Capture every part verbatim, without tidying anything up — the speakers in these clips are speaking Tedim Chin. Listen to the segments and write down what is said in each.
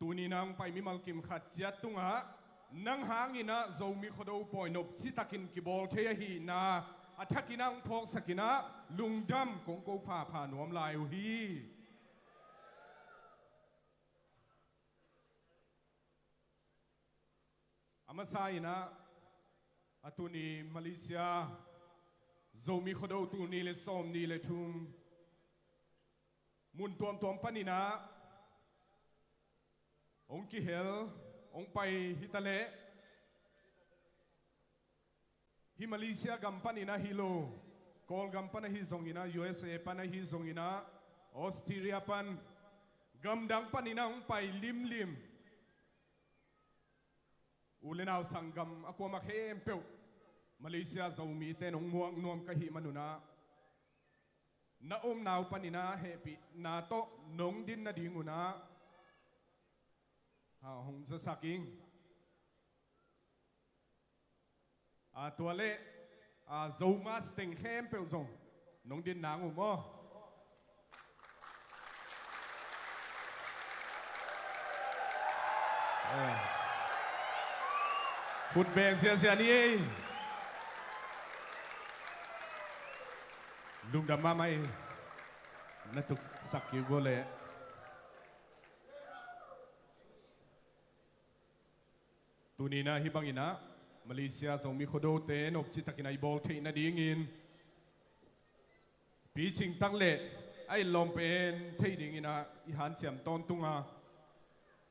Tuni-in ah hong pai mimal kim khat ciat tungah nang hangin ah Zomi Khuado pawi nopci takin kibawl thei ahihna a thakin ah hong phawksak in ah lungdam kong ko phapha nuam lai uh hi. A masa in ah, a tuni Malaysia Zomi Khuado tul nih le sawmnih le thum mun tuamtuam panin ah hong kihel, hong pai hi ta leh, hih Malaysia gam panin ah hi lo, Kawlgam pan ahi zongin ah, U S A pan ahi zongin ah, Australia pan, gamdang panin ah hong pai limlim u le nau sanggam a kuamah khempeuh Malaysia Zomite in hong muak nuam ka hih manun ah, na omna uh panin ah hehpihna tawh nong din nadingun ah, ah, hong zasak ing. Ah, tua leh, ah, Zomus teng khempeuh zong nong din nang uh maw? Eh. Khut beng ziazia ni ei. Lungdam mahmah ei. Na tuksak kik uh leh. Tuni-in ah hih bangin ah Malaysia Zomi Khuadote nopci takin ah i bawl theih nadingin picing tak leh a i lawm pen thei dingin ah i hanciam tawntung a,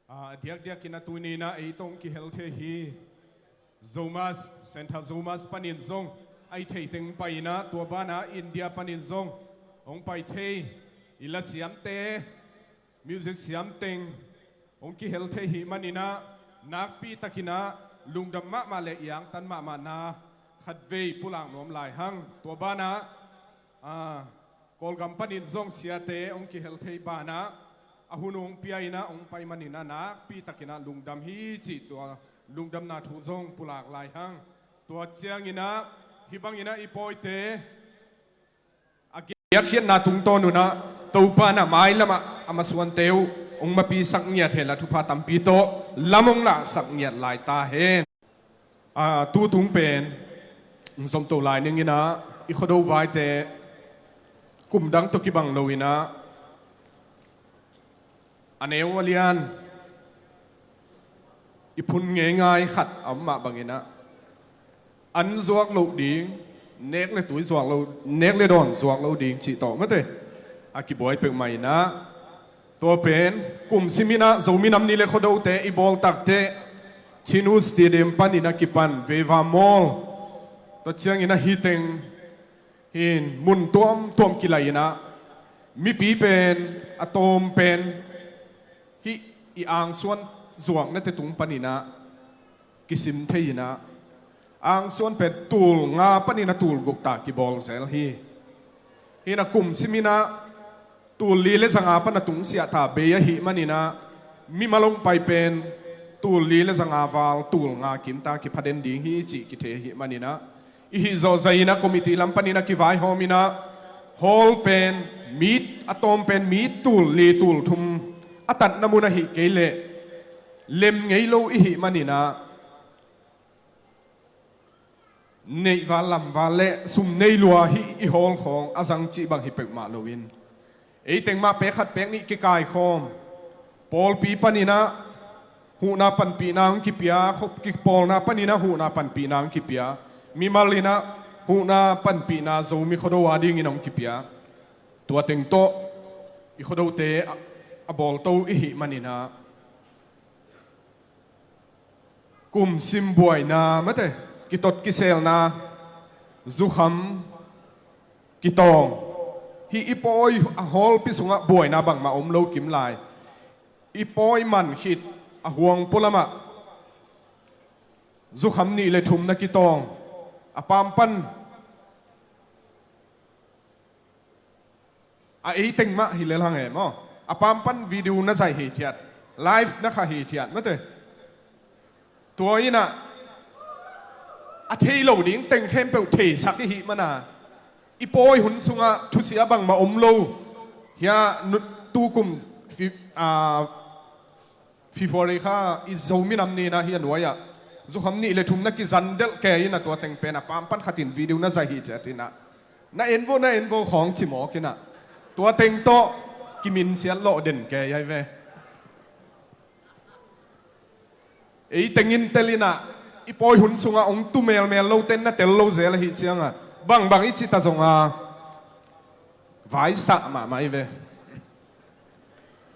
a diakdiakin ah tuni-in ah ei tawh hong kihel thei hi. Zomus, Central Zomus panin zong a i theiteng pai-in ah, tua banah India panin zong hong pai thei i lasiamte, music siam teng hong kihel thei hih manin ah, nakpi takin ah lungdam mahmah le i angtan mahmahna khatvei pulak nuam lai hang. Tua banah, ah, Kawlgam panin zong siate hong kihel thei banah a hun hong pia-in ah hong pai manin ah nakpi takin ah lungdam hi cih tua lungdamna thu zong pulak lai hang. Tua ciangin ah hih bangin ah i pawite a giakkhiatna tungtawn un ah Topa in ah mailamah a masuante uh hong mapisak ngiat henla thupha tampi tawh lam hong lahsak ngiat lai ta hen. A, tu tung pen zomto lai ning in ah i Khuado vaite kum dang tawh kibang lo-in ah a neu a lian i phun ngeingai khat a om mah bangin ah, an zuak loh ding, nek le tui zuak lo, nek le dawn zuak lo ding cih tawh mate a kibuai peuhmah in ah, tua pen kum simin ah Zomi Nam Ni le Khuadote i bawl takteh Chin U Stadium panin a kipan Veva Mall, tua ciangin ah hih teng hi-in mun tuamtuam kilai-in ah, mipi pen a tawm pen hih i angsuan zuaknate tung panin ah kisim thei-in ah, angsuan pen tul nga panin ah tul guk ta kibawl zel hi. Hih in ah kum simin ah tul li le za nga pan a tungsiah ta bei ahih manin ah, mimal hong pai pen tul li le za nga val tul nga kim ta kipha den ding hi cih kithei ahih manin ah, i hih zawh zah-in ah committee lam panin a kivaihawm in ah, hall pen mi, a tawm pen mi tul li tul thum a tatna mun ahih kei leh lem ngei lo i hih manin ah, neihval lamval le sum nei lua hih i hall khawng a zang cih bang hi peuhmah loin, ei teng mah pek khat pek nih kikaikhawm, pawlpi panin ah huhna panpihna hong kipia, khuapawlna panin ah huhna panpihna hong kipia, mimal in ah huhna panpihna Zomi Khuado a dingin hong kipia. Tua teng tawh i Khuadote a, a bawlto i hih manin ah, kum sim buaina mate, kitot kiselna, zukham, kitawng, hih i pawi a hallpi sungah buaina bangmah om lo kim lai. I pawi man khit a huang pualamah zukham nih le thum na kitawng, a pampan a ei teng mah hi lel hang e maw? A pampan video na zaih hithiat, live na khah hithiat mate. Tua in ah a thei lo ding teng khempeuh theisak i hih manin ah, i pawi hun sungah thusia bangmah om lo. Hia, nu, tukum fi-, a, February kha i Zomi Nam Ni in ah hih a nuai-ah zukham nih le thum na kizan delh kei in ah tua teng pen a pampan khat in video na zaih hi ciat in ah, na en vo, na en vo khawng ci mawk in ah tua teng tawh kiminsiat lawh den kei ahi ve. Ei teng in tel in ah i pawi hun sungah hong tu melmel lote in na tel lo zel ahih ciangah bangbang i cih ta zong a vaisah mahmah hi ve.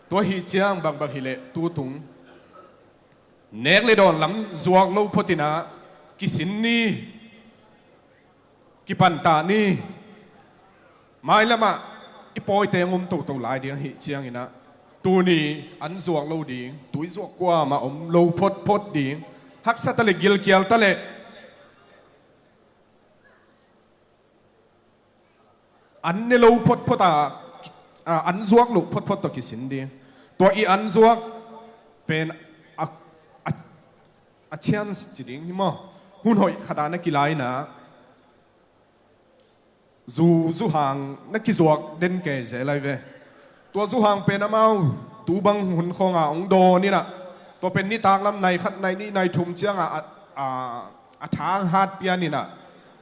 Tua ahih ciang bangbang hileh tutung nek le dawn lam zuak lo phot in ah kisin ni, kipantah ni. Mailamah i pawite hong om toto lai ding ahih ciangin ah tuni an zuak lo ding, tui zuak kuamah om lo photphot ding, haksa ta le gilkial ta le an ne lo photphot a, a, an zuak loh photphot tawh kisin ding. Tua i an zuak pen a, a, a chance ci ding hi maw? Hun hoih khat ah na kilai in ah zu, zuhang na kizuak den kei zel ahi ve. Tua zuhang pen amau tu bang hun khawng ah hong dawn in ah tua pen nitak lam nai khat, nai nih, nai thum ciangah a, a, a thang hat pian in ah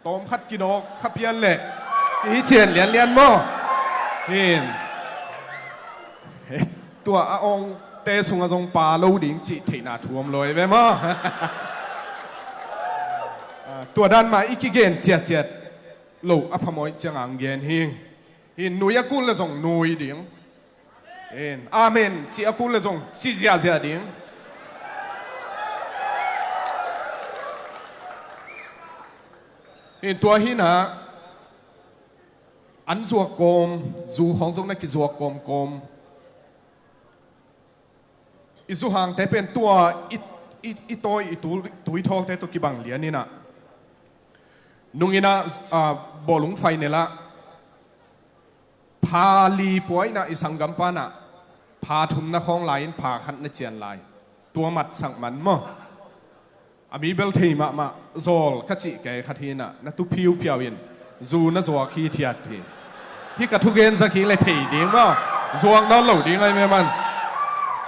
tawm khat kinawk kha pian leh kihi cian lianlian maw? Hin. Tua a awngte sungah zong pa lo ding cih theihna thu om lo ahi ve maw? Ah, tua dan mah i kigen ciatciat loh a phamawh ciangah hong gen hi. Hin, nui a kul le zong nui ding. Hin, amen cih a kul le zong ci ziahziah ding. Hin, tua hi in ah an zuak kawm, zu khawng zong na kizuak kawmkawm. I zuhangte pen tua i, i, i tawi, i tu, tuithawlte tawh kibang lian in ah nung in ah, ah, bawlung final ah pha li pua in ah i sanggampa in ah pha thum na khawng lai in pha khat na cian lai. Tua matsak man maw? A mi bel thei mahmah zawl ka cih kei khat hi in ah na tu phiuphiau in zu na zuak hithiat hi. Hih ka thugen zak hi le thei ding maw? Zuak nawn lo ding ahi ve man.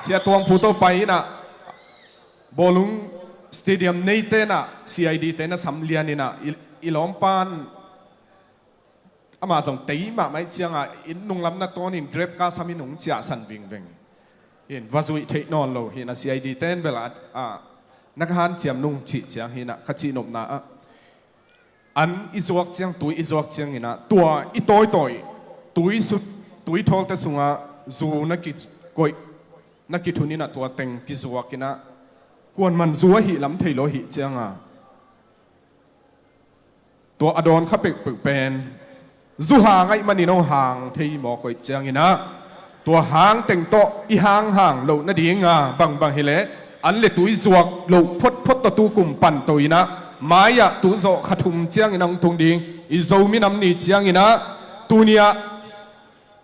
Sia Tuang Phu tawh pai in ah bawlung stadium neite in ah C I D te na sam lian in ah i, i lawmpan amah zong tei mahmah ih ciangah inn nunglam na tawnin grab ka samin hong ciahsan vingveng. Hin va zuih theih nawn lo hi in ah C I D ten bel a, a, na ka hanciam nung cih ciang hi in ah ka cihnopna ah an i zuak ciang, tui i zuak ciangin ah tua i tawitawi tui sut, tuithawlte sungah zu na kikoih, na kithun in ah tua teng kizuak in ah kuanman zu ahih lam thei lo ahih ciangah tua a dawn kha peuhpeuh pen zu hang ahih manin hong hang thei mawk uh ih ciangin ah tua hang teng tawh i hanghang loh nadinga bangbang hileh an le tui zuak loh photphot tawh tu kum pan to in ah mai-ah tu zawh kha thum ciangin ah hong tung ding i Zomi Nam Ni ciangin ah tuni-ah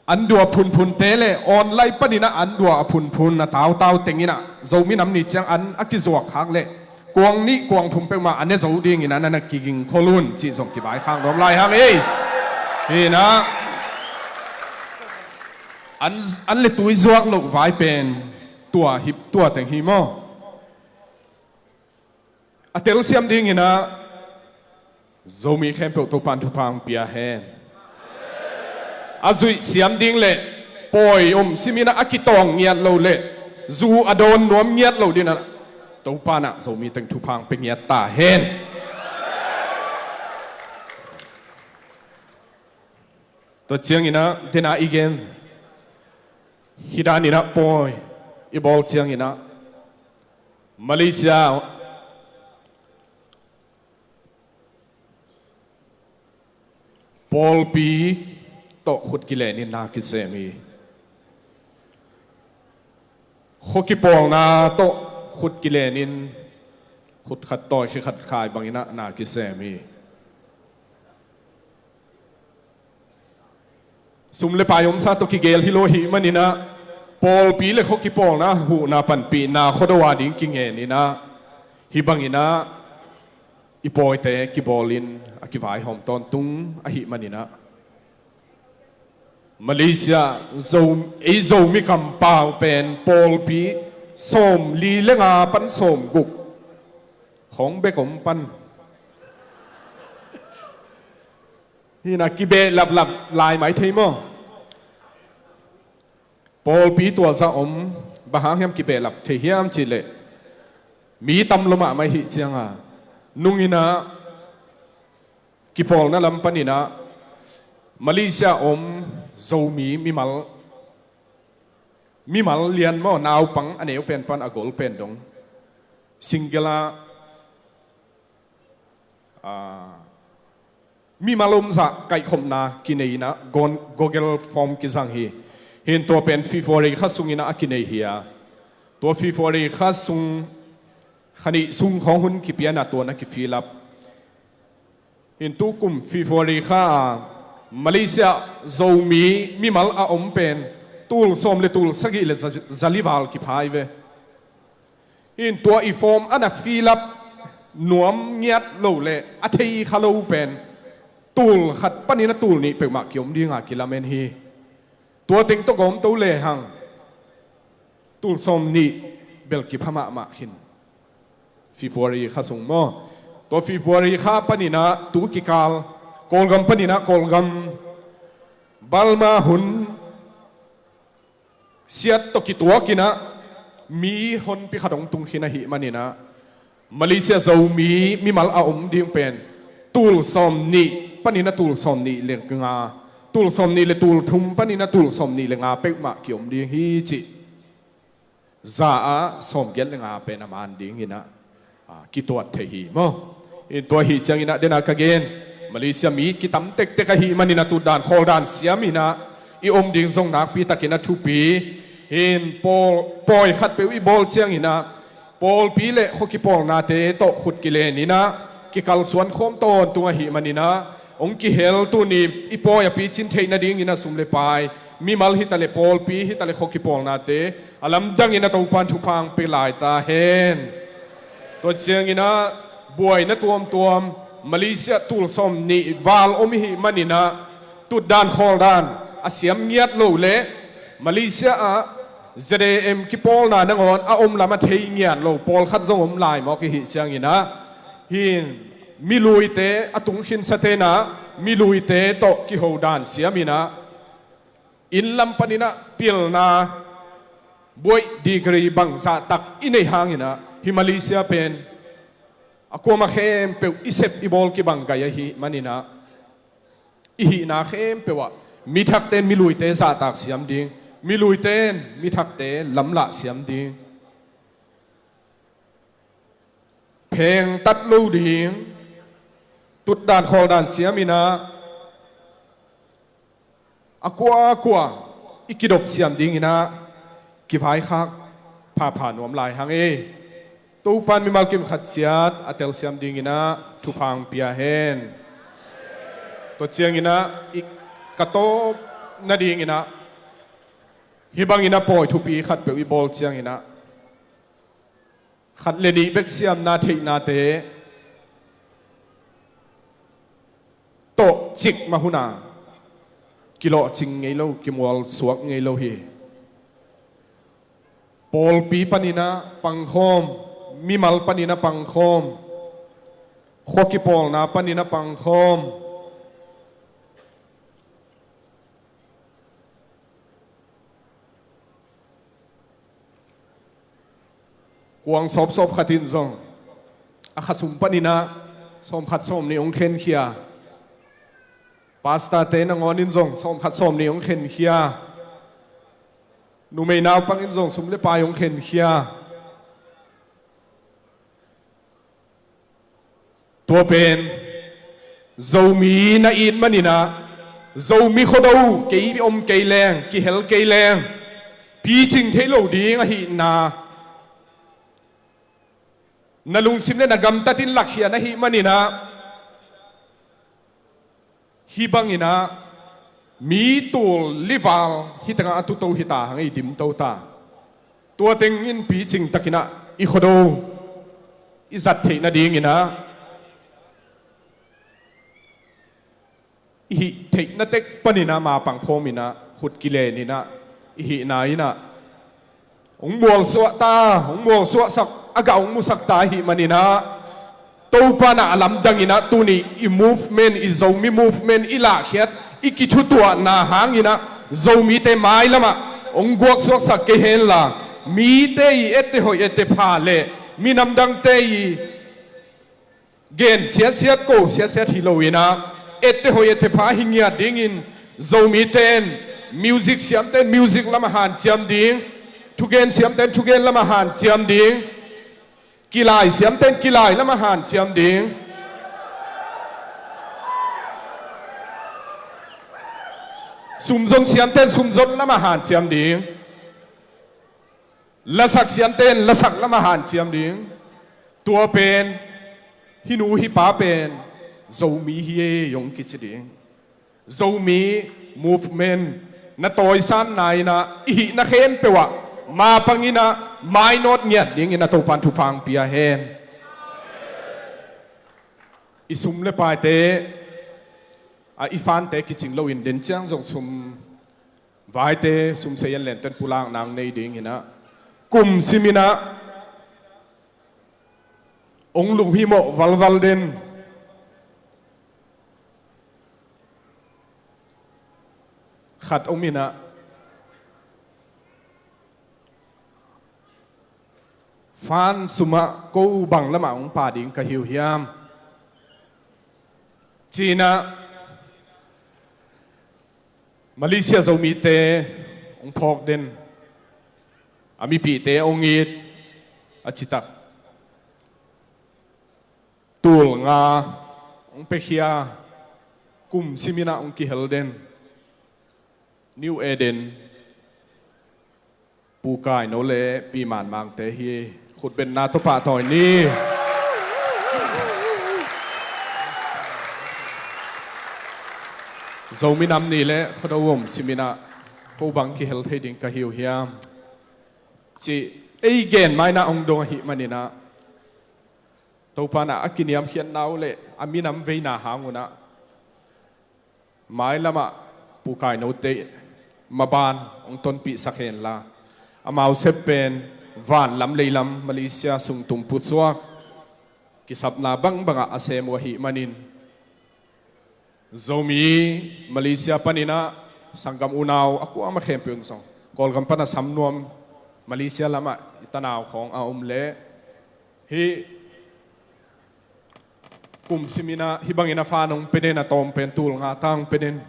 an dua phunphunte le online panin ah an dua a phunphun a tautau teng in ah Zomi Nam Ni ciang an a kizuak khak le kuang nih kuang thum peuhmah a ne zo dingin ah na na kiging khol un cih zong kivaikhak nuam lai hang ei. Hi in ah an, an le tui zuak loh vai pen tua hi, tua teng hi maw? A telsiam dingin ah Zomi khempeuh Topan thupha hong pia hen. A zuih siam ding le pawi om simin ah a kitawng ngiat lo le zu a dawn nuam ngiat lo dingin ah Topan ah Zomi teng thupha hong pia ngiat ta hen. Tua ciangin ah dena i gen hi danin ah pawi i bawl ciangin ah Malaysia pawlpi tawh khut kilenin na kisem hi. Khua kipawlna tawh khut kilenin khut khat tawi khi khat khai bangin ah na kisem hi. Sum le pai omsa tawh kigel hi lo ahih manin ah pawlpi le khua kipawlna huhna panpihna khuado a ding kingen in ah hih bangin ah i pawite kibawlin a kivaihawm tawntung ahih manin ah Malaysia Zo, ei Zomi kampau pen pawlpi Sawm li le nga pan sawm guk khawng bek om pan. Hi na, kibehlaplap lai mai thei maw? Pawlpi tua zah om, bang hang hiam kibehlap thei hiam cih leh, mi tam lo mahmah i hih ciangin, nung in ah, kipawlna lam panin ah, Malaysia om Zomi mimal, mimal lian maw, naupang a neu pen pan a gol pen dong, single ah, ah, mimal om zah kaihkhopna kinei in ah, gon-, Google Form kizang hi. Hi in tua pen February kha sung in ah a kinei hi a. Tua February kha sung, kha nih sung khawng hun kipia in ah tua na ki-fill up. Hi in tu kum February kha ah Malaysia Zomi mimal a om pen tul sawm le tul sagih le za-, za li val kipha hi ve. Hi in tua i form a na fill up nuam ngiat lo le a thei kha lo pen tul khat panin ah tul nih peuhmah kiom ding a kilamen hi. Tua teng tawh gawm to lehang tul sawm nih bel kipha mahmah khin. February kha sung maw? Tua February kha panin ah tu kikal, Kawlgam panin ah, Kawlgam Burma hun siat tawh kituak in ah mi honpi khat hong tung khin ahih manin ah, Malaysia Zomi mimal a om ding pen tul sawm nih panin ah tul sawm nih le nga, tul sawm nih le tul thum panin ah tul sawm nih le nga peuhmah kiom ding hi cih za ah sawmgiat le nga pen a man ding in ah, ah, kituat thei hi maw? Hi in tua ahih ciangin ah, den a ka gen, Malaysia mi kitam tektek ahih manin ah tutdan khawldan siam in ah i om ding zong nakpi takin a thupi. Hi in pawl, pawi khatpeuh i bawl ciangin ah, pawlpi le khua kipawlnate tawh khut kilen in ah kikalsuan khawm tawntung ahih manin ah, hong kihel tuni i pawi a picin theih nadingin ah sum le pai, mimal hi ta leh, pawlpi hi ta leh, khua kipawlnate a lamdangin ah Topa'n thupha hong pia lai ta hen. Tua ciangin ah buaina tuamtuam, Malaysia tul sawm nih val om i hih manin ah tutdan khawldan a siam ngiat lo le Malaysia ah Z A M kipawlna nangawn a om lam a thei ngiat lo pawlkhat zong om lai mawk i hih ciangin ah, hi in miluite a tung khinsate'n ah miluite tawh kiho dan siam in ah, inn lam panin ah pilna, buaih, degree bangzah tak i neih hangin ah, hih Malaysia pen a kuamah khempeuh i sep i bawl kibang gai ahih manin ah, i hihna khempeuh ah mi thakte'n miluite zahtak siam ding, miluite'n mi thakte lamlah siam ding, phengtat lo ding, tutdan khawldan siam in ah, a kuakua i kidop siam dingin ah kivaikhak phapha nuam lai hang ei. Topa'n mimal kim khat ciat a telsiam dingin ah thupha hong pia hen. Tua ciangin ah, i ka tawp nadingin ah, hih bangin ah pawi thupi khatpeuh i bawl ciangin ah, khat le nih bek siamna theihnate tawh cikmah hun a kilawhcing ngei lo, kimualsuak ngei lo hi. Pawlpi panin ah pangkhawm, mimal panin ah pangkhawm, khua kipawlna panin ah pangkhawm. Kuang sawpsawp khat in zong a khasum panin ah sawmkhat sawmnih hong khenkhia. Pastor-te nangawn in zong sawmkhat sawmnih hong khenkhia. Numei naupang in zong sum le pai hong khenkhia. Tua pen Zomi na it manin ah, Zomi Khuado kei om kei leng, kihel kei leng, picing thei lo ding ahihna, na lungsim le na gamtat in lakkhiat ahih manin ah, hih bangin ah mi tul li val hih tengah a tuto hi ta hang, i dimto ta. Tua teng in picing takin ah i Khuado i zat theih nadingin ah, i hih theihna tek panin ah mapang khawm in ah, khut kilen in ah, i hihna in ah Hong mualsuah ta, hong mualsuahsak, a gah hong musak ta ahih manin ah, Topa in ah a lamdang in ah tuni i movement, i Zomi movement i lahkhiat, i kithutuahna hangin ah Zomite mailam ah hong guaksuaksak kei henla, mite i etteh hoih etteh pha le minam dangte i gen siatsiat, ko siatsiat hi lo in ah, etteh hoih etteh pha hi ngiat dingin, Zomite in, music siamte in music lam ah hanciam ding, thugen siamte in thugen lam ah hanciam ding, kilai siamte in kilai lam ah hanciam ding, sumzon siamte in sumzon lam ah hanciam ding, lasak siamte in lasak lam ah hanciam ding. Tua pen hih nu hih pa pen Zomi hi ei hong kici ding. Zomi movement na tawisanna in ah i hihna khempeuh ah mapang in ah mainawt ngiat dingin ah Topa in thupha hong pia hen. I sum le paite, a, i fante kicing loin den ciang zong sum, vaite sum sei an lenten pulakna hong nei dingin ah, kum simin ah hong lunghimawh valval den khat om in ah, fan sum ah ko bang lam ah hong pha ding ka hi uh hiam, ci-in ah Malaysia Zomite hong phawk den, a mipihte hong it, a citak tul nga hong piakhia, kum simin ah hong kihel den New Eden, Pu Kai No le Pi Man Mangte hi. Khutbetna tawh pahtawi ni. Zomi Nam Ni le Khuado Vawm simin ah ko bang kihel thei ding ka hi uh hiam, cih ei gen ma-in ah hong dong ahih manin ah, Topa in ah a kiniamkhiatna uh le a minam veina hang un ah, mailam ah Pu Kai Note maban hong tonpihsak henla, amau sep pen vanlam leilam Malaysia sung tung pusuak kisapna bangbang ah a sem uh ahih manin, Zomi Malaysia panin ah sanggam unau a kuamah khempeuh in zong, Kawlgam pan a sam nuam Malaysia lam ah i tanau khawng a om leh, hih kum simin ah hih bangin a fan hong pia den, a tawm pen tul nga ta hong pia den,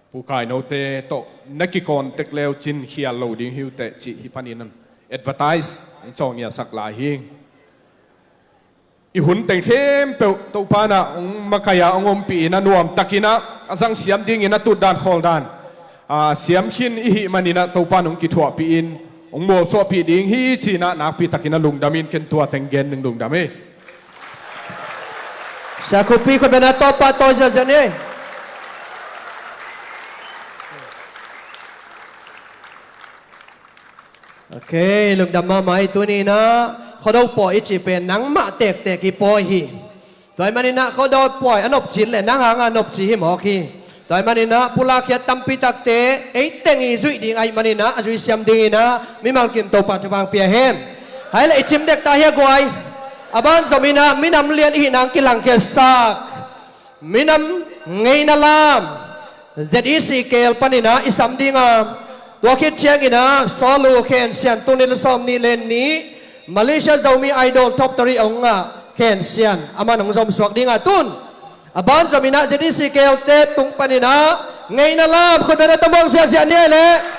Pu Kai Note tawh na kikawn tek le uh cin khial lo ding hi uh teh cih hih panin advertise hong cawhngiahsak lai hi. I hun teng khempeuh Topa in ah hong makaih a, hong ompih in ah, nuamtakin ah a zang siam dingin a tutdan khawldan, a, siam khin i hih manin ah Topa in hong kithuahpih in hong mualsuahpih ding hi ci-in ah nakpitakin a lungdam in, ken tua teng gen ning, lungdam hi. Sia Khup Pi, khutbetna tawh pahtawi ziahziah ni. Ok, lungdam mahmah hi. Tuni-in ah Khuado pawi i cih pen nangmah tektek i pawi hi. Tua ahih manin ah Khuado pawi a nopci in leh nang hangah nopci hi mawk hi. Tua ahih manin ah pulakhiat tampi takte ei teng i zuih ding ahih manin ah a zuih siam dingin ah mimal kim Topa thupha hong pia hen. Hai leh i cim dek ta hi a guai. A ban zomin ah minam lian i hihna hong kilangkhiatsak, minam ngeina lam, Z E C K L panin ah i sam ding a, tua khit ciangin ah Sawl uh Khen Sian, tul nih le sawmnih le nih Malaysia Zomi Idol Top Three a hong ngah Khen Sian, aman hong zomsuak ding a, tun a ban zomin ah Z E C K L te tung panin ah ngeina lam, khutbetna tawh muang ziahziah ni leh.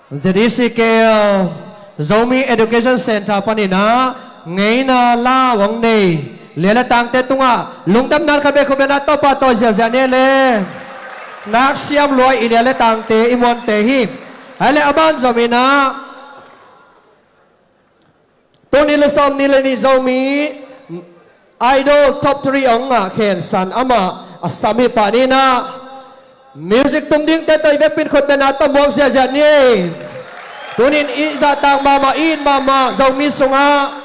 Z E C K L Zomi Education Center panin ah ngeina lau hong nei Lia le Tangte tungah lungdamna khat bek khut beng a tawh pahtawi ziahziah ni le. Nak siam lua i Lia le Tangte i muante hi. Hai le a ban zom in ah, tul nih le sawmnih le nih Zomi Idol top three hong ngah Khen San amah a sam hi pah ni in ah, music tum dingte tawh i vekpi in khut beng a tawh muak ziahziah ni. Tuni in i zahtak mahmah, i it mahmah Zomi sungah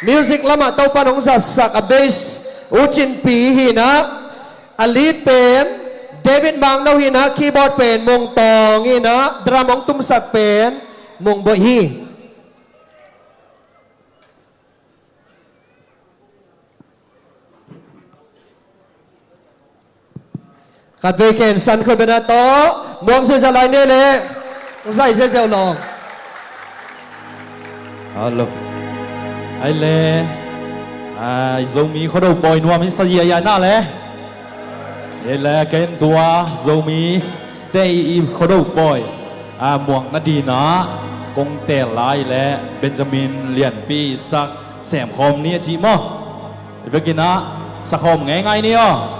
music lamah Topa'n hong zatsak a bass U Cin Pi hi in ah, a lead pen David Mang No hi in ah, keyboard pen Mung Tawng hi in ah, drum hong tumsak pen Mung Boih hi. Khatvei Khen San khut beng a tawh muak ziahziah lai ni le. Zai ziahziah uh lawm. Hello. Hai le. Ai, Zomi Khuado pawi nuam i sa ziahziah na le. Hi le, ken tua Zomi te i, i Khuado pawi a muak nading in ah kong teel lai le Benjamin Lianpi sak semkhawm ni a cih maw? I vekin ah sakhawm ngeingai ni aw.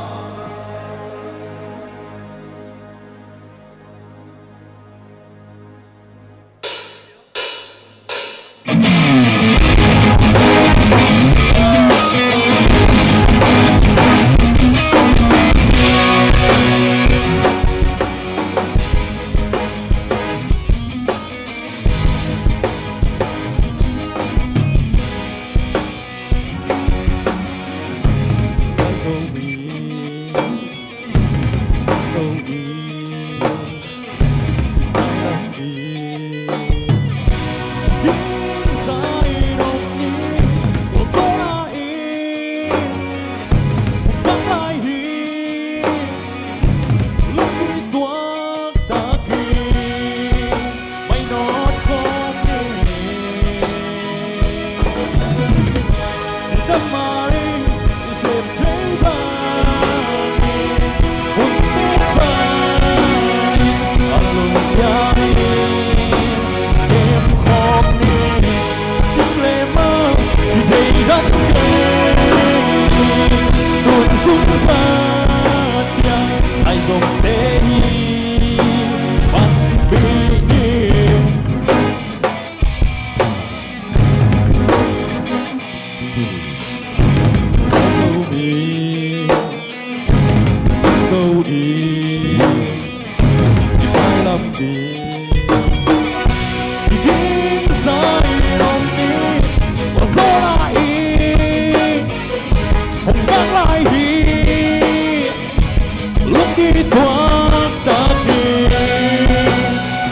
Lungkituak takin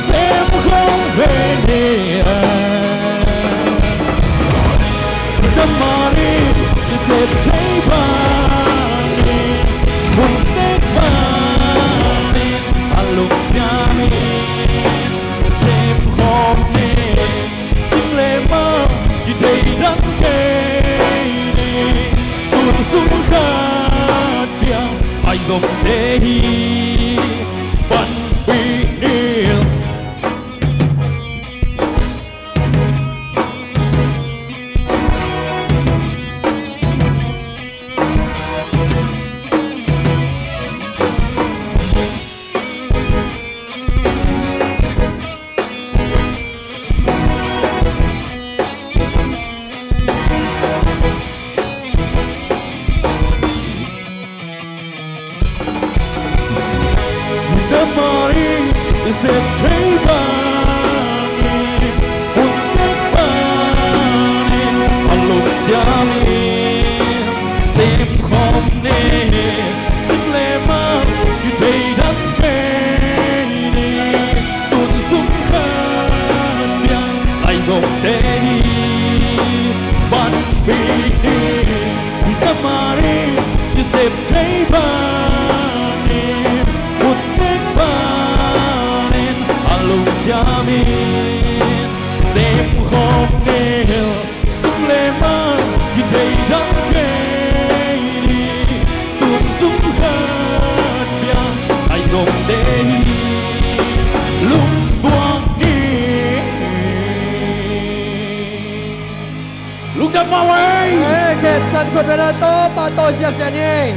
sem khawm ve ni. Damari i sep thei bangin, mun tek bangin, a lungsiamin sem khawm ni. Sim le mah i deidan kei ni. Tun sung khat piang ai zomte hi panpih ni. Damari i sep thei bangin, hun tek bangin, a lungsiamin sem khawm ni. Sim le mah i deidan kei ni. Tun sung khat piang ai zomte hi panpih ni. Damari i sep thei bangin, hun tek bangin, a lungsiamin sem khawm ni. Sim le mah i deidan kei ni. Tun sung khat piang ai zomte hi lungtuak ni. Khut beng na, Topa tawh ziahziah ni.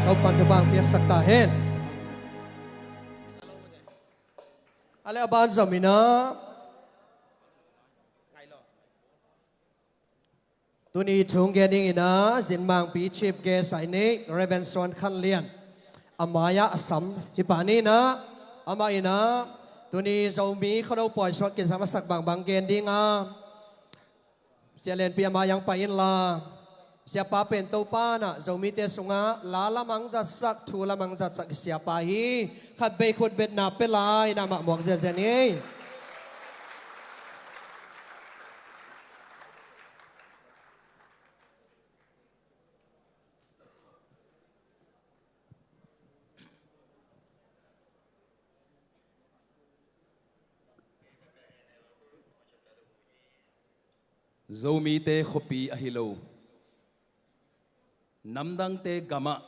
Topa'n thupha piaksak ta hen. A leh a ban zom in ah, tuni thu hong gen dingin ah Zinmangpi Chief Guest a i neih Reverend Suan Khan Lian, a mai-ah a sam hi pa ni in ah, amah in ah tuni Zomi Khuado pawi sungah kizang masak bangbang gen ding a, Sia Lianpi, amah hong pai inla, siapa pen Topa in ah Zomite sungah la lamang zatsak, thu lamang zatsak i siapa hi. Khatvei khutbetna pia lai in ah amah muak ziahziah ni. Zomite khuapi ahi lo, namdangte gamah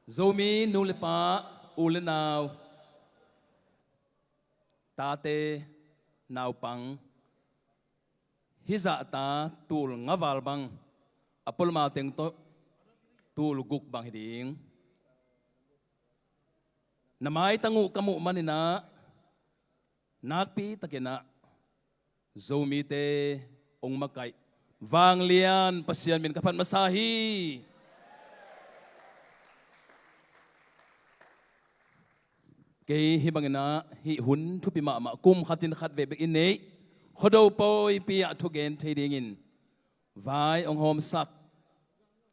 Zomi nu le pa, u le nau, tate, naupang, hih zahta tul nga val bang, a pualma teng tawh tul guk bang hi ding. Na maitang uh ka muh manin ah, nakpi takin ah Zomite hong makaih vanglian Pasian min ka phat masa hi. Kei hih bangin ah hih hun thupi mahmah, kum khatin khatvei bek i neih Khuado pawipi ah thugen thei dingin vai hong hawmsak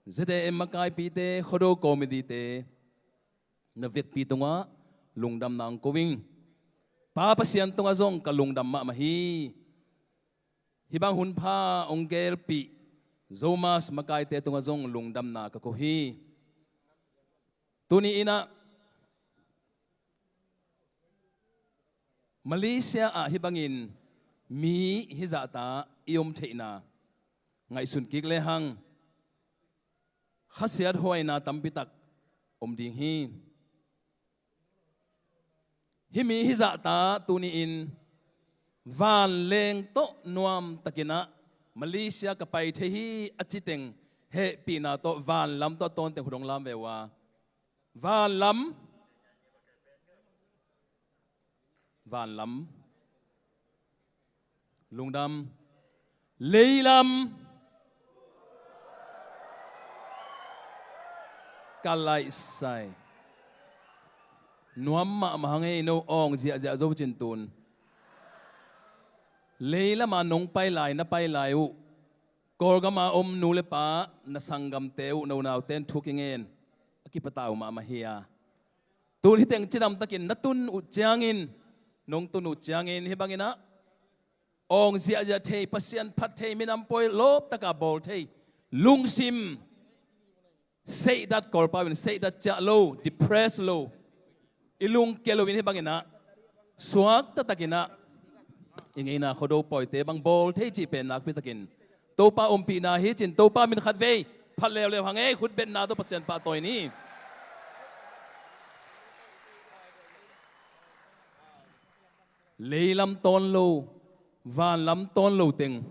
Z A M makaipite, Khuado committee-te, na vekpi tungah lungdamna hong ko ing. Pa Pasian tungah zong ka lungdam mahmah hi. Hih bang hun pha hong gelpih Zomus makaite tungah zong lungdamna ka ko hi. Tuni in ah Malaysia ah hih bangin mi hih zahta i om theihna ngaihsun kik lehang khasiathuaina tampi tak om ding hi. Hih mi hih zahta tuni-in vanleng tawh nuamtakin ah Malaysia ka pai thei hi a ci teng hehpihna tawh vanlam tawh a tawnteng hun hong lam ve uh a, vanlam, vanlam, lungdam, leilam, ka laihsai. Nuam mahmah hang ei, no awng ziahziah zo cin tun. Leilam a nong pai lai, na pai lai uh Kawlgam a om nu le pa, na sanggamte uh, na unaute in thu kingen a kipata uh mahmah hi a, tun hih teng cidamtakin na tun uh ciangin, nong tun uh ciangin hih bangin ah awng ziahziah thei, Pasian phat thei, minam pawi lawptaka bawl thei, lungsim seihdat, Kawlpau in seihdat ciah lo, depress lo, i lungkia loin hih bangin ah suak taktakin ah i ngeina Khuado pawite bang bawl thei cih pen nakpitakin Topa ompihna hi cin, Topa min khatvei phat leuleu hang ei, khutbetna tawh Pasian pahtawi ni. Leilam tawn lo, vanlam tawn lo teng.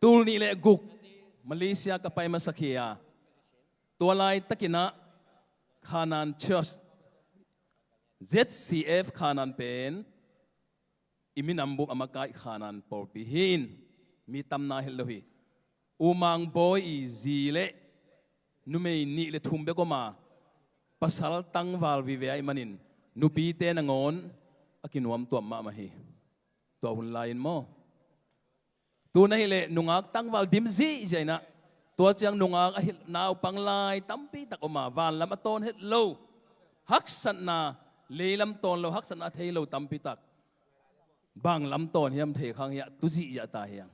Tul nih le guk Malaysia ka pai masak hi a, tua laitakin ah Khanan Church, Z C F Khanan pen i minam bup a makaih Khanan pawlpi hi in, mi tamna het lo hi. U Mang Bawi i zi le numei nih le thum bek om a, pasal tangval vive ahih manin nupite nangawn a kinuamtuam mahmah hi. Tua hun lai-in maw, tun ahih leh nungak tangval dim zihziah in ah, tua ciang nungak ahi naupang lai tampi tak om a, vanlam a tawn het lo, haksatna, leilam tawn lo, haksatna a thei lo tampi tak. Bang lam tawn hiam thei khang hiah, tu zihziah ta hiang.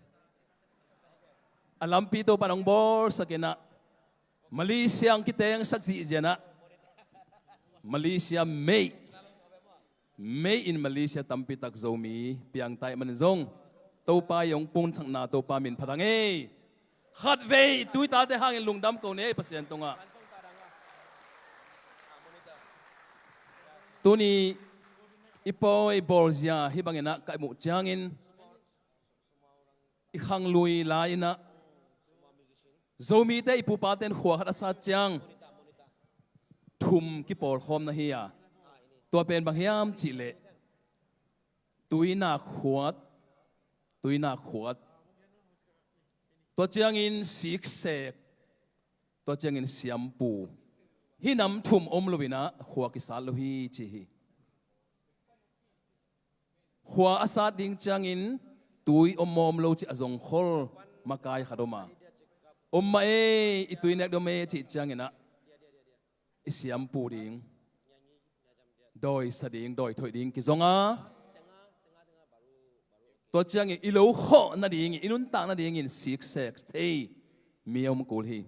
A lampi Topa'n hong bawlsak in ah, Malaysia hong kitengsak zihziah in ah, Malaysia mei, mei in Malaysia tampi tak Zomi piang ta ahih manin zong, Topa i hong punsakna Topa min phat hang ei. Khatvei tu i tate hangin lungdam ko ni ei Pasian tungah. Tuni I pawi bawlzia hih bangin ah ka muh ciangin, i khanglui lai-in ah Zomite i pupate'n khua khat a sat ciang thum kipawlkhawm na hi a, tua pen bang hiam cih leh tuinak khuat, tuinak khuat, tua ciangin siksek, tua ciangin siampu, hih nam thum om lo-in ah khua kisat lo hi ci hi. Khua a sat ding ciangin tui om maw om lo cih a zong khol makai khat om a, om mah ei, i tui nek ding om ei cih ciangin ah i siampu ding, dawi sa ding, dawi thoih ding kizong a, tua ciangin i lo khawh nadingin, i nuntak nadingin siksek thei mi a om kul hi.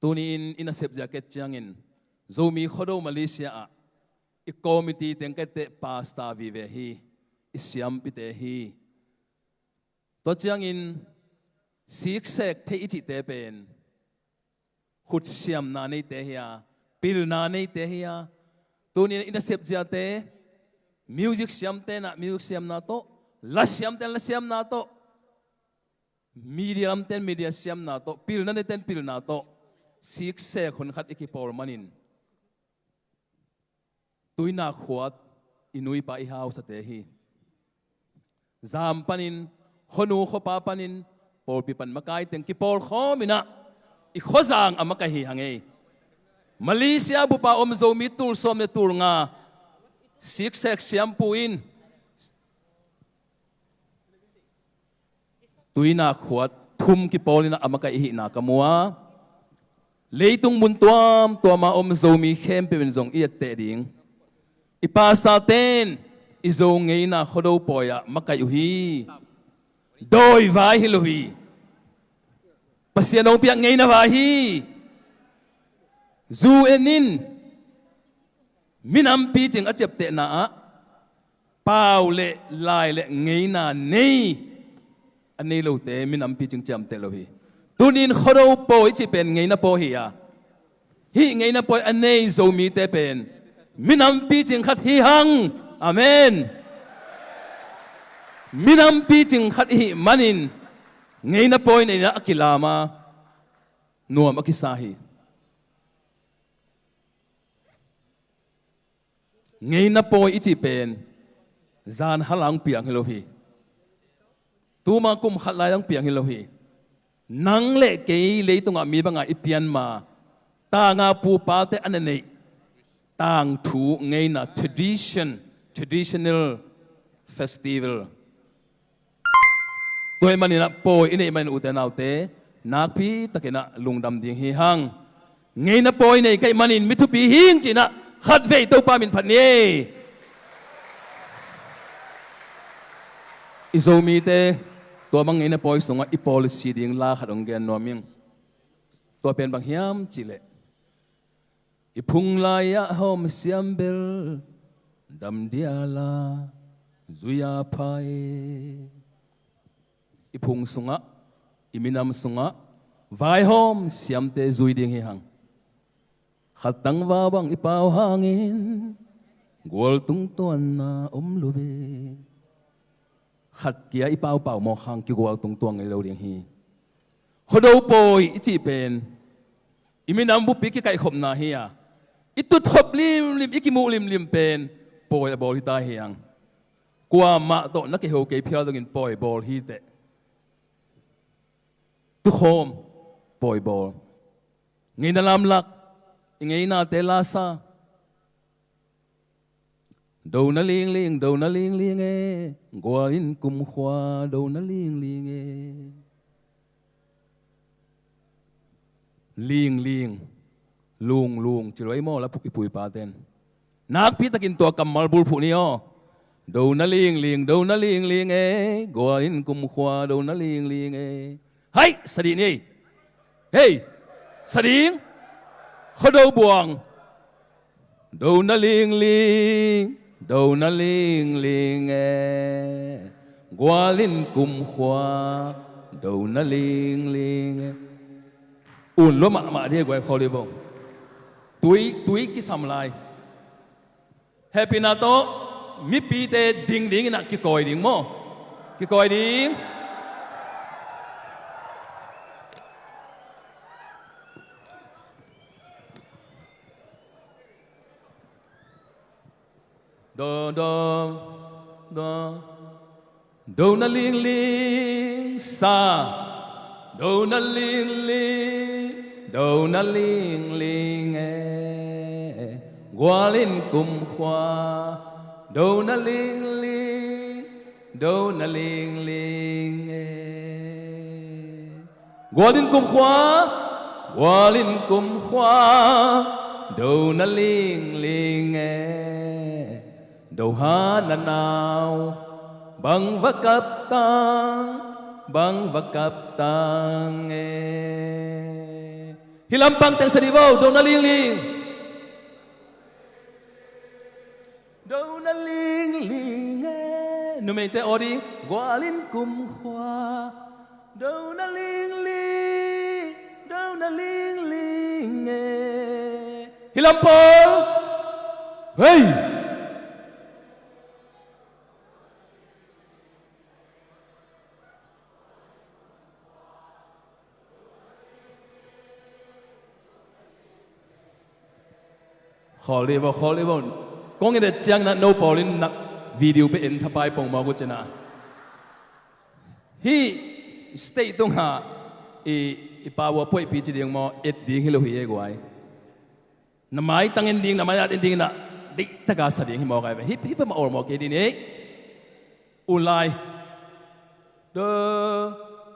Tuni-in i nasep zia ka et ciangin Zomi Khuado Malaysia ah i committee teng ka etteh pastor vive hi, i siampite hi. Tua ciangin siksek thei i cihte pen khutsiamna neite hi a, pilna neite hi a. Tuni-in i nasep ziate, music siamte'n ah music siamna tawh, la siamte'n la siamna tawh, media lamte'n media siamna tawh, pilna neite'n pilna tawh siksek hun khat i kipawl manin tuinak khuat i nuipa i hausate hi. Zam panin, khuanu khuapa panin, pawlpi pan makai teng kipawlkhawm in ah i khuazang a makai hi hang ei. Malaysia bup a om Zomi tul sawm le tul nga siksek siampu in tuinak khuat thum kipawl in ah a makai i hihna ka mu a, leitung mun tuamtuam a om Zomi khempeuh in zong i etteh ding. I pastorte'n i Zo ngeina Khuado pawi ah makai uh hi. Dawi vai hi lo hi. Pasian hong piak ngeina vai hi. Zu en in, minam picing a ciaptehna ah pau le lai le ngeina nei a nei lote minam picing ciamteh lo hi. Tuni-in Khuado pawi i cih pen ngeina pawi hi a, hih ngeina pawi a nei Zomite pen minam picing khat hi hang. Amen. Minam picing khat i hih manin ngeina pawi neihna a kilam a, nuam a kisa hi. Ngeina pawi i cih pen zan hal a hong piang hi lo hi. Tuma kum khat lai a hong piang hi lo hi. Nang le kei leitungah mi banga i pian ma, tanga pupate a na neih tangthu ngeina, tradition, traditional festival. Tua ahih manin ah pawi i neih manin ute naute, nakpi takin ah lungdam ding hi hang. Ngeina pawi nei ka hih manin mi thupi hing ci-in ah khatvei Topa min phat ni ei. I Zomite tua bang ngeina pawi sungah i policy ding la khat hong gen nuam ing. Tua pen bang hiam cih leh, i phung lai-ah hawm siam bel dam dial a, zui a pha e. I phung sungah, i minam sungah vaihawm siamte zui ding hi hang. Khat tangval bang i pau hangin gual tungtuanna om lo ve. Khat kia i paupau mawk hang kigual tungtuang ngei lo ding hi. Khuado pawi i cih pen i minam buppi kikaihkhopna hi a, i tutkhop limlim, i kimuh limlim pen pawi a bawl hi ta hi hang. Kuamah tawh na keiho kei phial dongin pawi bawl hi teh. Tukhawm, pawi bawl. Ngeina lamlak, i ngeinate lasa. Do na lingling, do na lingling e, gual in kumkhua do na lingling e. Lingling, lunglung ci lo ei maw, la puk i puipate'n. Nakpi takin tua kammal bulphuh ni aw. Do na lingling, do na lingling e, gual in kumkhua do na lingling e. Hai, sa dih ni ei. Hei, sa ding. Khuado buang. Do na lingling, do na lingling e, gual in kumkhua do na lingling e. Un lua mahmah dih e guai khawlibong. Tui, tui kisam lai. Hehpihna tawh mipite ding dingin ah kikawi ding maw? Kikawi ding. Do, do, do. Do na lingling sa, do na lingling, do na lingling e, gualin kumkhua, do na lingling, do na lingling e. Gualin kumkhua, gualin kumkhua, do na lingling e. Doha na nau, bang va kap tang, bang va kap tang e. Hih lampang teng sa dih vo, do na lingling. Do na lingling e. Numeite aw ding, gualin kumkhua. Do na lingling, do na lingling e. Hih lam pawl. Hei! Khawl dih vo, khawl dih vo. Kong in et ciangin ah no pawl in nak video pe en thapai pong mawk uh cin ah. Hih stage tungah i, i pa ua puaihpi ci ding maw, et ding hi lo hi e guai. Na maitang en ding, na mai-at en ding in ah, deihtak a sa ding hi mawk ai ve. Hih, hih peuhmah awl mawk kei ding hi. U lai. Do,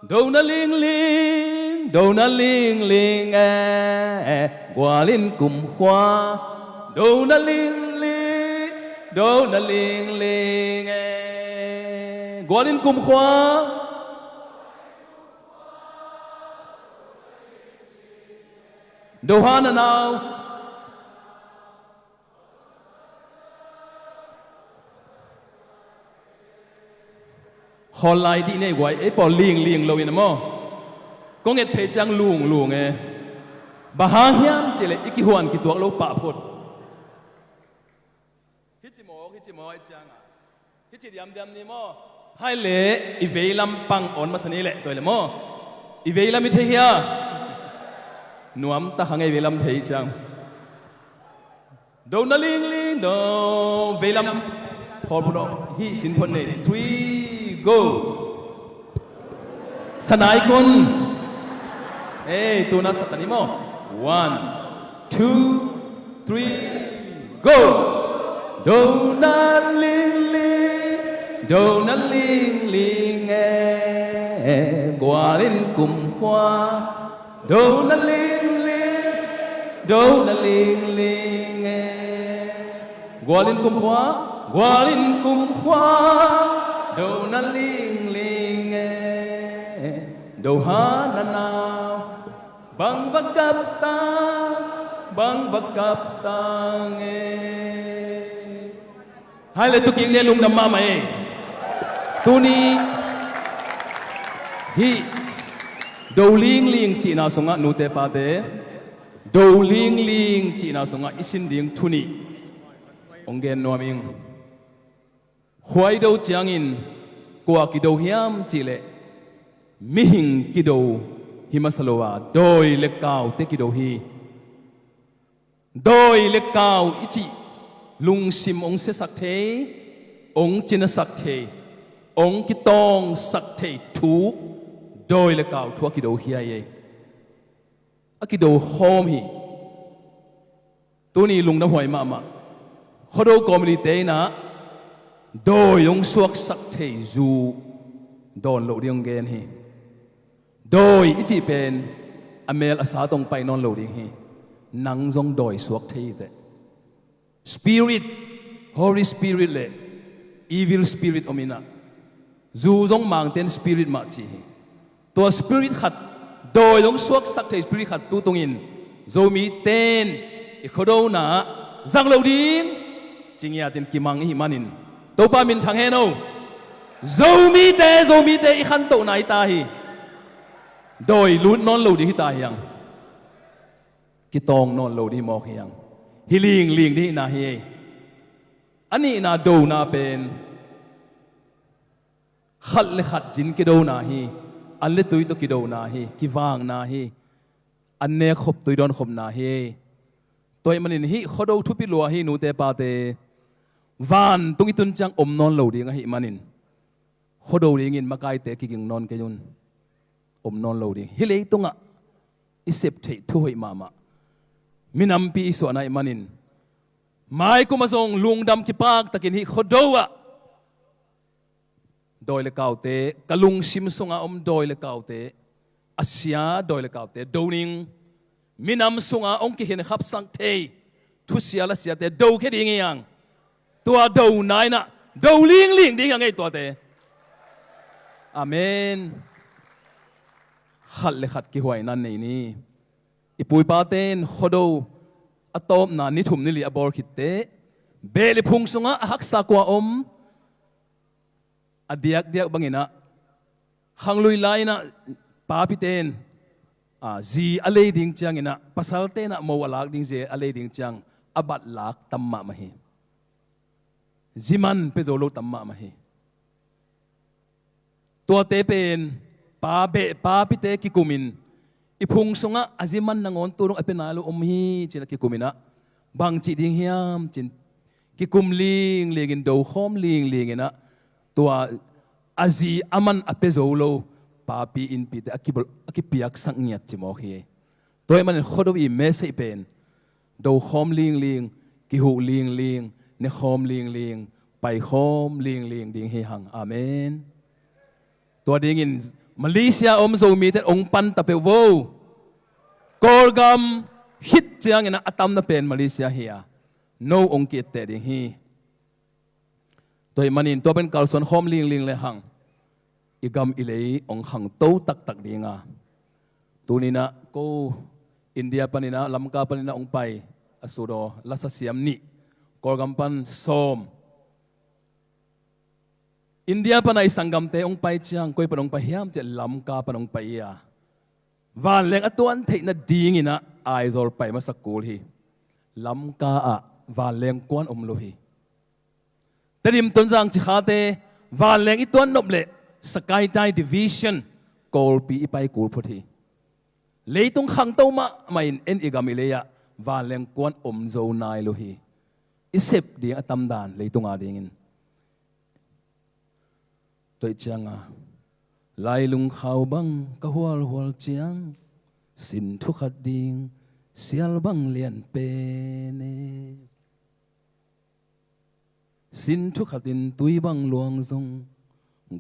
do na lingling, do na lingling e, gualin kumkhua. Do na lingling, do na lingling e, gualin kumkhua. Doha na nau. Khawl lai dih nei guai, ei pawl lingling lo in a maw. Kong et phei ciang lunglung e. Bang hang hiam cihleh i kihuan kituak lo pah phot. Hici maw, hici maw, i ciang a. Hici diamdiam ni maw. Hai le, i veilam pang awn masa ni leh, tua i le maw. I veilam i thei hia. Nuam tak hang ei veilam thei ciang. Do na lingling do, veilam. Khawl phot aw, hih sin phot nei. Three, go. Sanai kun. Ei, tuna sa ta ni maw. One, two, three, go. Do na lingling, do na lingling e, gualin kumkhua. Do na lingling, do na lingling e. Gualin kumkhua, gualin kumkhua. Do na lingling e. Doha na nau. Bang va kap tang, bang va kap tang e. Hai le, tu kik ni lungdam mahmah e. Tuni hih do lingling cihna sungah nute pate, do lingling cihna sungah i sin ding thu nih hong gen nuam ing. Khua i do ciangin kua kido hiam cihleh mihing kido hi masa lo a, dawi le kaute kido hi. Dawi le kau i cih lungsim hong siasak thei, hong cinasak thei, hong kitawngsak thei thu, dawi le kau thu a kido hi a hi ei. A kido khawm hi. Tuni lungdam huai mahmah. Khuado kawmlite in ah dawi hong suaksak thei zu dawn loh ding hong gen hi. Dawi i cih pen a mel a sa tawh hong pai nawn lo ding hi. Nang zong dawi suak thei hi teh. Spirit, Holy Spirit le evil spirit om in ah, zu zong mangten spirit mah ci hi. Tua spirit khat, dawi hong suaksak thei spirit khat tu tungin Zomite in i khuado na ah zang lo ding ci ngiatin kimang i hih manin Topa minthang hen aw. Zomite, Zomite i khantohna hi ta hi. Dawi lut nawn lo ding hi ta hi hang. Kitawng nawn lo ding hi mawk hi hang. Hi lingling ding hi na hi ei. A nihna dona pen khat le khat zin kidona hi. An le tui tawh kidona hi. Kivakna hi. An nek khop tui dawn khopna hi. Tua ahih manin hih Khuado thupi lua hi, nute pate. Vantung i tun ciang om nawn lo ding ahih manin, Khuado dingin makaite kiging nawn kei un. Om nawn lo ding. Hih leitungah i sep theih thu hoih mahmah, minampi i suahna ahih manin, maikum ah zong lungdam kipak takin hih Khuado ah dawi le kaute, ka lungsim sunga om dawi le kaute, a sia dawi le kaute do ning. Minam sunga hong kikhenkhapsak thei thusia lasiate do khia ding hi hang. Tua dona in ah do lingling ding hi hang ei tuate. Amen. Khat le khat kihuaina nei ni. I pu i pate in Khuado a tawpna ni thum ni li a bawl khit teh, beh le phung sungah a haksa kua om, a diakdiak bangin ah, khanglui lai-in ah papite in, a, zi a lei ding ciangin ah, pasalte in ah mo a lak ding zi a lei ding ciang a bat lak tam mahmah hi. Zi man pia zo lo tam mahmah hi. Tuate pen pa beh papite kikumin, i phung sungah a zi man nangawn tu dong a pia nai lo om hi, ci-in ah kikumin ah, bang cih ding hiam ci-in kikum linglingin, do khawm linglingin ah, tua a zi a man a pia zo lo papi innpite a kibol, a kipiaksak ngiat ci mawk hi. Tua ahih manin Khuado i message pen do khawm lingling, kihuh lingling, ne khawm lingling, pai khawm lingling ding hi hang. Amen. Tua dingin Malaysia om Zomite hong pan ta peuh vo. Kawlgam khit ciangin ah a tamna pen Malaysia hi a, no hong ki-etteh ding hi. Tua ahih manin tua pen kalsuan khawm lingling le hang, i gam i lei hong khangto taktak ding a. Tuni-in ah ko India panin ah, Lamka panin ah hong pai a sut aw, lasa siam nih, Kawlgam pan sawm. India pan a i sanggamte hong pai ciang, koi pan hong pai hiam cih leh Lamka pan hong pai hi a. Vanleng a tuan theih nadingin ah Aizawl pai masa kul hi. Lamka ah vanleng kuan om lo hi. Tedim, Tonzang, Cikhate vanleng i tuan nop leh Sagaing Tai Division Kawlpi i pai kul phot hi. Leitung khangto mahmah in, en i gam i lei ah vanleng kuan om zo nai lo hi. I sep ding a tamdan leitung a dingin. Tua ahih ciangin, lailung khau bang ka hualhual ciang, sin thukhat ding sial bang lian pen e. Sin thukhat in tui bang luang zong,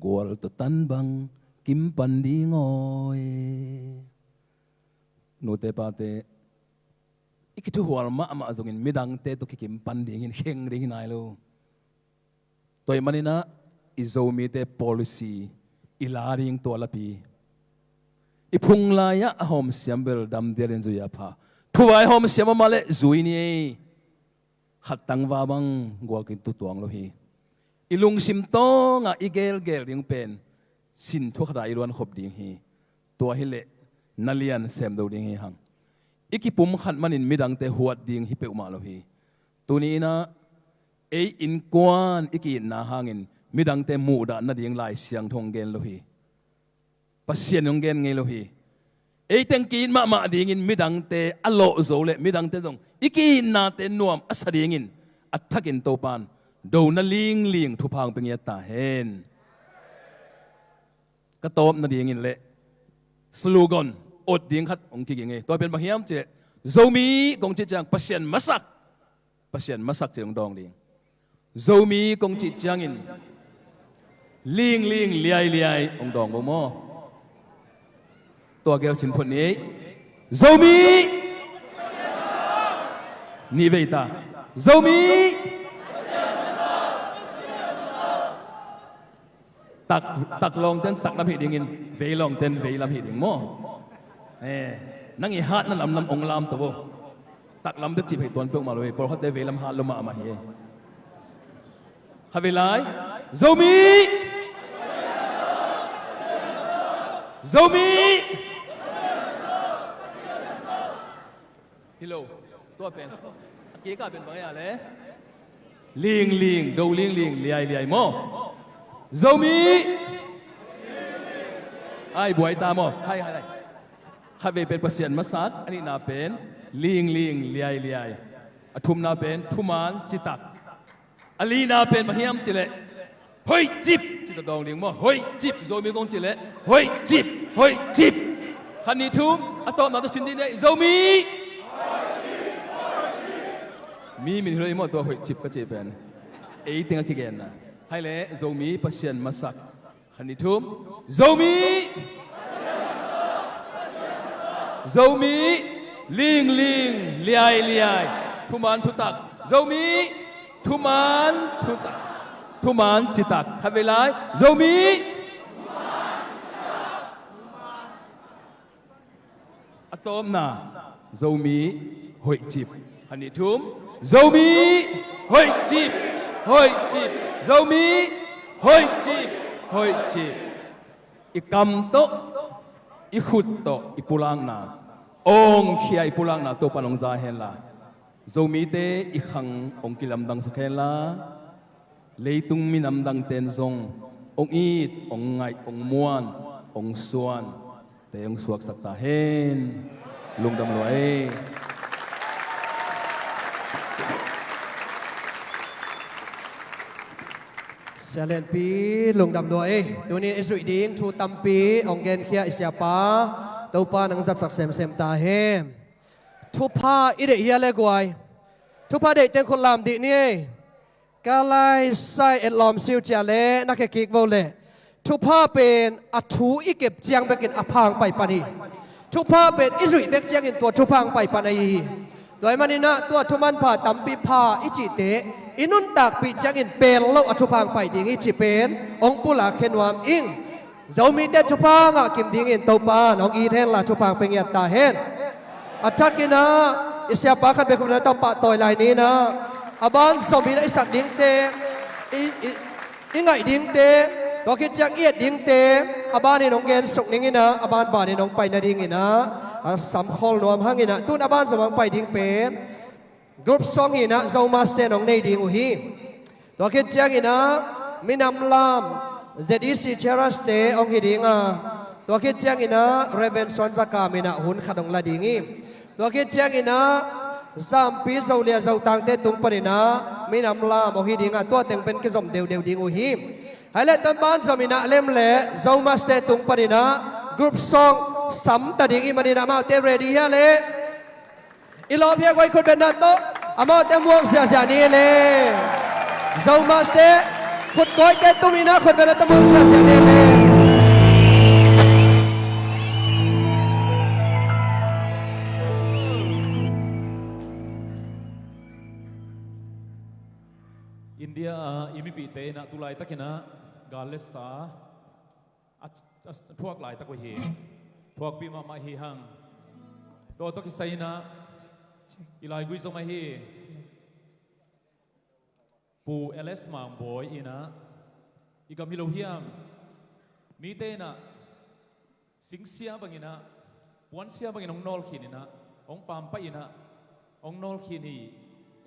gual tawh tan bang kim pan ding aw e. Nute pate, i kithuhual mahmah zongin midangte tawh kikim pan dingin kheng ding hi nai lo. Tua ahih manin ah i Zomite policy i la ding tua lapi. I phung lai-ah a hawmsiam bel damdialin zui a pha. Thuvai hawmsiam a mah leh zui ni ei. Khat tangva bang gual kitutuang lo hi. I lungsim tawngah i gelgel ding pen sin thukhat ah i luan khop ding hi. Tua hi leh na lian sem do ding hi hang. I kipumkhat manin midangte huat ding hi peuhmah lo hi. Tuni-in ah ei innkuan i ki-itna hangin midangte muhdah nading Lai Siangtho hong gen lo hi. Pasian hong gen ngei lo hi. Ei teng ki-it mahmah dingin midangte a lawh zo leh midangte zong i ki-itnate nuam a sa dingin a thakin Topa in dona lingling thupha hong pia ngiat ta hen. Ka tawp nadingin leh slogan ot ding khat hong kiging hi. Tua pen bang hiam cih leh, Zomi kong cih ciang Pasian masak, Pasian masak cih hong dawng ding. Zomi kong cih ciangin lingling liailiai hong dawng bo maw? Tua gel sin phot ni. Zomi. Nih vei ta. Zomi. Tak, tak lawngte in tak lam hih dingin, vei lawngte in vei lam hih ding maw? Eh, nang i hatna lamlam hong lam ta bo. Tak lam bek cih phei tuan peuhmah lo hi, pawlkhatte vei lam hat lo mahmah hi. Kha vei lai. Zomi! Zomi! Hi lo. Tua pen a kikah pen bang hia le? Lingling, do lingling, liailiai maw? Zomi. Ai buai ta maw? Khai, khai, khai. Khatvei pen Pasian masak, a nihna pen lingling, liailiai. A thumna pen thuman citak. A lina pen bang hiam cileh hoihcip, ci ta dawng ding maw? Hoihcip, Zomi kong cileh hoihcip, hoihcip. Khat nih thum, a tawpna tawh sin dih ni ei. Zomi. Mi min hi lo ei maw tua hoihcip ka cih pen. Ei teng a kigenna. Hai leh Zomi Pasian masak. Khat nih thum. Zomi. Zomi. Lingling, liailiai. Thuman thutak. Zomi. Thuman thutak. Thuman citak. Khatvei lai. Zomi. A tawpna, Zomi hoihcip. Khat nih thum. Zomi hoihcip, hoihcip. Zomi hoihcip, hoihcip. I kam tawh, i khut tawh i pulakna, awngkhia i pulakna Topa'n hong za henla, Zomite i khang hong kilamdangsak henla, leitung minam dangte'n zong hong it, hong ngaih, hong muan, hong suan te hong suaksak ta hen. Lungdam lua ei. Sia Lianpi, lungdam lua ei. Tuni i zuih ding thu tampi hong genkhia i siapa, Topa'n hong zatsak semsem ta hen. Thupha i deih hia le guai? Thupha deih teng khut lam dih ni ei. Ka lai sai et lawm siu cia le na khe kik vo le. Thupha pen a thu i kep ciang bekin a pha hong pai pan hi. Thupha pen i zuih bek ciangin tua thupha hong pai pan ahi hi. Tua ahih manin ah tua thuman pha tampi pha i cihte, i nuntakpih ciangin pel lo a thupha hong pai ding hi cih pen hong pulak khe nuam ing. Zomite thupha ngah kim dingin Topa'n hong it henla thupha hong pia ngiat ta hen. A thakin ah i siapa khat bek khut beng tawh pahtawi lai ni in ah, a ban zom in ah i sak dingte, i, i, i ngaih dingte, tua khit ciang i et dingte a banin hong gensuk ning in ah, a banbanin hong pai nadingin ah a samkhawl nuam hang in ah, tu-in a ban zom hong pai ding pen group song hi in ah Zomaste'n hong nei ding uh hi. Tua khit ciangin ah minam lam Z E C Cheras te hong hi ding a, tua khit ciangin ah Reverend Suan Za Kam in ah hun khat hong la ding hi. Tua khit ciangin ah Zampi, Zolia, Zotangte tung panin ah minam lam hong hi ding a, tua teng pen kizom deudeu ding uh hi. Hai leh tua ban zom in ah lem leh Zomaste tung panin ah group song sam ta ding ahih manin ah amaute ready hia leh? I lawm hia guai? Khut bengna tawh amaute muang ziahziah ni le. Zomaste khut kawite tum in ah khut bengna tawh muang ziahziah ni le. India ah i mipihte in ah tu laitakin ah gal le sa a, a thuak laitak uh hi. Thuakpih mahmah hi hang. Tua tawh kisai in ah i laigui zom ahi Pu L S Mangbawi in ah, i gam hi lo hiam? Mite in ah singsia bangin ah, puansia bangin hong nawlkhin in ah, hong pampaih in ah, hong nawlkhin hi.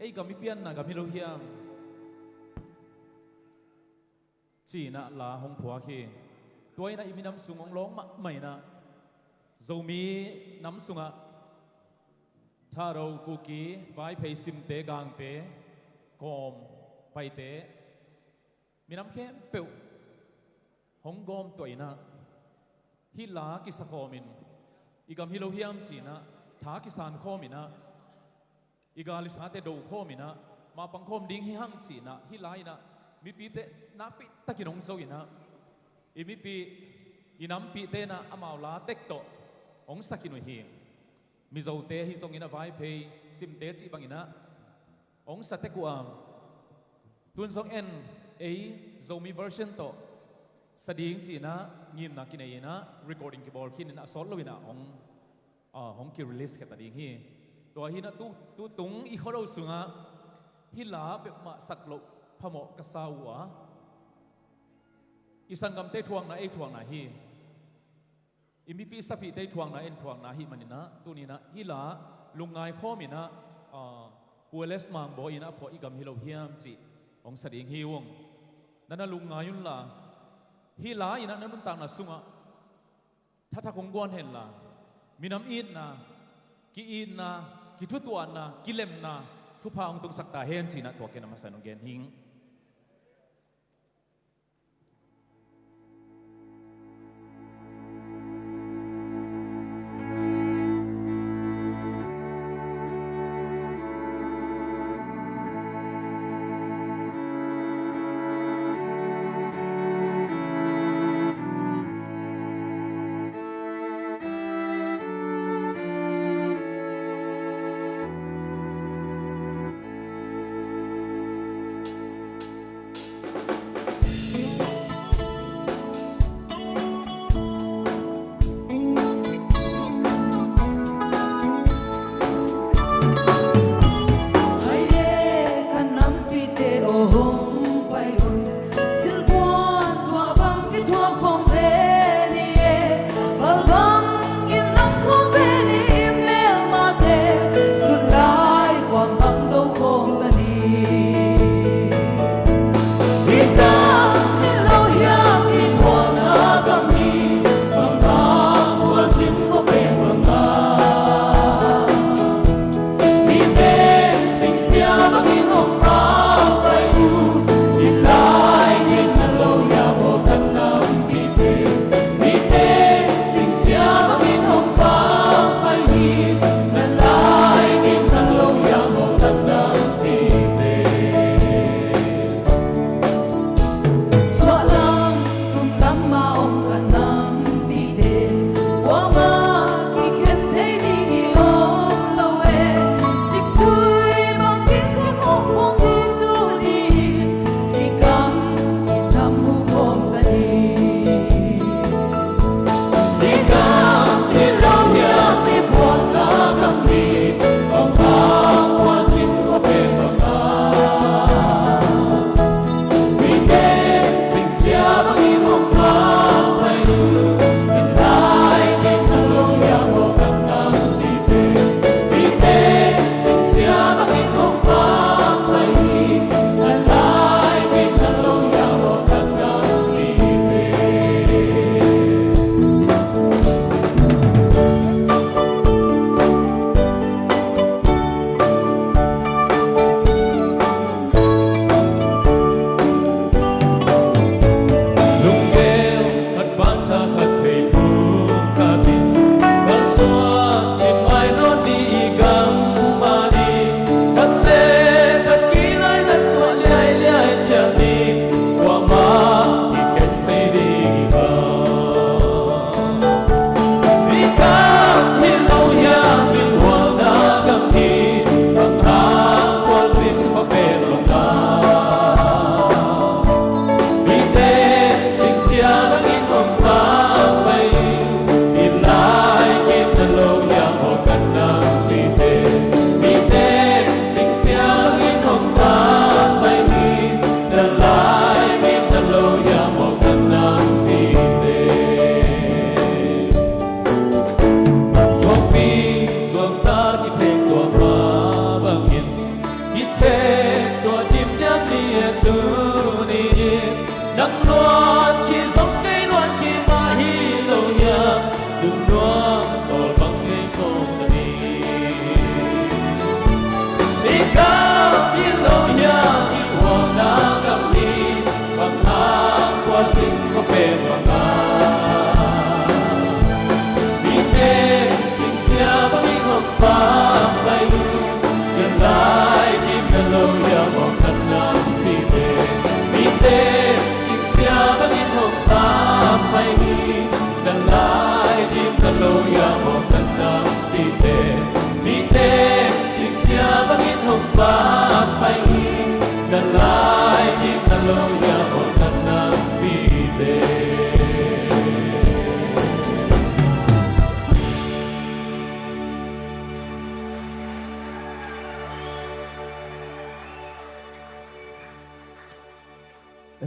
Ei gam i pianna gam hi lo hiam? Ci-in ah la hong phuak hi. Tua in ah i minam sung hong lawng mahmah in ah, Zomi nam sungah Tharo, Kuki, Vaiphei, Simte, Gangte, Kawm, Paite, minam khempeuh hong gawmtuah in ah, hih la kisa khawmin, i gam hi lo hiam ci-in ah tha kisan khawm in ah, i gal i sate do khawm in ah, mapang khawm ding hi hang ci-in ah, hih la in ah mipite nakpi takin hong zo in ah, i mipih, i nampihte in ah amau la tek tawh hong sa khin uh hi. Mizote ahi zongin ah Vaiphei, Simte cih bangin ah hong sa tek uh a, tun zong en, ei Zomi version tawh sa ding ci-in ah ngimna kinei in ah recording kibawl khin in ah, a sawt lo in ah hong, ah, hong ki-release khia ta ding hi. Tua hi in ah tu, tu tung i khuado sungah hih la peuhmah sak loh phamawh ka sa uh a, i sanggamte thuakna, ei thuakna hi. I mipi sapihte thuakna, en thuakna ahih manin ah, tuni in ah hih la lungngai khawm in ah, ah, Pu L S Mangbawi in ah a phuah i gam hi lo hiam cih Hong sa ding hi ung. Na na lungngai unla, hih la-in ah na nuntakna sungah thathak hong guan henla, minam itna, ki-itna, kithutuahna, kilemna thupha hong tungsak ta hen ci-in ah tua ken a masa in hong gen hing.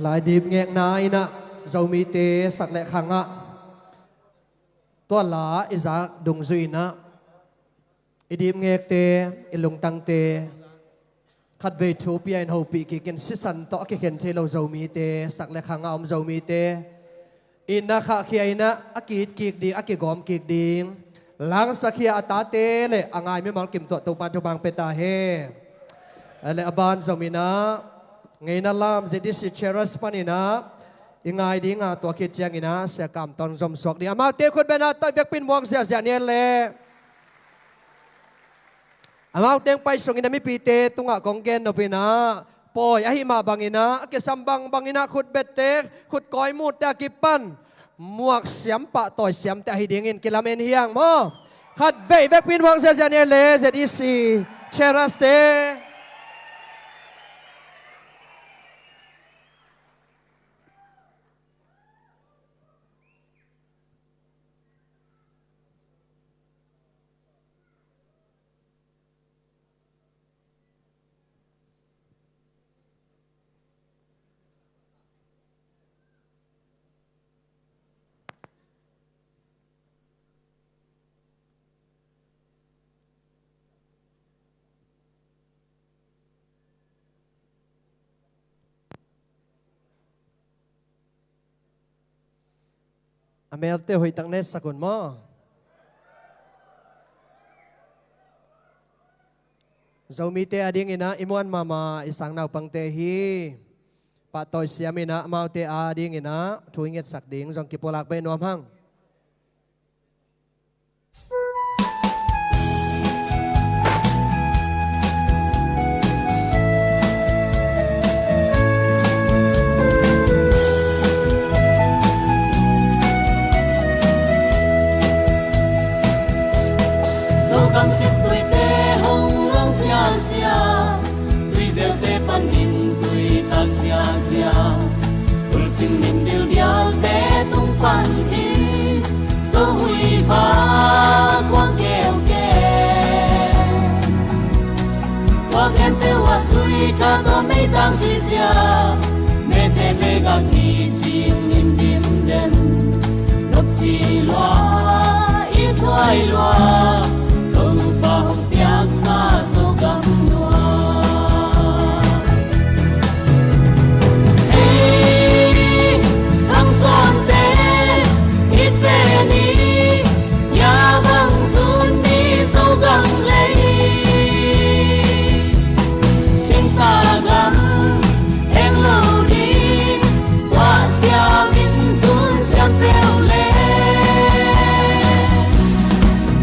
Lai dip ngekna in ah Zomite sak le khang ah tua la i zak dungzui in ah i dip ngekte, i lungtangte, Khatvei thu pia in hopih kikin sisan tawh a kikhen thei lo Zomite, sak le khang a om Zomite, itna khahkhia in ah a ki-it kik ding, a kigawm kik ding, langsakhia a tate le a ngai mimal kim tawh Topa thupha pia ta hen. A le a ban zom in ah ngeina lam Z D C Cheras pan in ah i ngai ding a, tua khit ciangin ah Sia Kam Ton zom suak ding. Amaute khut beng a tawh i vekpi in muak ziahziah ni le. Amau teng pai sungin a mipite tungah kong gen nop in ah, pawi ahih mah bangin ah, a kisam bangbang in ah khutbette, khut kawi mutte a kipan muak siam, pahtawi siamte ahi dingin kilamen hi hang maw. Khatvei vekpi in muak ziahziah ni le Z D C Cheras te. A melte hoihtak ne sak un maw. Zomite adingin ah i muan mahmah i sang naupangte hi. Pahtawi siam in ah amaute adingin ah thu i ngetsak ding zong kipulak beh nuam hang. Zogam sittuite hong luang ziahziah, tuizelte panin tuitak ziahziah, kulsing nim dildialte tung panin Zo huiva khua keukeu, khua khempeuh ah tui tha tawh meitang ziahziah, mete mega kicing in dimdem, nopci lua, i thuai lua, Topa hong piaksa Zogam lua. Hei, khangsawnte, it ve ni, ya bang zun ni Zogam lei. Singtagam heng lo ding, tua siam in zun siam peuh le.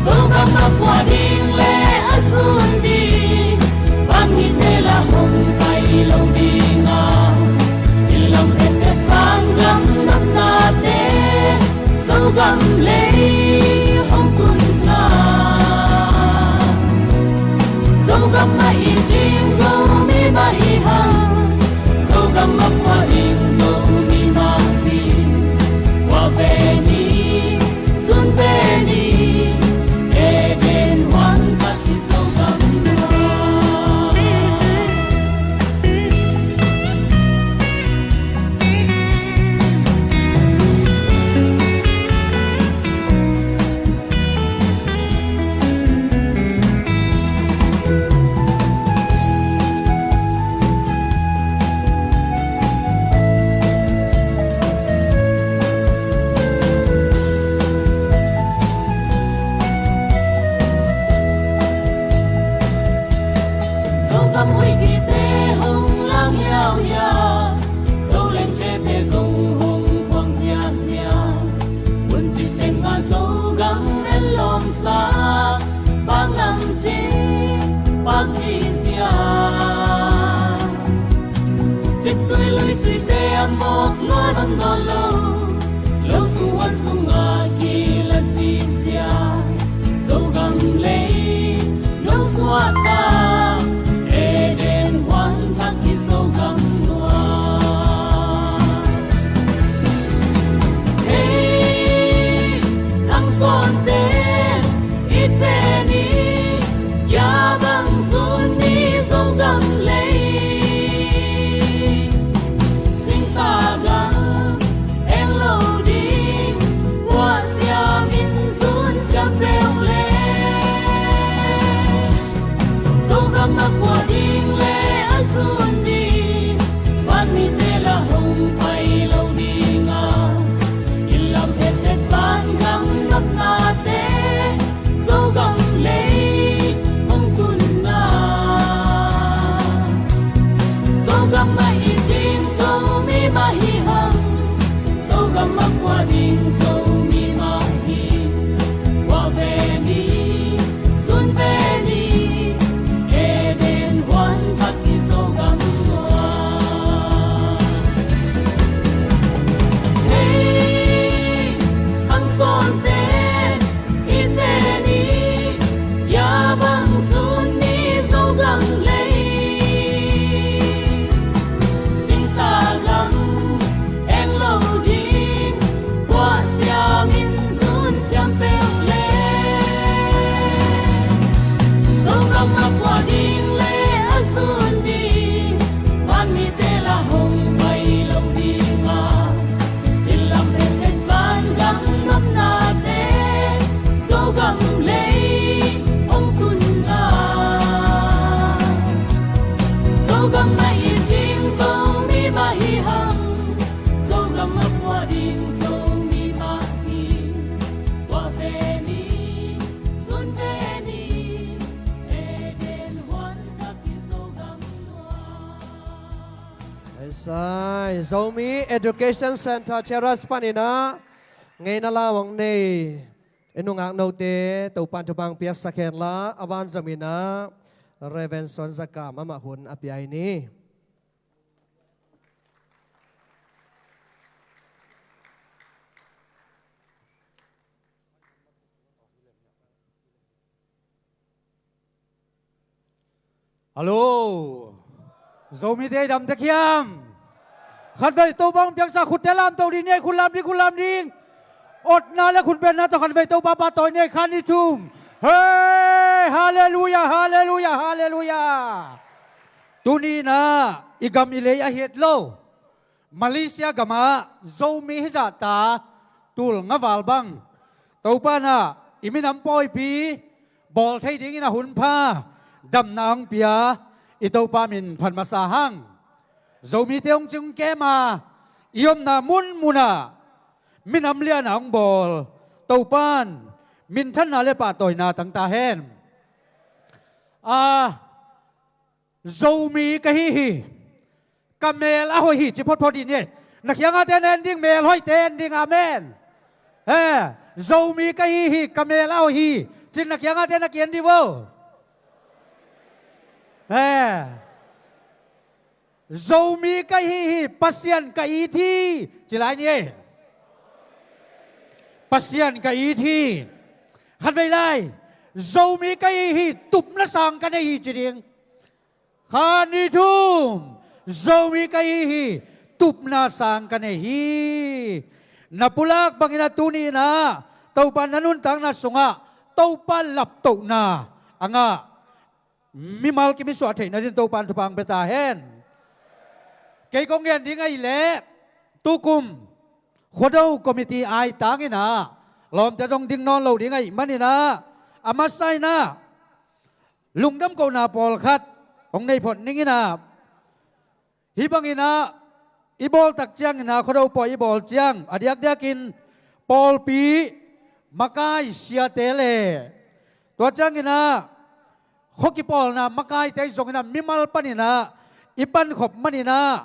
Zogam a pua ding le a zun ding, bang hi te la hong kai lo ding a, i lam pet pet van gam nopnate, Zogam lei hong kun hna. Zogam mah i ding Zomi mah i hang, Zogam a pua ding Zomi mah hi. Pua ve ni, zun ve ni, Eden huan khat hi Zogam lua. Zogam huih kite hong lang hiauhiau, Zoleng khete zong hong khuang ziahziah. Mun cih tengah Zogam en lawmsa, bang nam cih pak ziahziah. Ciktui luituite a mawk lua dong nawn lo, lo suan sungah kila ziahziah. Zogam lei lo suahta, Eden huan thak hi Zogam lua. Hei, khangsawnte, it ve ni, ya bang zun ni Zogam lei. Singtagam Tua ding Zomi mah hi. Tua ve ni, sun ve ni, Eden huan thak i Zogam tua. Hei, khang sawnte, i te ni, ya bang sun ni Zogam lei. Singta gam eng lo ding, puah siam in zun siam peuh le. Zogam a puah ding le a zun ding, vanmite la hong pai lo ding a. Inn lam pekpek van gam nopnate, Zogam lei hong tunna. Zogam mah hi ding, Zomi mah hi hang. Zogam a puah ding, Zomi mah hi. Puah ve ni, sun ve ni, Eden huan thak i Zogam tua. Aisai, Zomi Education Center Cheras panin ah ngeina lam hong nei i nungak note Topan thupha piaksak hen la, a vanzom in ah Reverend Suan Za Kam amah hun a pia hi ni. Hallo. Zomite i dam tek hiam? Khatvei Topa hong piangsa khutte lamto dih ni ei, khut lam dih, khut lam dih. Otna le khutbenna tawh khatvei Topa pahtawi ni ei, khat nih thum. Hei, halleluia, halleluia, halleluia. Tuni in ah i gam i lei a hi het lo Malaysia gamah Zomi hizahta tul nga val bang Topa in ah i minam pawipi bawl thei dingin a hun pha damna hong pia i Topa min phat masa hang. Zomite hong cing kem a, i omna munmun ah minam lian a hong bawl Topa in minthanna le pahtawina tang ta hen. A, Zomi ka hi hi. Ka mel a hoih hi, ci photphot dih ni. Na kiangah te na en ding, mel hoihte en ding, amen. He, Zomi ka hi hi, ka mel a hoih hi, ci na kiangah te na ki-en dih vo. He, Zomi ka hi hi, Pasian ka it hi, ci lai ni. Pasian ka it hi. Khatvei lai, Zomi ka hi hi, tupna sang ka nei hi, ci ding. Khat nih thum, Zomi ka hi hi, tupna sang ka nei hi. Na pulak bangin a tuni in ah Topa na nuntakna sungah Topa laptohna a ngah mimal kim i suah theihna dingin Topa in thupha hong pia ta hen. Kei kong gen ding ahih leh tukum Khuado Committee aitang in ah lawmte zong ding nawn lo ding ahih manin ah a masa in ah lungdam kohna pawlkhat hong nei phot ning in ah, hih bangin ah i bawl tak ciangin ah, Khuado pawi i bawl ciang a diakdiakin pawlpi makai siate le tua ciangin ah khua kipawlna makaite zongin ah mimal panin ah i pankhop manin ah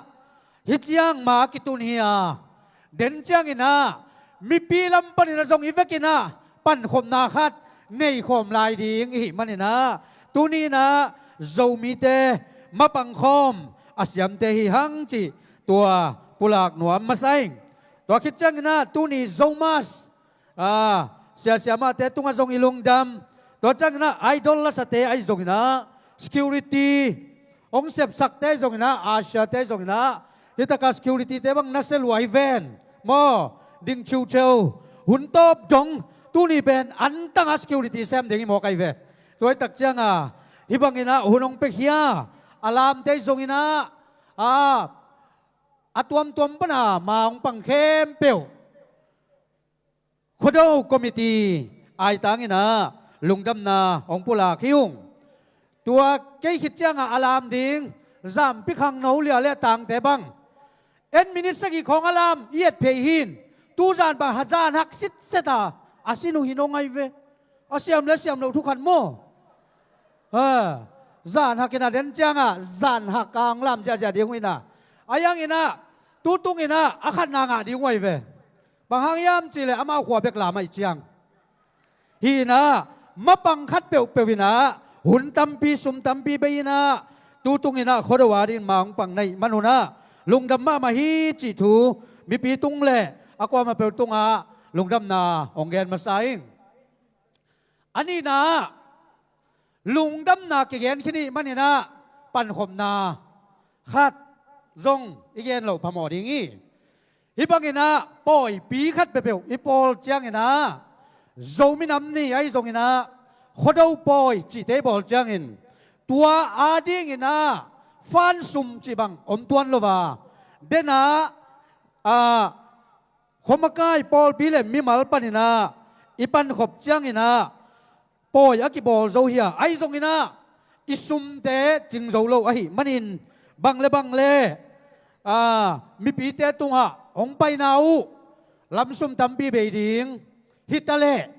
hih ciang ma kitun hi a, den ciangin ah mipi lam panin ah zong i vekin ah pankhopna khat neikhawm lai ding i hih manin ah tuni in ah Zomite mapangkhawm a siamte hi hang cih tua pulak nuam masa ing. Tua khit ciangin ah tuni Zomas, a, siasia mahte tungah zong i lungdam. Tua ciangin ah idol lasate ahi zongin ah security hong sepsakte zongin ah, a siate zongin ah, hih taka security te bang nasia lua hi ven maw, ding ciuciu. Hun tawp dong tuni pen antanga security sem ding hi maw kai ve. Tua hi tak cianga hih bangin ah hun hong pia khia a lamte zongin ah, a, a tuamtuam pana ma hong pang khempeuh Khuado Committee aitang in ah lungdamna hong pulak hi ung. Tua kei khit ciangah a lam ding zampi khangno lia le tangte bang en minit sagih khawng a lam i et phei hin. Tuzan bang zan hak sitset a, a sin uh hi nong ai ve. A siam le siam loh thu khat maw? Ha, zan hak in a den ciangah zan hak a hong lam ziahziah ding uh in a, a yang in ah tutung in ah a khatna ngah ding uh ai ve. Bang hang hiam cih leh amau khua bek lam ahih ciang. Hi inah, mapang khat peuhpeuh inah, hun tampi, sum tampi bei inah, tu tung inah, Khuado adingin ma hong pang na hih manun ah, lungdam mahmah hi cih thu, mipi tung le a kuamah peuh tungah lungdamna hong gen masa ing. A nihna ah, lungdamna kigen khin ahih man inah, pankhopna khat zong i gen loh phamawh ding hi. Hih bang inah, pawipi khat peuhpeuh i pawl ciang inah, Zomi Nam Ni ahi zong inah, Khuado pawi cihte i bawl ciangin, tua ading inah, fan sum cih bang om tuan lo a, den ah, a, khuamakai pawlpi le mimal pan inah, i pankhop ciang inah, pawi a kibawl zo hi a, ahi zong inah, i sumte cing zo lo ahih manin, bang le bang le, a, mipite tungah hong paina uh lam sum tampi bei ding hi ta leh,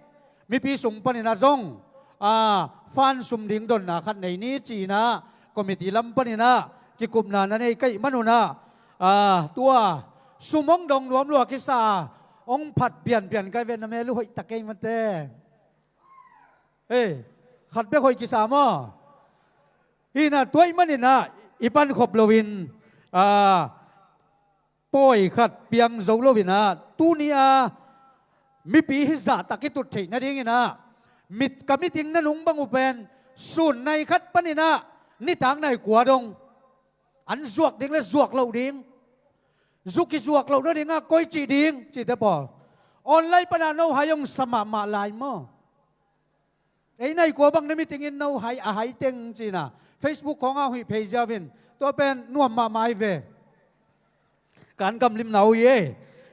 mipi sung pan inah zong, a, fan sum ding donna khat nei ni ci inah, committee lam pan inah kikupna na nei ka hih manun ah, a, tua sum hong dong nuam lua kisa, hong phat pianpian ka hi ve, na mel uh hoih ta kei mate. Ei, khat bek hoih kisa maw? Hi inah, tua ahih man inah, i pankhop loin, a, pawi khat piang zo lo inah, tuni a mipi hih zahtak i tut theih nading inah, mit, ka meeting nanung bang uh pen, sun nai khat pan inah, nitak nai kua dong an zuak ding le zuak loh ding, zu kizuak loh nading ah koi cih ding cihte pawl, online pan ah no hai hong sa mahmah lai maw? Ei, nai kua bang na meeting in no hai, a hai teng ci inah, Facebook khawng ah huih phei ziau in, tua pen nuam mahmah hi ve. Kan kam limna uh hi ei.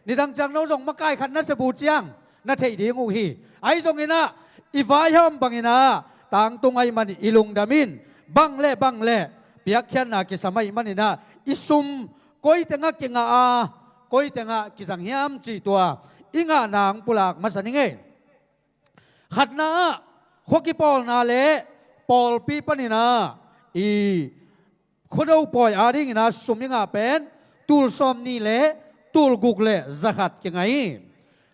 Nidang ciang no zong makai khat na sep uh ciang, na theih ding uh hi. Ahi zong inah, i vaihawm bang inah, tangtung ahih manin i lungdam in, bang le bang le piakkhiatna kisam ahih man inah, i sum koi tengah kingah a, koi tengah kizang hiam cih tua i ngahna hong pulak masa ning ei. Khatna ah, khua kipawlna le pawlpi pan inah, i Khuado pawi ading inah sum i ngah pen, tul sawmnih le tul guk le za khat kingah hi.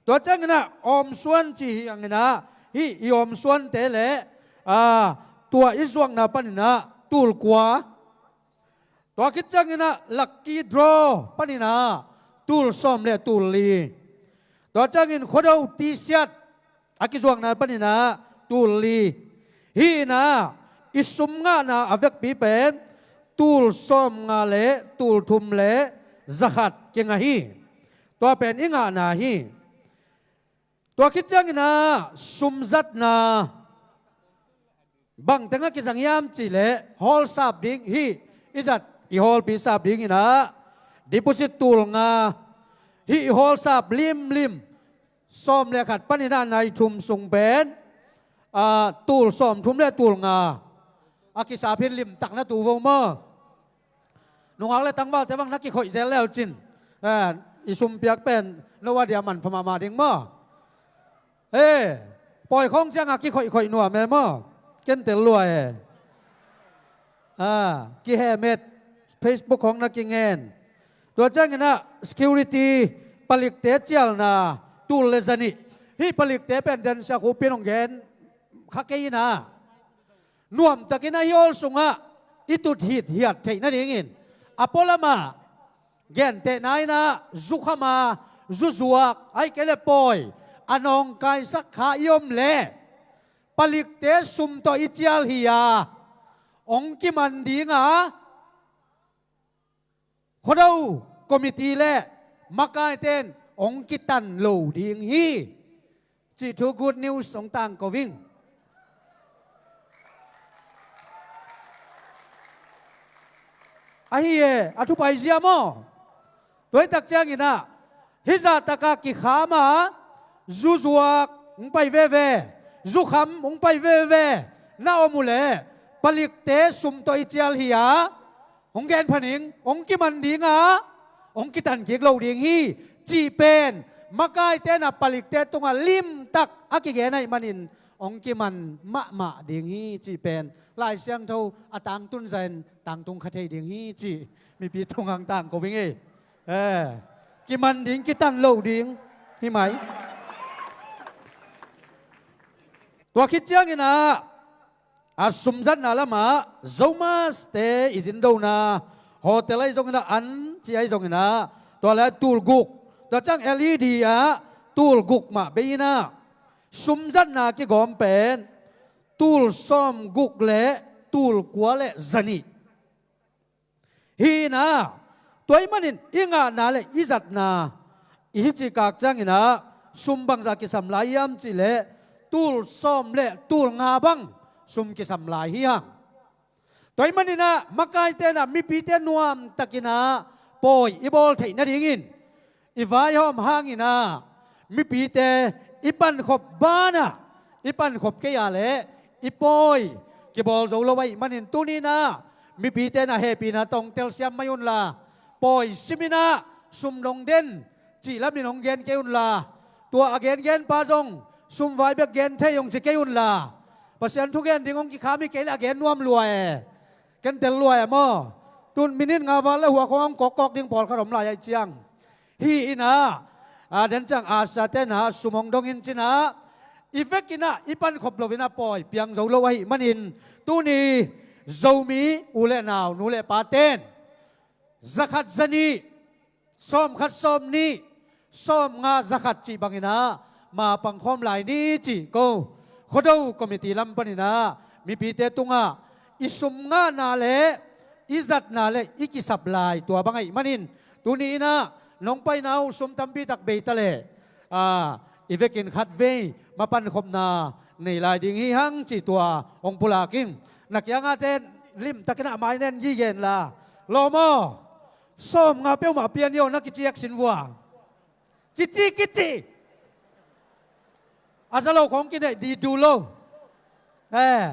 Tua ciang inah, awmsuan cih hi hang inah, hih i awmsuante le, a, tua i zuakna pan inah tul kua, tua khit ciang inah, lucky draw pan inah tul sawm le tul li. Tua ciangin Khuado T-shirt a kizuakna pan inah tul li. Hi inah, i sum ngahna a vekpi pen, tul sawmnga le tul thum le za khat kingah hi. Tua pen i ngahna hi. Tua khit ciang inah, sum zatna bang tengah kizang hiam cih leh, hall sap ding, hih i zat, i hallpi sap ding inah, deposit tul nga, hih i hall sap limlim, sawm le khat pan inah nai thum sung pen, a, tul sawm thum le tul nga a kisap hi in, limtak na tu vo maw? Nungak le tangvalte bang na kikhoih zel le uh cin, a, i sum piak pen no a dia manpha mahmah ding maw? Ei, pawi khawng ciang a kikhoihkhoih nuam e maw? Ken tel lua e. A, kihemet, Facebook khawng na kingen. Tua ciang inah, security, palikte cialna tul le za nih. Hih palikte pen den siakhu pin hong gen kha kei inah, nuamtak inah hih hall sungah i tut hithiat theih nadingin, a pualam ah, gentehna inah, zukham a, zuzuak, ahih kei leh pawi a nawngkaisak kha i om leh, palikte sum tawh i cial hi a, hong kiman ding a, Khuado committee le makaite in hong kitan lo ding hi, cih thu, good news hong tangko ing. Ahi e, a thupai zia maw? Tua hi tak ciang inah, hih zahtak a kikham a, zuzuak hong pai veve, zukham hong pai veve na om uh leh, palikte sum tawh i cial hi a, hong genpha ning, hong kiman ding a, hong kitan kik lo ding hi, cih pen makaite in a palikte tungah limtak a kigen ahih manin, hong kiman mahmah ding hi, cih pen Lai Siangtho a tangtun zah in tangtung kha thei ding hi, cih mipi tungah hong tangko ing ei. Eh, kiman ding, kitan lo ding. Hi mai. Tua khit ciangin ah, a sumzatna lamah Zomaste i zindona hotel ahi zongin ah, an ci ahi zongin ah, tua le tul guk, tua ciang L E D ah tul guk mah bei in ah, sumzatna kigawm pen tul sawm guk le tul kua le zanih. Hi in ah, tua ahih manin i ngahna le i zatna i hi cikak ciangin ah, sum bangzah kisam lai hiam cih leh tul sawm le tul nga bang sum kisam lai hi hang. Tua ahih manin ah, makaite in ah mipite nuamtakin ah pawi i bawl theih nadingin i vaihawm hangin ah, mipite i pankhop banah i pankhop kei a leh i pawi kibawl zo lo ahih manin, tuni in ah mipite in ah hehpihna tawh telsiam mai unla, pawi simin ah sum dong den cih lamin hong gen kei unla, tua a gengenpa zong sumvai bek gen thei hong ci kei unla, Pasian thugen ding hong kikham hi kei leh a gen nuam lua e. Ken tel lua e maw? Tun minute nga val le huak hong kawkkawk ding pawlkhat om lai ahih ciang. Hi in ah, a, den ciang Asia te in ah sum hong dong in cin ah, i vekin ah i pankhop loin ah pawi piang zo lo ahih manin, tuni Zomi u le nau, nu le paten zakhat, zanih, sawmkhat, sawmnih, sawmnga, zakhat cih bangin ah ma pangkhawm lai ni cih ko Khuado committee lam panin ah mipite tungah i sum ngahna le i zatna le i kisap lai tua bang ahih manin, tuni in ah nong paina uh sum tampi tak bei ta leh, a, i vekin khatvei ma pankhopna nei lai ding hi hang cih tua hong pulak ing. Na kiangahte limtakin ah mai nen gige inla, lawm aw, sawmnga peuhmah pia ni aw, na kici eksin vua. Kici, kici. A za lo khong kineih di du lo. Eh.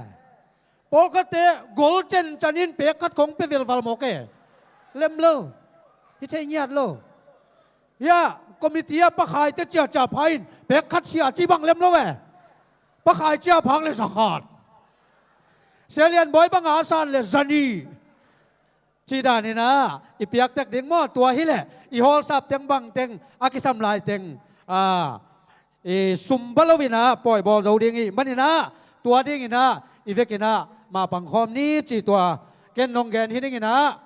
Pawlkhatte gol cencen in pek khat khong pia velval mawk e. Lem lo. Hi thei ngiat lo. Hia, committee ah pakhaite ciacia pha in pek khat khia ci bang lem lo e. Pakhai cia phak le zakhat. Sia Lian Bawi banga a san le zanih. Cih danin ah i piak tek ding maw, tua hi leh i hawlsap teng bang teng, a kisam lai teng, a, i sum ba loin ah pawi bawl zo ding ahih manin ah, tua dingin ah i vekin ah ma pangkhawm ni cih tua ken nong gen hi dingin ah.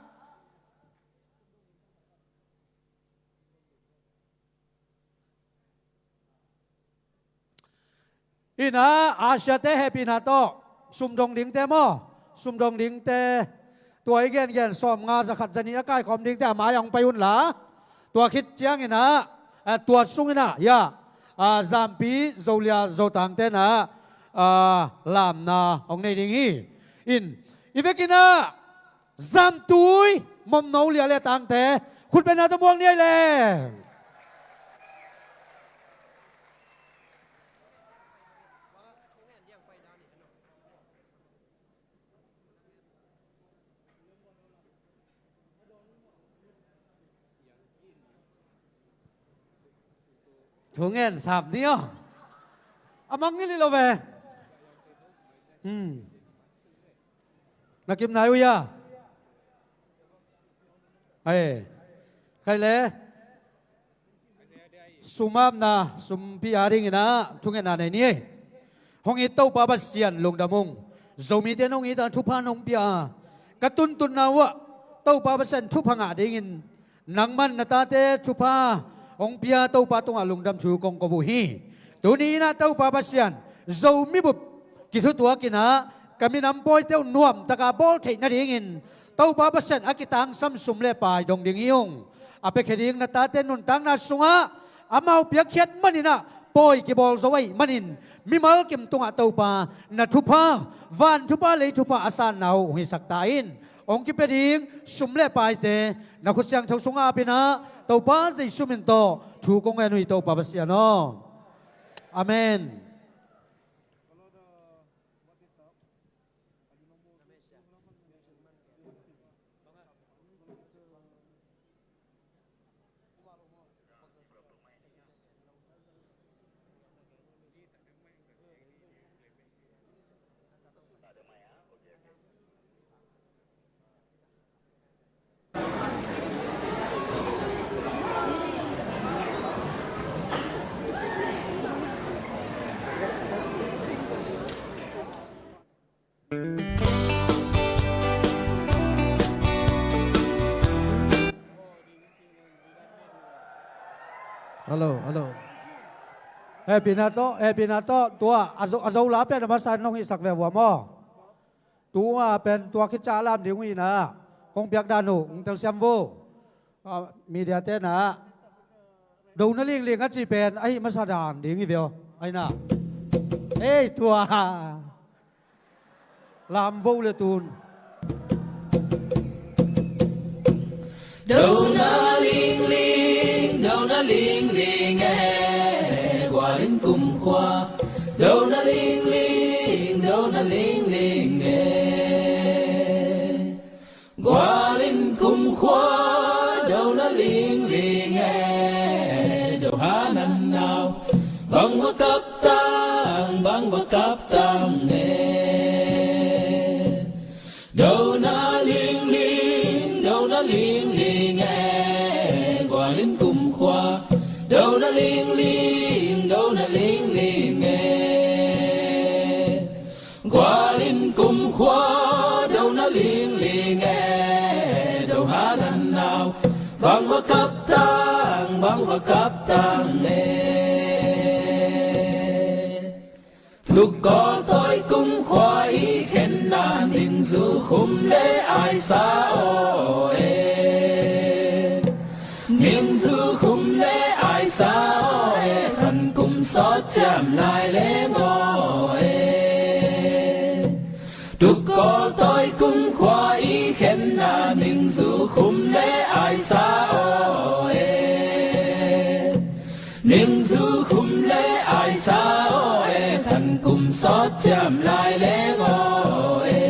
Hi in ah, Asia te hehpihna tawh sum dong dingte maw, sum dong dingte, tua i gengen sawmnga, zakhat, zanih a kaikhawm dingte a mai ah hong pai unla, tua khit ciangin ah, eh, tua sungin ah, ya, ah, Zampi, Zolia, Zotangte in ah, ah, lamna hong nei ding hi. In, i vekin ah Zamtui Momno, Lia le Tangte, khut bengna tawh muak ni ei le. Thu ngen sap ni aw. A mangngilh hi lo ve. Hmm. Na kim nai uh hia? Ai. Khai le. Sum apna, sumpi a dingin ah thungetna nei ni ei. Hong it Topa Pasian lungdam ung. Zomite nong it a, thupha nong pia a, ka tuntunna uh ah Topa Pasian thupha ngah dingin nangman na tate thupha hong pia Topa tungah lungdam thu kong ko uh hi. Tuni in ah Topa Pasian, Zomi bup kithutuak in ah ka minam pawite uh nuamtaka bawl theih nadingin Topa Pasian a kitangsam sum le pai dong ding hi ung. A piakhia ding na tate nuntakna sungah amau piakkhiat manin ah pawi kibawl zo ahih manin, mimal kim tungah Topa na thupha, van thupha, lei thupha a sanna uh hong hisak ta in. Hong kipia ding sum le paite na khut siangtho sungah ap in ah, Topa Jesu min tawh thu kong ngen uh hi, Topa Pasian aw. Amen. Hello, hello. Hehpihna tawh, hehpihna tawh, tua a zo, a zo la pen a masa in nong hihsak ve vua maw? Tua pen tua khit ciang lam ding uh hi na, kong piak dan uh hong telsiam vo. Ah, media te na, do na lingling a ci pen ahi masa dan ding hi ve aw. Ahi na. Ei, tua. Lam vo le tun. Do na lingling, do na lingling e, gualin kumkhua. Do na lingling, do na lingling e, gualin kumkhua. Do na lingling e, do hanan nau. Bang va kap tang, bang va kap tang e. Do na lingling, do na lingling e, gualin kumkhua. Do na lingling, do na lingling e, gualin kumkhua. Do na lingling e, do hanan nau. Bang va kap tang, bang va kap tang e. Tuk Kawl tawi kumkhua i khenna, Ningzu Khum le Aisa aw e. Ningzu Khum le Aisa aw e, Than Kum Sawt Ciam Lai Leng aw e. Tuk Kawl tawi kumkhua i khenna, Ningzu Khum le Aisa aw e. Ningzu Khum le Aisa aw e, Than Kum Sawt Ciam Lai Leng aw e.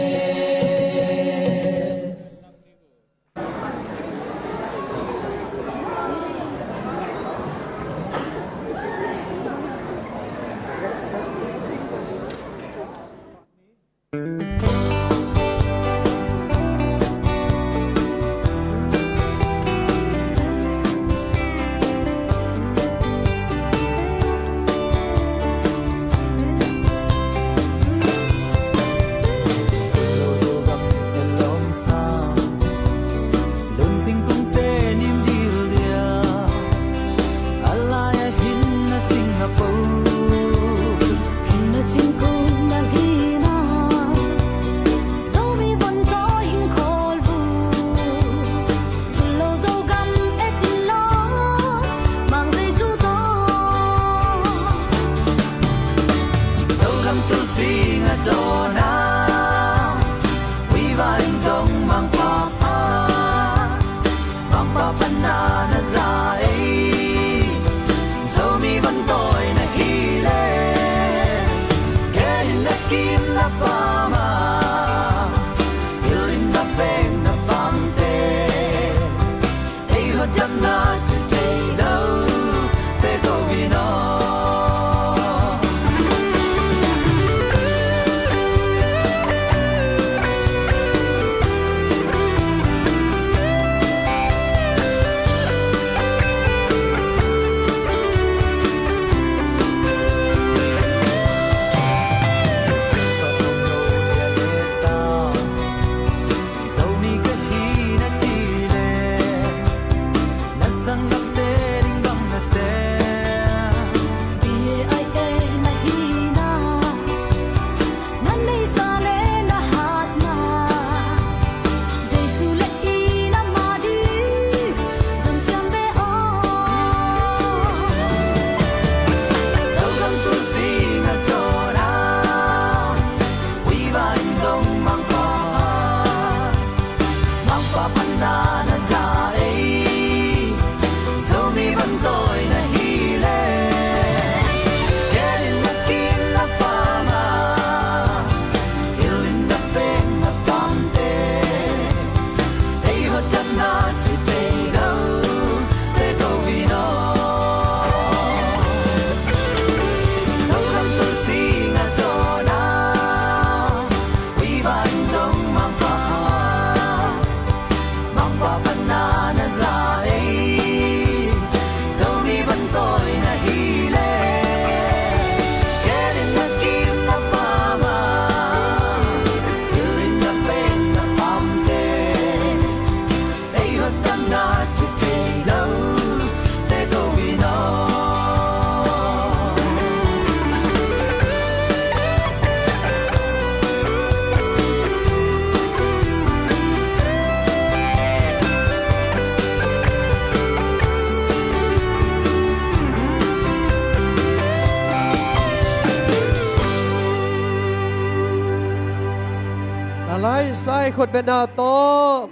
Pai khutbetna tawh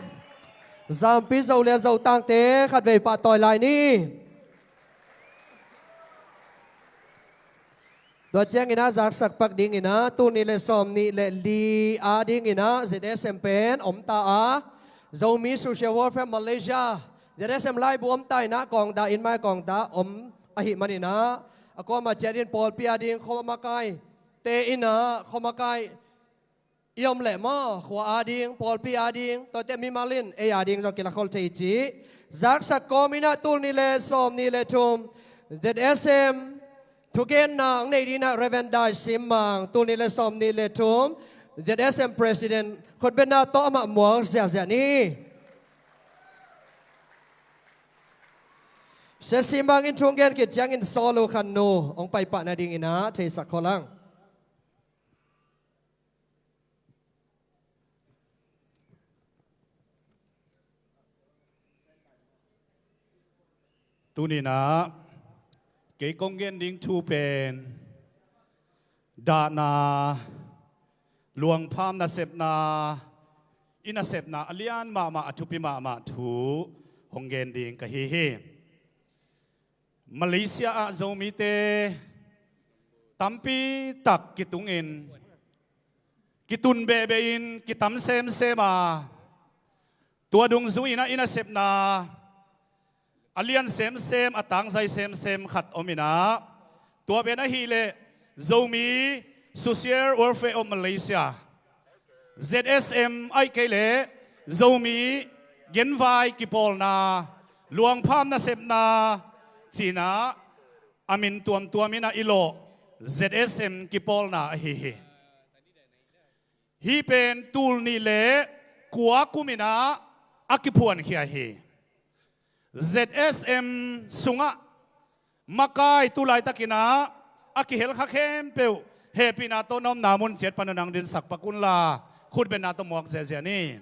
Zampi Zo le Zotangte khatvei pahtawi lai ni. Tua ciangin ah zaksak pak dingin ah tul nih le sawm nih le li adingin ah Z S M pen om ta a, Zomi Social Welfare Malaysia, Z S M laibu om ta in ah kawngdah in mai kawngdah om ahih manin ah a kuamah ciat in pawlpi ading khuamakaite in ah khuamakai i om leh maw, khua ading, pawlpi ading, tuate mimal in ei ading zong kilakhol thei cih zaksak kawmin ah tul nih le sawm nih le thum Z S M thugenna ang nei dingin ah Reverend Dai Sim Mang, tul nih le sawm nih le thum Z S M President, khutbetna tawh amah muang ziahziah ni. Sia Sim Mang in thu gen khit ciangin solo khan nu hong paipah nadingin ah theisak khol ang. Tuni-in ah kei kong gen ding thu pen dahna, luangpham nasepna, i nasepna a lian mahmah, a thupi mahmah thu hong gen ding ka hi hi. Malaysia ah Zomite tampi tak kitungin, kitun behbeh in, kitam semsem a, tua dungzui-in ah i nasepna a lian semsem, a tangzai semsem khat om in ah, tua pen ahih leh Zomi Social Welfare of Malaysia, Z S M, ahih kei leh Zomi Genvai Kipawlna, Luangpham Nasepna ci-in ah a min tuamtuam in ah i lawh Z S M Kipawlna ahi hi. Hih pen tul nih le kua kum in ah a kiphuankhia hi. Z S M sungah makai tu laitakin ah a kihelkha khempeuh hehpihna tawh na omna mun ciat pan un hong dinsak pak unla, khutbetna tawh muak ziahziah ni.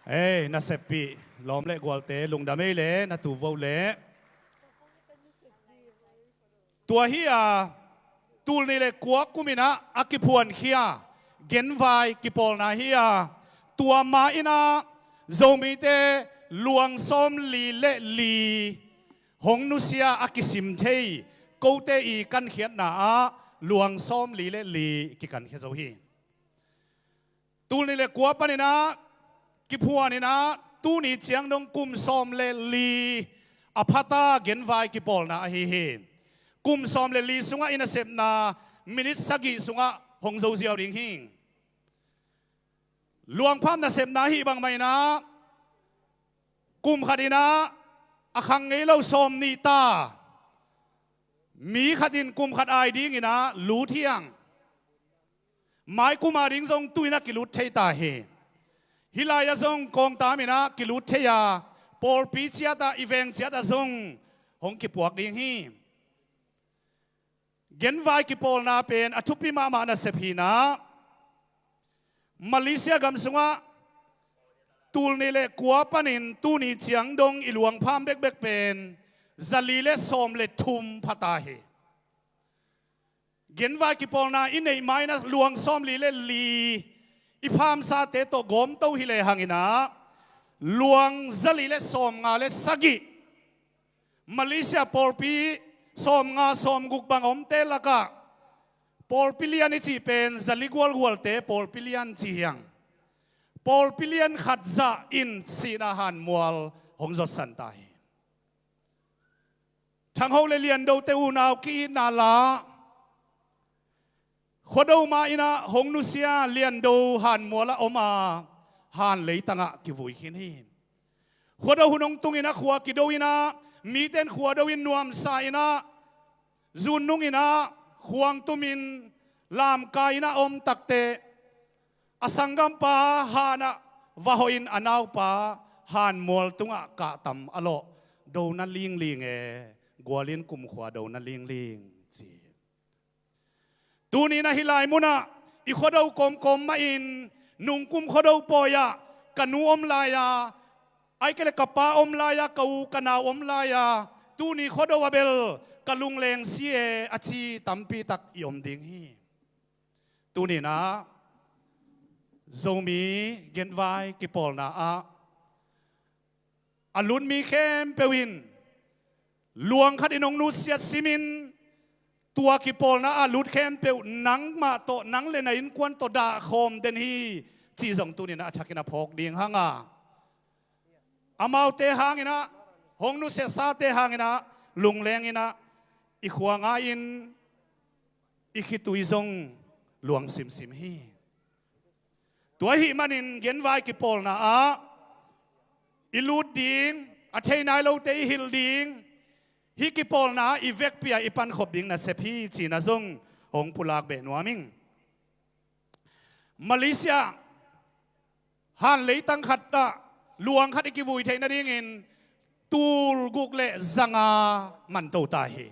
Ei, naseppih lawm le gualte, lungdam ei le, na tu vo le. Tua hi a, tul nih le kua kum in ah a kiphuankhia Genvai Kipawlna hi a, tua ma in ah Zomite luang sawmli le li hong nusia a kisim thei kote i kankhiatna ah luang sawmli le li kikankhia zo hi. Tul nih le kua panin ah kiphuan in ah tuni ciang dong kum sawm le li a phata Genvai Kipawlna ahi hi. Kum sawm le li sungah i nasepna minit sagih sungah hong zo ziau ding hi. Luangpham nasepna ahih bangmah in ah kum khat in ah a khang ngei lo sawm nih ta, mi khat in kum khat ai dingin ah lut hi hang. Mai kum a ding zong tu-in ah kilut thei ta hi. Hih lai-ah zong kawngtam in ah kilut thei a, pawlpi ciat ah, i veng ciat ah zong hong kipuak ding hi. Genvai Kipawlna pen a thupi mahmah nasep hi in ah, Malaysia gam sungah tul nih le kua panin tuni ciang dong i luangpham bekbek pen zali le sawm le thum phata hi. Genvai Kipawlna i neih ma in ah luang sawmli le li i phamsate tawh gawmto hi lehang in ah, luang zali le sawmnga le sagih, Malaysia pawlpi sawmnga sawmguk bang omte lakah pawlpi lian i cih pen zali gualgualte pawlpi lian ci hi hang. Pawlpi lian khat zah in sihna hanmual hong zotsan ta hi. Thangho le Liandote unau ki-itna la, Khuado mah in ah hong nusia Liando hanmual ah om a, han leitang ah kivui khin hi. Khuado hun hong tung in ah khua kido in ah, mite in Khuado in nuamsa in ah, zun nung in ah, khuang tum in, lamkai in ah om takteh, a sanggampa han ah va hawh in a naupa hanmual tungah kahtam a lawh, dona lingling e, gual in kumkhua dona lingling ci. Tuni in ah hih lai munah i Khuado kawmkawm mah in, nungkum Khuado pawi-ah ka nu om lai-a, ahih kei leh ka pa om lai-a, ka u ka nau om lai-a, tuni Khuado ah bel ka lungleng si e a ci tampi tak i om ding hi. Tuni in ah Zomi genvai kipawlna ah a lut mi khempeuh in luang khat in hong nusiat simin, tua kipawlna ah lut khempeuh nangmah tawh, nang le na innkuan tawh dahkhawm den hi cih zong tuni-in ah a thakin a phawk ding hang a, amaute hangin ah, hong nusiatsate hangin ah, lungleng in ah, i khua ngai-in i khitui zong luang simsim hi. Tua ahih manin genvai kipawlna ah i lut ding, a thei nai lote i hilh ding, hih kipawlna ah i vekpi-a i pankhop ding nasep hi ci-in ah zong hong pulak beh nuam ing. Malaysia han leitang khat ah luang khat i kivui theih nadingin tul guk le za nga man to ta hi.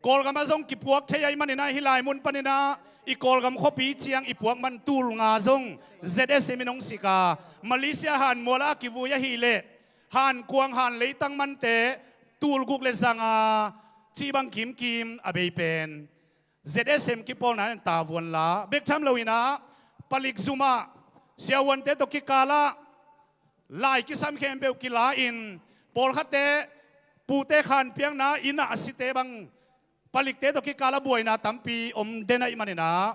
Kawlgam ah zong kipuak thei ahih manin ah, hih lai mun panin ah i Kawlgam khuapi ciang i puak man tul nga zong Z S M in hong sik a, Malaysia han mual ah a kivui ahih leh han kuang, han leitang mante tul guk le za nga cih bang kimkim a bei pen Z S M kipawlna in tavuan la bek tham loin ah, palik zum ah siavuante tawh kikal ah lai kisam khempeuh kila-in, pawlkhatte pute khanpiakna, inn ah a site bang palikte tawh kikal ah buaina tampi om den ahih manin ah,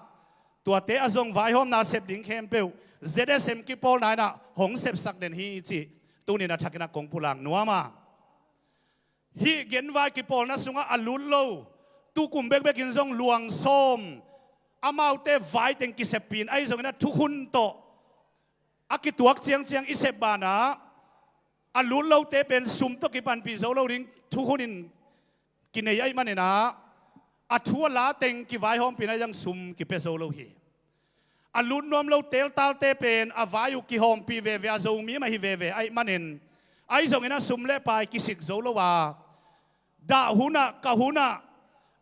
tuate a zong vaihawmna sep ding khempeuh Z S M kipawlna in ah hong sepsak den hi cih tuni-in a thakin ah kong pulak nuam a. Hih genvai kipawlna sungah a lut lo, tukum bekbek in zong luang sawm, amaute vai teng kiseppi-in, ahi zongin ah thukhun tawh a kituak ciangciang i sep banah, a lut lote pen sum tawh kipanpih zo lo ding thukhun in kinei ahih manin ah, a thu a la teng kivaihawmpi-in ah zong sum kipia zo lo hi. A lut nuam lo teltalte pen a vai uh kihawmpih veve a, Zomi mah hi veve ahih manin, ahi zongin ah sum le pai kisik zo lo a, dah hun ah, kah hun ah,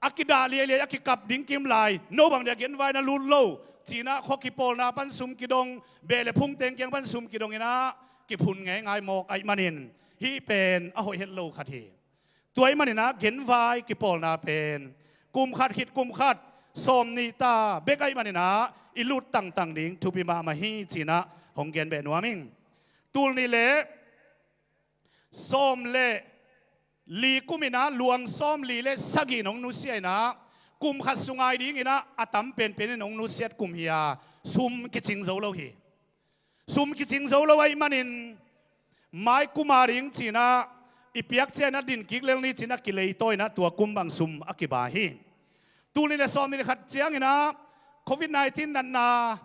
a kidah liailiai, a kikap ding kim lai, no bang dia genvai na lut lo ci-in ah khua kipawlna pan sum kidong, beh le phungteng kiang pan sum kidong in ah kiphun ngeingai mawk ahih manin, hih pen a hoih het lo khat hi. Tua ahih manin ah genvai kipawlna pen kum khat khit kum khat sawmnih ta bek ahih manin ah i lut tangtang ding thupi mahmah hi ci-in ah hong gen beh nuam ing. Tul nih le sawm le li kum in ah luang sawmli le sagih in hong nusia in ah, kum khat sung a dingin ah a tam penpen in hong nusiat kum hi a, sum kicing zo lo hi. Sum kicing zo lo ahih manin, mai kum a ding ci-in ah i piak ciangin ah din kik lel ni ci-in ah kileitawi in ah tua kum bang sum a kiba hi. Tul nih le sawmnih le khat ciangin ah Covid nineteen natna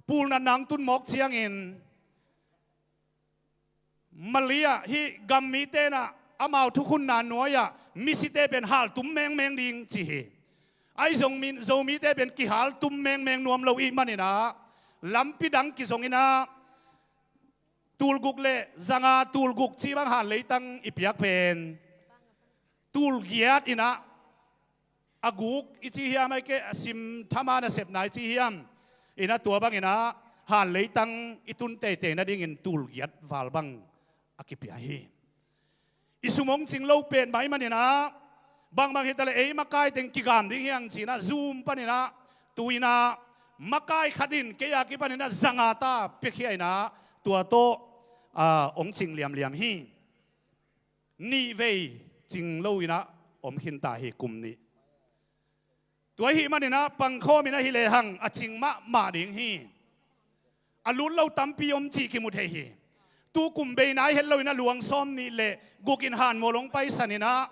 pulnatna hong tun mawk ciangin, Malaysia ah hih gam mite in ah amau thukhunna nuai-ah misite pen haltum mengmeng ding ci hi. Ahi zongin Zomite pen kihaltum mengmeng nuam lo ahih manin ah, lampi dang kizongin ah, tul guk le za nga, tul guk cih bang han leitang i piak pen tul giat in ah, a guk i ci hiam, ahih kei a sim thama nasepna i ci hiam, in ah tua bangin ah han leitang i tun teitei nadingin tul giat val bang a kipia hi. I sum hong cing lo pet mah ahih manin ah, bangbang hi ta leh ei makai teng kigam ding hi hang ci-in ah Zoom panin ah, tu-in ah makai khat in kei a kipanin ah za nga ta piakhia in ah, tua tawh, ah, hong cing liamliam hi. Nih vei cing lo in ah om khin ta hi, kum nih. Tua ahih manin ah pangkhawm in ah hi lehang a cing mahmah ding hi. A lut lo tampi om cih kimu thei hi. Tukum bei nai het lo in ah luang sawmnih le guk in han mual hong paisan in ah,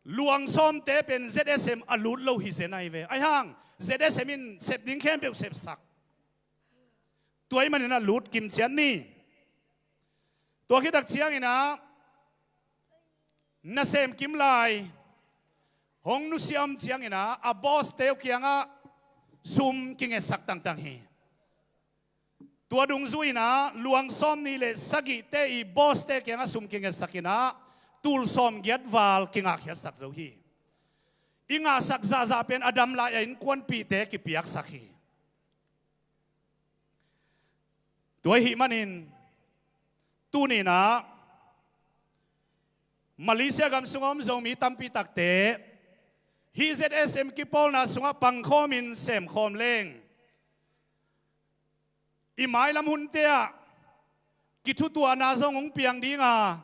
luang sawmte pen Z S M a lut lo hi zen ahi ve. Ahih hang Z S M in sep ding khempeuh sepsak. Tua ahih manin ah lut kim ciat ni. Tua khit tak ciangin ah, nasem kim lai hong nusia om ciangin ah, a boss-te uh kiangah sum kingetsak tangtang hi. Tua dungzui-in ah luang sawmnih le sagihte i boss-te kiangah sum kingetsak in ah, tul sawmgiat val kingahkhiatsak zo hi. I ngahsak zahzah pen a dam lai-a innkuanpihte kipiaksak hi. Tua ahih manin, tuni-in ah Malaysia gam sungah om Zomi tampi takte hih Z S M kipawlna sungah pangkhawmin semkhawm leng, I mailam hunte ah kithutuahna zong hong piang ding a,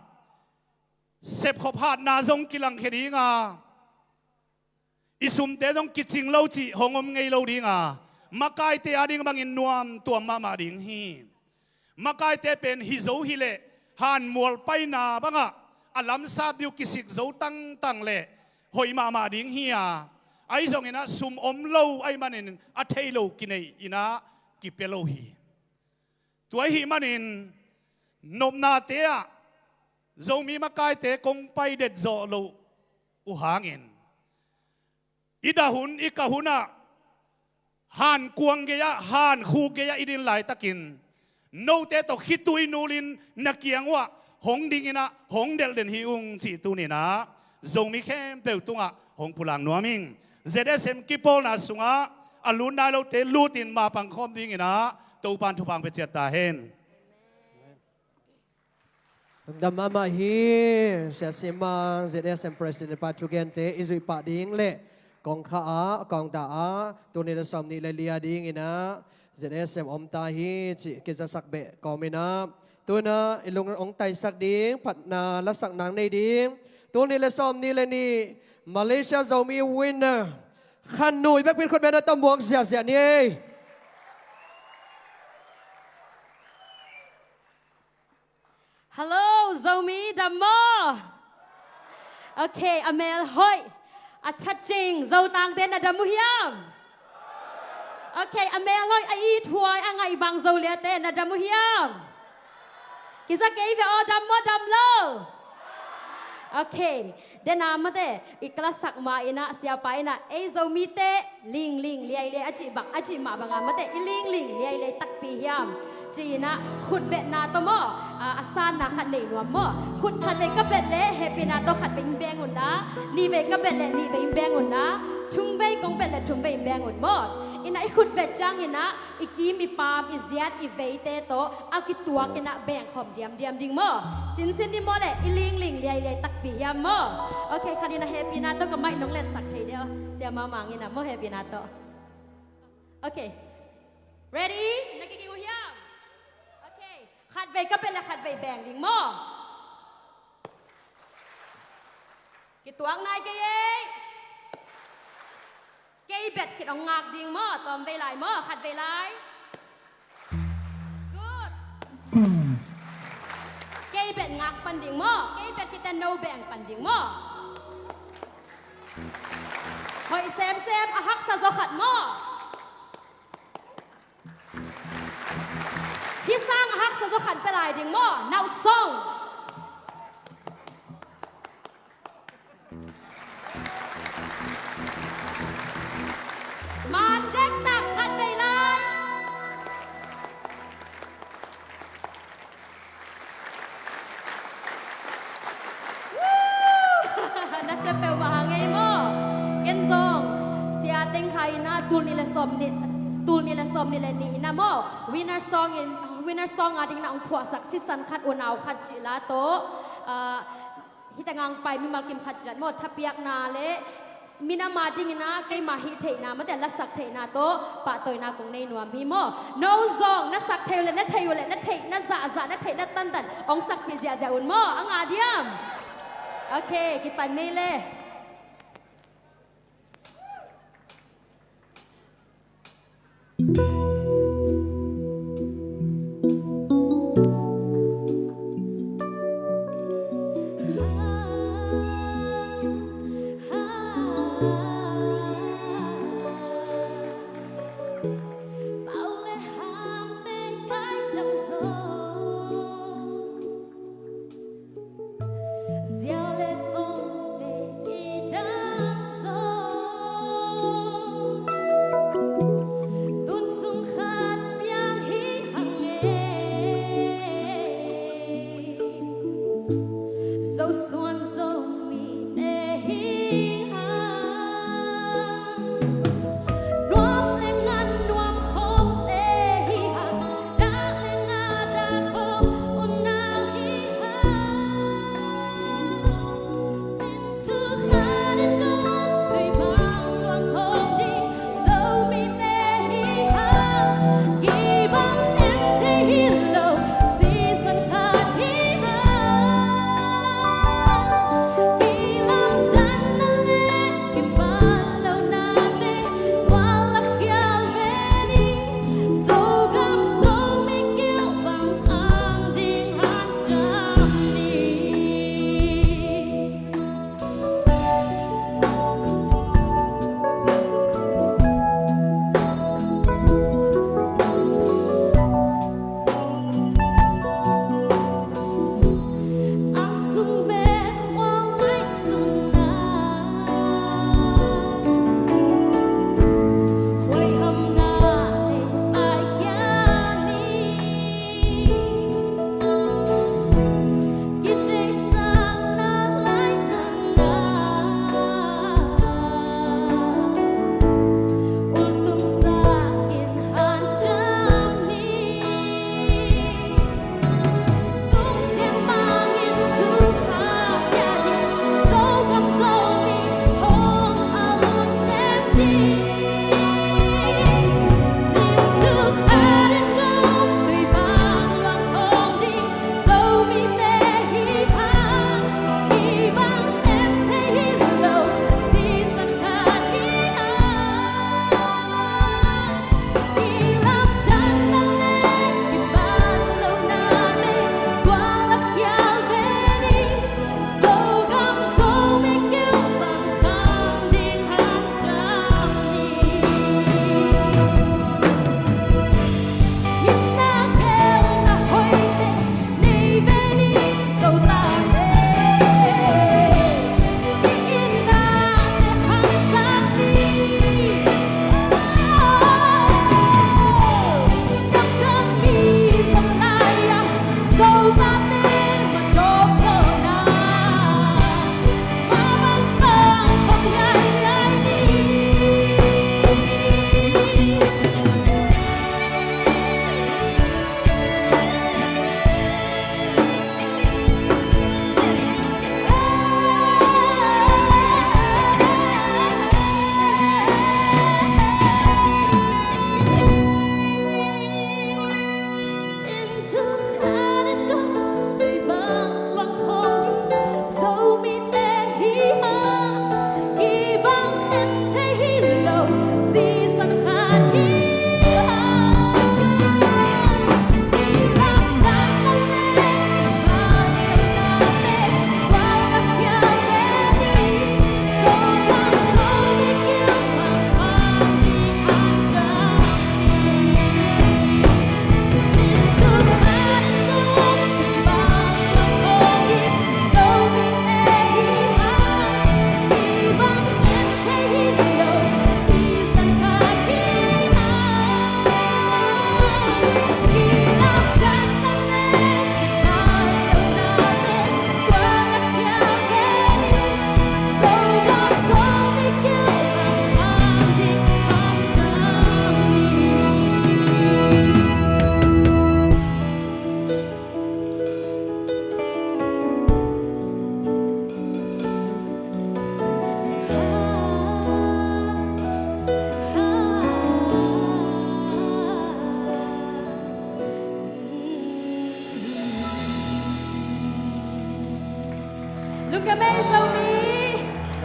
sepkhop hatna zong kilangkhia ding a, i sumte zong kicing lo cih hong om ngei lo ding a, makaite ading bangin nuam tuam mahmah ding hi. Makaite pen hi zo hileh han mual paina bangah a lamsap dih uh kisik zo tangtang leh hoih mahmah ding hi a, ahi zongin ah sum om lo ahih manin a thei lo kinei in ah kipia lo hi. Tua ahih manin nopnate ah Zomi makaite kong pai detzawh loh uh hangin i dah hun, i kah hun ah, hankuang gei ah, hankhuk gei ah i din laitakin note tawh khitui nulin na kiang uh ah hong dingin ah hong delh den hi ung cih tuni-in ah Zomi khempeuh tungah hong pulak nuam ing. Z S M kipawlna sungah a lut nai lote lutin mapang khawm dingin ah Topa'n thupha hong pia ciat ta hen. Lungdam mahmah hi. Sia Sim Mang, Z S M President pa thugente i zuih pah ding leh kongkhak ah, kawndah ah, tul nih leh sawmnih leh li a dingin ah Z S M om ta hi cih kizasak beh kawmin ah, tu-in ah i lung hong taisak ding phatna lasak nang nei ding, tul nih leh sawmnih leh nih Malaysia Zomi winner Khan Nui, bek pin khut beng na tawh muak ziahziah ni ei. Hello, Zomi, dam maw? Okay, a mel hoih, a that cing Zotangte na dam uh hiam? Okay, a mel hoih, a ithuai, a ngaih bang Zoliate na dam uh hiam? Kisa kei ve aw, dam maw, dam lo? Okay. Dena mate, i ka lasak ma in ah, siapa in ah, ei Zomite lingling liailiai a cih bang, a cih mah banga mate, i lingling liailiai takpi hiam? Ci-in ah, khutbetna tawh maw, a, a sanna khat nei nuam maw? Khut khatvei ka bet leh hehpihna tawh khatvei in beng un la, nihvei ka bet leh nihvei in beng un la, thumvei kong bet leh thumvei in beng un maw? In ah i khutbet ciangin ah, i kim, i paam, i ziat, i veite tawh a kituak in ah bengkhawm diamdiam ding maw? Sinsin ding maw leh, i lingling liailiai takpi hiam maw? Okay, khat in ah hehpihna tawh ka mic nong letsak thei deuh. Sia Mang Mang in ah maw, hehpihna tawh. Okay. Ready? Na kiging uh hiam? Okay. Khatvei ka bet leh khatvei beng ding maw? Kituak nai kei ei. Kei bet khit hong ngak ding maw? Tawmvei lai maw? Khatvei lai. Good. Kei bet ngak pan ding maw? Kei bet khit teh no beng pan ding maw? Hoih semsem, a haksa zaw khat maw? Hih sang a haksa zaw khat pia lai ding maw? Nauh song. Man dektak khatvei lai. Woo! Na sep peuhmah hang ei maw? Ken zong Sia Teng Khai in ah tul nih le sawm nih, tul nih le sawm nih le nih in ah maw, winner song in, winner song a dingin ah hong phuahsak sisan khat, unau khat cih la tawh, ah, hih tengah hong pai mimal kim khat ciat maw, thapiakna le minam a dingin ah keima hih theihna mate, lasak theihna tawh pahtawina kong nei nuam hi maw? No zong na sak thei uh leh, na thei uh leh, na theihna zahzah, na theihna tantan hong sakpih ziahziah un maw? A ngah diam? Okay, kipan ni le. Ziau le tong te i dam zong, tun sung khat piang hi hang e. Zosuan Zomite hi hang. Nuam le ngan nuam khawmte hi hang, dah le ngah dah khawm unau hi hang. Sin thuk na din gawm tui bang luang khawm ding Zomite hi hang. Kibang khen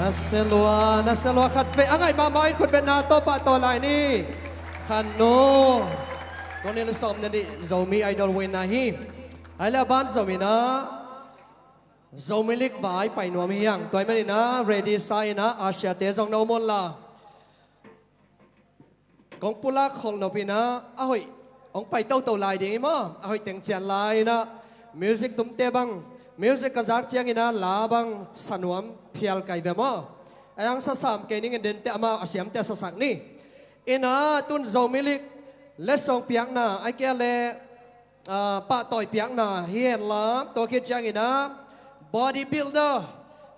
Naselua, naselua khat vei a ngaih mahmah in khutbetna tawh pahtawi lai ni. Khan nu. Tuni le sawm na nih Zomi Idol winner hi. Ai le a ban Zomi na Zomi League vai pai nuam hi hang. Tua ahih manin ah ready sa in ah, a siate zong na om un la. Kong pulak kholh nop in ah, a hoih hong pai toto lai ding hi maw. A hoih teng cian lai in ah, music tumte bang, music ka zak ciangin ah la bang sa nuam phial kai ve maw. A hang sa sam kei ning in, dente amau a siamte a sasak ni. In ah tun Zomi League letsong piakna, ai kia le, ah, pahtawi piakna hi hen la, tua khit ciangin ah body builder,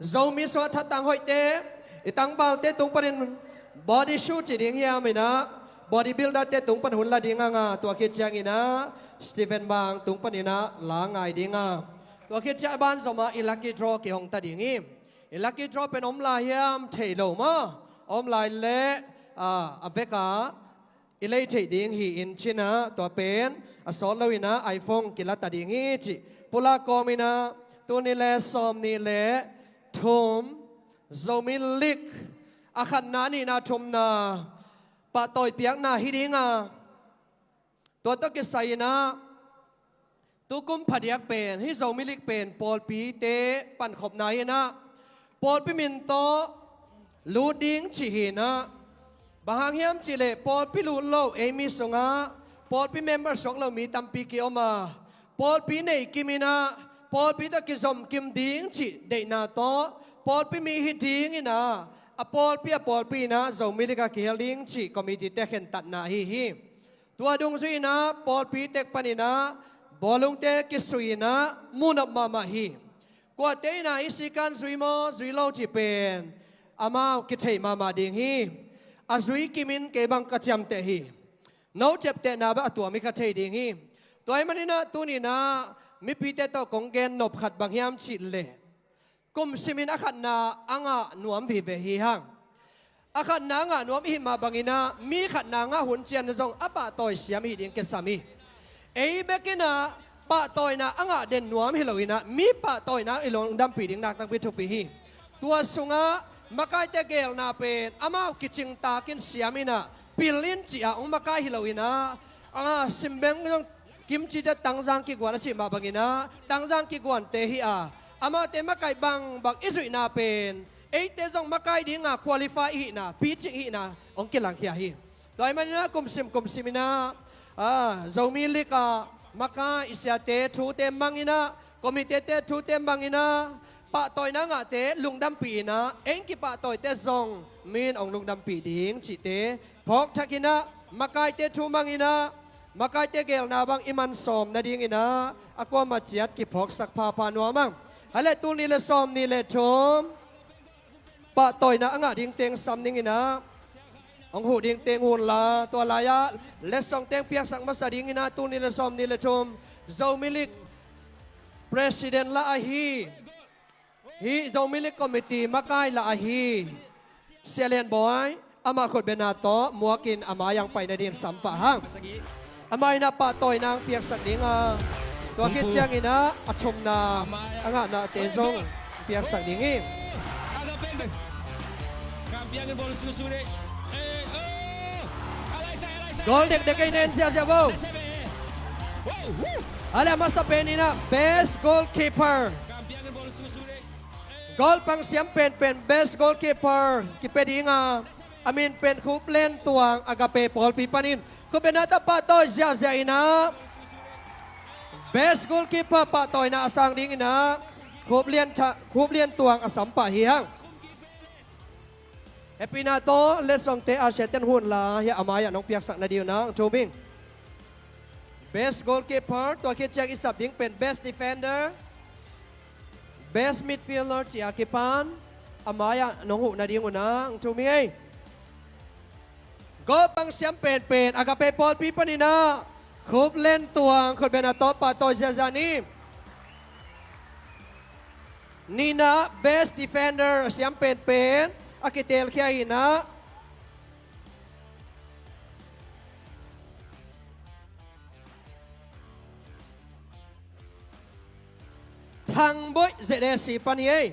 Zomi sungah thatang hoihte, i tangvalte tung panin body shoe ci ding hiam in ah, body builder te tung pan hun la ding hang a, tua khit ciangin ah Stephen Bang tung panin ah la ngai ding a, tua khit ciang a ban zom ah i lucky draw kihong ta ding hi. I lucky draw pen om lai hiam thei lo maw, om lai leh, ah, a vek ah i lei theih ding hi in cin ah, tua pen a sawt lo in ah iPhone kila ta ding hi cih pulak kawm in ah, tuni le sawm nih le thum Zomi League a khatna, a nihna, a thumna pahtawi piakna hi ding a, tua tawh kisai in ah, tu kum phadiak pen hih Zomi League pen pawlpite pankhopna hi in ah, pawlpi min tawh lut ding cih hi in ah, bang hang hiam cih leh pawlpi lut lo ei mi sungah pawlpi member suak lo mi tampi ki-om a, pawlpi nei kim in ah, pawlpi tawh kizom kim ding cih deihna tawh pawlpi mi hi ding in ah, a pawlpi a pawlpi in ah Zomi League a kihel ding cih committee te khentatna ahi hi. Tua dungzui in ah pawlpi tek pan in ah bawlungte kisui in ah muhnop mahmah hi. Kuate in ah hih sikan zui maw zui lo cih pen amau kithei mahmah ding hi. A zui kim in kei bang ka ciamteh hi. No ciaptehna beh a tuam hi kha thei ding hi. Tua ahih manin ah tuni in ah mipite tawh kong gen nop khat bang hiam cih leh, kum sim in a khatna a ngah nuam vive hi hang. A khatna a ngah nuam i hih mah bangin ah mi khatna ngah hun ciang zong a pahtawi siam i hih ding kisam hi. Ei bek in ah pahtawina a ngah den nuam hi lo in ah, mi pahtawina i lungdampih ding nakpi thupi hi. Tua sungah makaite geelna pen amau kicingtak in siam in ah, pil in cih a hong makai hi lo in ah, a, simbeng zong kimci ta tangzang kiguan a cih mah bangin ah, tangzang kiguante hi a, amaute makai bangbang i zuihna pen eite zong makai ding a qualify i hihna, picing i hihna hong kilangkhia hi. Tua ahih manin ah kum sim kum sim in ah, a, Zomi League ah makai i siate thute mang in ah, committee te thute mang in ah, pahtawina ngahte lungdampih in ah, ei kipahtawite zong mi in hong lungdampih ding cihte phawk thak in ah, makaite thu mang in ah, makaite geelna bang i man sawm nading in ah a kuamah ciat kiphawksak phapha nuam hang. Hai le, tul nih le sawm nih le thum pahtawina a ngah ding teng sam ning in ah, hong huh ding teng hun la, tua lai-ah letsong teng piaksak masa ding in ah, tul nih le sawm nih le thum Zomi League president la ahi, hih Zomi League committee makai la ahi Sia Lian Bawi, amah khutbetna tawh muak in a mai-ah hong pai nading sam pah hang. Amah in ah pahtawina hong piaksak ding a, tua khit ciangin ah a thumna a ngahnate zong piaksak ding hi. Goal dekdek ei, na en ziahziah vo. Hai le, a masa pen in ah best goalkeeper, goal pang siam penpen best goalkeeper kipia ding a, a min pen Khup Lian Tuang, Agape pawlpi panin. Khutbetna tawh pahtawi ziahziah in ah best goalkeeper pahtawina a sang ding in ah Khup Lian Tha-, Khup Lian Tuang a sam pah hi hang. Hehpihna tawh letsongte a siate hun la, hiah a mai-ah nong piaksak nading un ah hong thum ing. Best goalkeeper, tua khit ciang i sap ding pen best defender, best midfielder ci-a kipan a mai-ah nong huh nading un ah hong thum ing ei. Goal pang siam penpen Agape pawlpi panin ah Khup Lian Tuang, khutbetna tawh pahtawi ziahziah ni. Nihna best defender siam penpen a kitelkhia in ah Thang Boih, Z A C pan hi ei.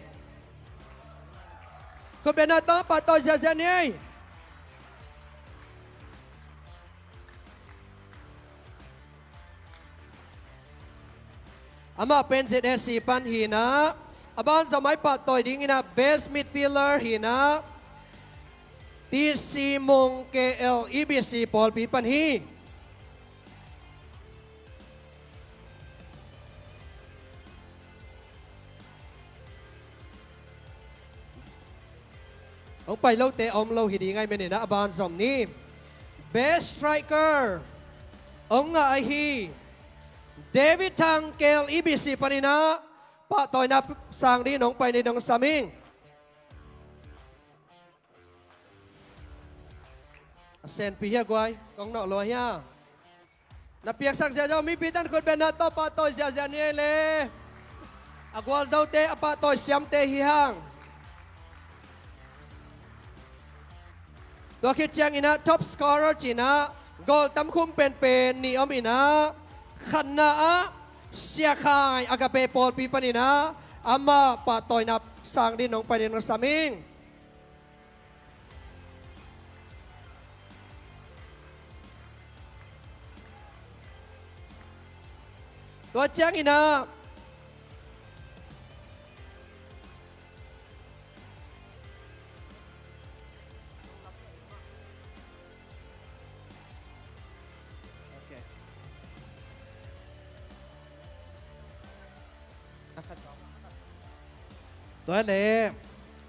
Khutbetna tawh pahtawi ziahziah ni ei. Amah pen Z A C pan hi-in ah, a banzom a i pahtawi dingin ah best midfielder hi-in ah, T C Mung K L E B C pawlpi pan hi. Hong pai lote a om lo hi ding ahih manin ah a banzom ni. Best striker hong ngah ahi David Thang, K L E B C panin ah pahtawina sang dingin hong pai na ding hong sam ing. A senpi hi a guai, kong nawh lua hi a. Na piaksak ziahziah uh, mipi tan khutbetna tawh pahtawi ziahziah ni ei le. A gualzote, a pahtawi siamte hi hang. Tua khit ciangin ah top scorer ci-in ah goal tam khum penpen nih om in ah, khatna ah Sia Khai, Agape pawlpi panin ah amah pahtawina sang dingin hong pai na ding hong sam ing. Tua ciangin ah, okay. Tua leh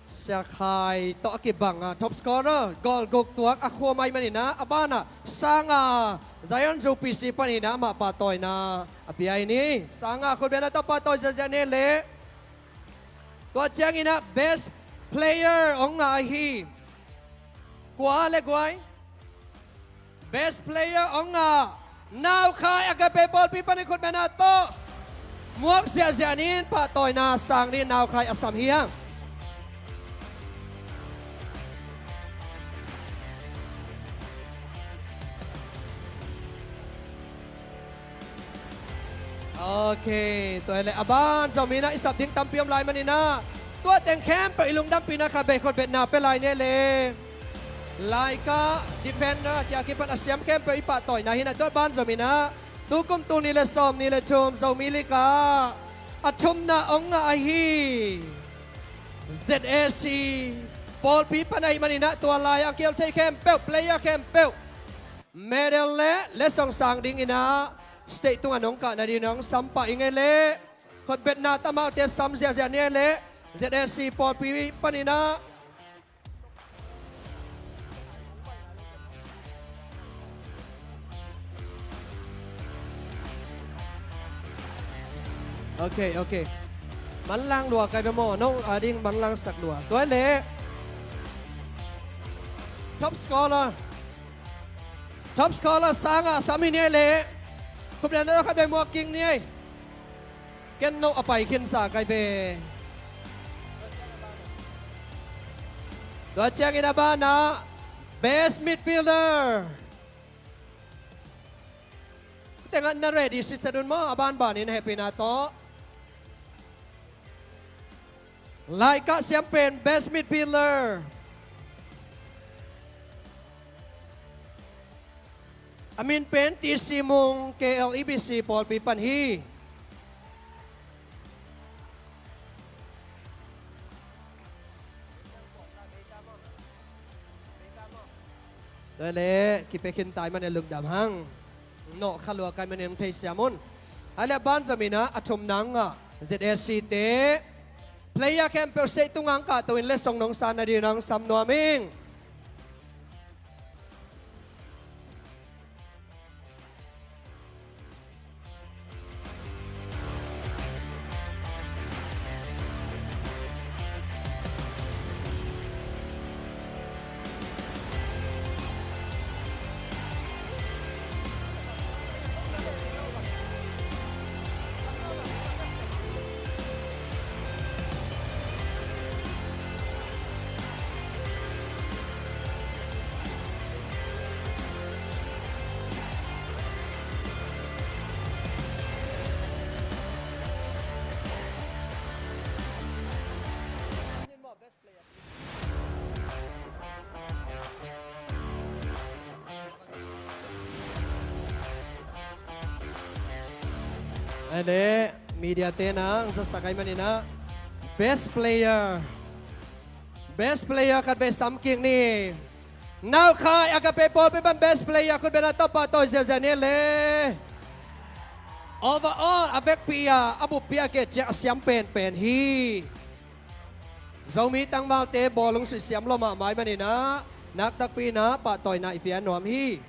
Sia Khai tawh a kibang a top scorer, goal guk tuak a khuam ahih manin ah, a banah Sanga, Zion Zu P C panin ah amah pahtawina a pia hi ni. Sanga, khutbetna tawh pahtawi ziahziah ni ei le. Tua ciangin ah best player hong ngah ahi, kua le guai? Best player hong ngah Nau Khai, Agape pawlpi panin khutbetna tawh muak ziahziah ni in, pahtawina sang dingin Nau Khai a sam hi hang. Ok, tua hi leh a banzom in ah i sap ding tampi om lai manin ah, tua teng khempeuh i lungdampihna khat vei khutbetna pia lai ni ei le. Laikah defender a ci a kipan a siam khempeuh i pahtawina hi-in ah, tua banzom in ah tukum tul nih le sawmnih le thum Zomi League ah a thumna hong ngah ahi Z A C pawlpi pan ahih manin ah, tua lai-ah a kihel thei khempeuh, player khempeuh medal le letsong sang dingin ah stage tungah nong kah na dingin hong sam pah ing ei le. Khutbetna tawh amaute sam ziahziah ni ei le. Z A C pawlpi panin ah. Ok, ok. Manlang lua kai ve maw, no a ding manlangsak lua. Tua hi leh top scorer. Top scorer sangah sam hi ni ei le. Khupna na khat ve muak kik ni ei. Ken no a pai khinsa kai ve. Tua ciangin a banah best midfielder. Tengah na ready sisan un maw, a banbanin hehpihna tawh. Laikah siam pen best midfielder. A min pen T C Mung, K L E B C pawlpi pan hi. Tua leh kipia khin tai man e, lungdam hang. Nawh kha lua kai man e, hong theisiam un. Ai leh banzom in ah a thumna ngah Z A C te player khempeuh stage tungah kah to in letsong nong sa na dingin hong sam nuam ing. Le media te na ang zasak ahih manin ah, best player, best player khat vei sam kik ni. Naukhai Agape pawlpi pan best player khut beng a tawh pahtawi ziahziah ni le. Overall a vekpi a, a buppi a kician a siam penpen hi. Zomi tangvalte bawlung suih siam lua mahmah ahih manin ah, naktakpi in ah pahtawina i pia nuam hi.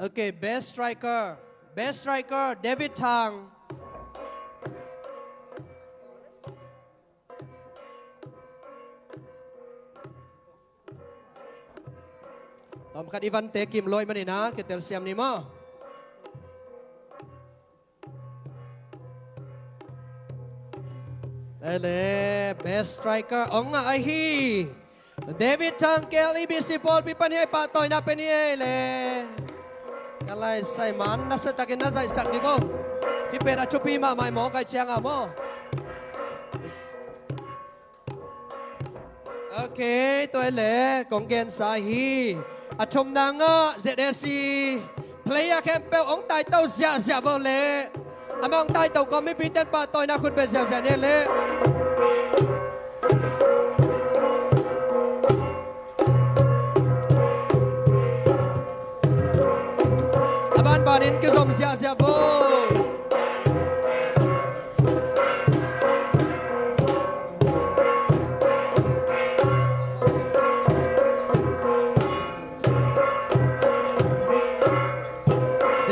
Okay, best striker. Best striker, David Thang. Tawmkhat i vante kim lua ahih manin ah, kitel siam ni maw. Ele, best striker ong ngah ahi hi. David Thang, K L E B C pawlpi pan hi, pahtawina pia ni ei le. Ka lai sai man, na sa takin na zaihsak ni bo. Hih pen a thupi mahmah maw, kai ciang a maw. Ok, tua le kong gensa hi. A thumna ngah Z A C player khempeuh hong taito ziahziah vo le. Amah hong taito kawm mipite in pahtawina khut beng ziahziah ni le. A banbanin kizom ziahziah vo.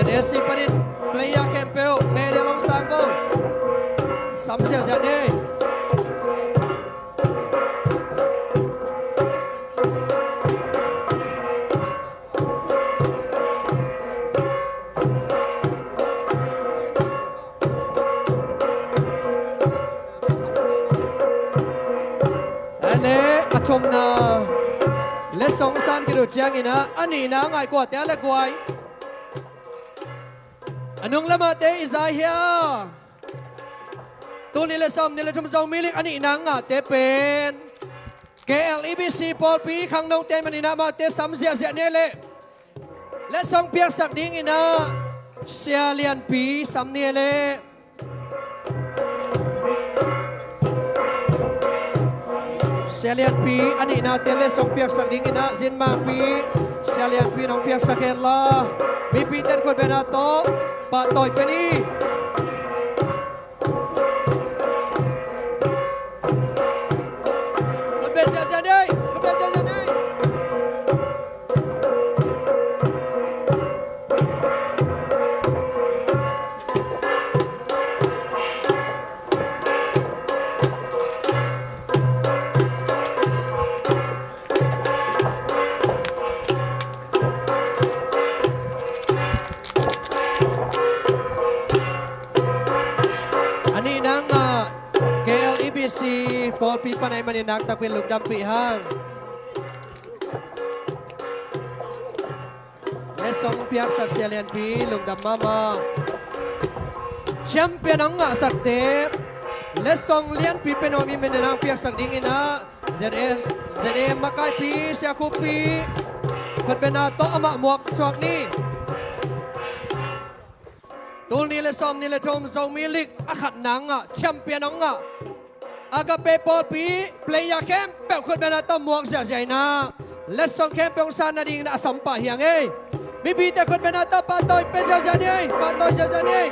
Z A C panin player khempeuh medal hong sang vo. Sam ziahziah ni. A le a thumna letsong san khit uh ciangin ah, a nihna a ngai kuate a le kuai. A nung lamahte i zai hia. Tul nih le sawmnih le thum Zomi League a nihna ngahte pen K L E B C pawlpi khangnote manin ah, mahte sam ziahziah ni le. Letsong piaksak dingin ah Sia Lianpi sam ni le. Sia Lianpi a nihnate letsong piaksak dingin ah Zin Mangpi, Sia Lianpi in hong piaksak hen la. Mipite in khut beng a tawh pahtawi pia ni. Khut beng ziahziah ni, khut beng ziahziah ni. A nihna ngah K L E B C pawlpi pan ahih manin naktakpi in lungdampih hang. Letsong piaksak Sia Lianpi, lungdam mahmah. Champion hong ngahsakte letsong lianpi pia nuam ih manin ah hong piaksak dingin ah Z A, Z A makaipi Sia Khup Pi, khut beng a tawh amah muak suak ni. Tul nih le sawmnih le thum Zomi League a khatna ngah champion hong ngah Agape pawlpi player khempeuh khut beng a tawh muak ziahziah in ah, letsong khempeuh hong san nadingin ah a sam pah hi hang ei. Mipite khut beng a tawh pahtawi pia ziahziah ni ei, pahtawi ziahziah ni ei.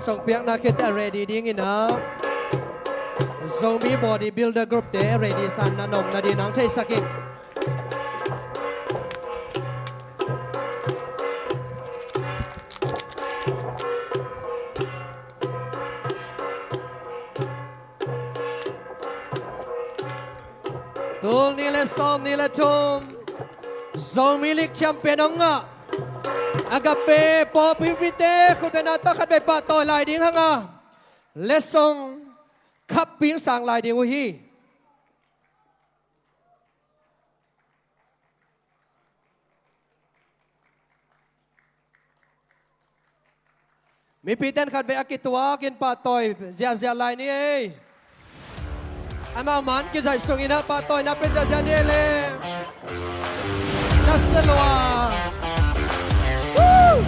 Song piakna khit a ready dingin a, Zomi Bodybuilder Group te ready sa na, nopna ding nang theisak in. Tul nih le sawm nih le thum Zomi League champion hong ngah Agape pawlpite khutbetna tawh khatvei pahtawi lai ding hang a, letsong khap pingsang lai ding uh hi. Mipite'n khatvei a kituakin pahtawi ziahziah lai ni ei. Amau man kizaih sungin ah pahtawina pia ziahziah ni ei le. Na sia lua. Woo!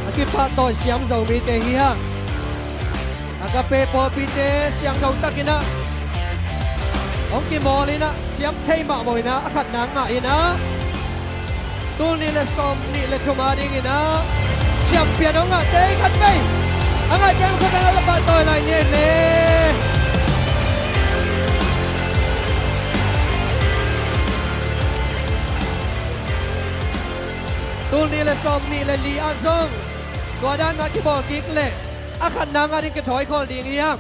A kipahtawi siam Zomite hi hang. Agape pawlpite siangtho takin ah hong kimawl in ah, siam thei mahmah in ah, a khatna ngah in ah, tul nih le sawm nih le thum a dingin ah champion hong ngahte khatvei a ngaihte hong khut beng a la pahtawi lai ni ei le. Tul nih le sawm nih le li ah zong tua dan mah kibawl kik leh a khatna ngah ding kithawi khol ding hi hang.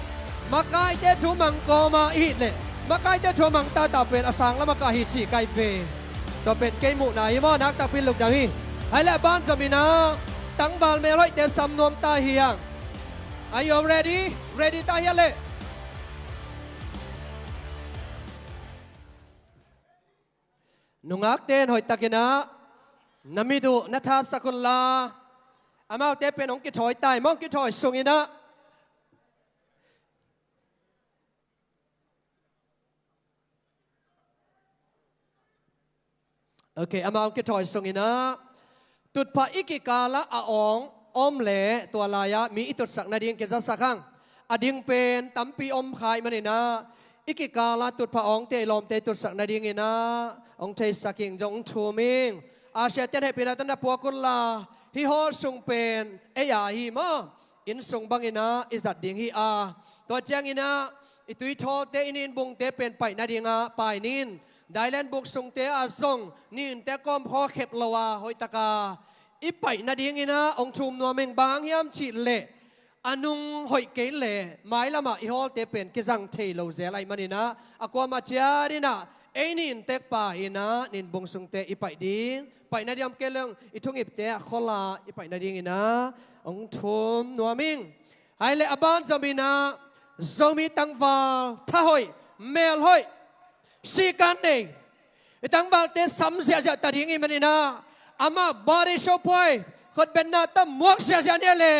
Makaite thu mang kawma i hih leh, makaite thu mang tata pen a sang lam a kah hi cih ka hi ve. Tua pen kei muhna hi maw, nak takpi lukdam hi. Hai leh a ban zom in ah tangval melhoihte sam nuam ta hi hang. Are you all ready? Ready ta hia leh? Nungakte'n hoihtakin ah na mit uh na thatsak un la, amaute pen hong kithawi ta hi maw, hong kithawi sungin ah. Ok, amau hong kithawi sungin ah tutphah i kikal ah a awng om leh tua lai-ah mi i tutsak nading kizasak hang. A ding pen tampi om kha ahih manin ah i kikal ah tutphah awngte i lawmte i tutsak nadingin ah hong theisak ing, zong hong thum ing. A siate'n hehpihna tawh na puak un la, hih hall sung pen ei a hi maw, inn sung bangin ah i zat ding hi a, tua ciangin ah i tuithawte, i ninbungte pen paih nadingah pai ni in. Dailen buk sungte ah zong ninbungte kawmkhaw khep lo a hoihtak a i paih nadingin ah hong thum nuam ing. Bang hang hiam cih leh a nung hoih kei leh mailamah i hallte pen kizang thei lo zel ahih manin ah a kuamah ciat in ah ei ninbung tek pa in ah ninbung sungte i paih ding, paih nading om kei leh i thungipte ah khol a i paih nadingin ah hong thum nuam ing. Hai leh a ban zom in ah Zomi tangval thahoih, melhoih, sikan nei, i tangvalte sam ziahziah ta ding ahih manin ah amah body show phuai khutbetna tawh muak ziahziah ni ei le.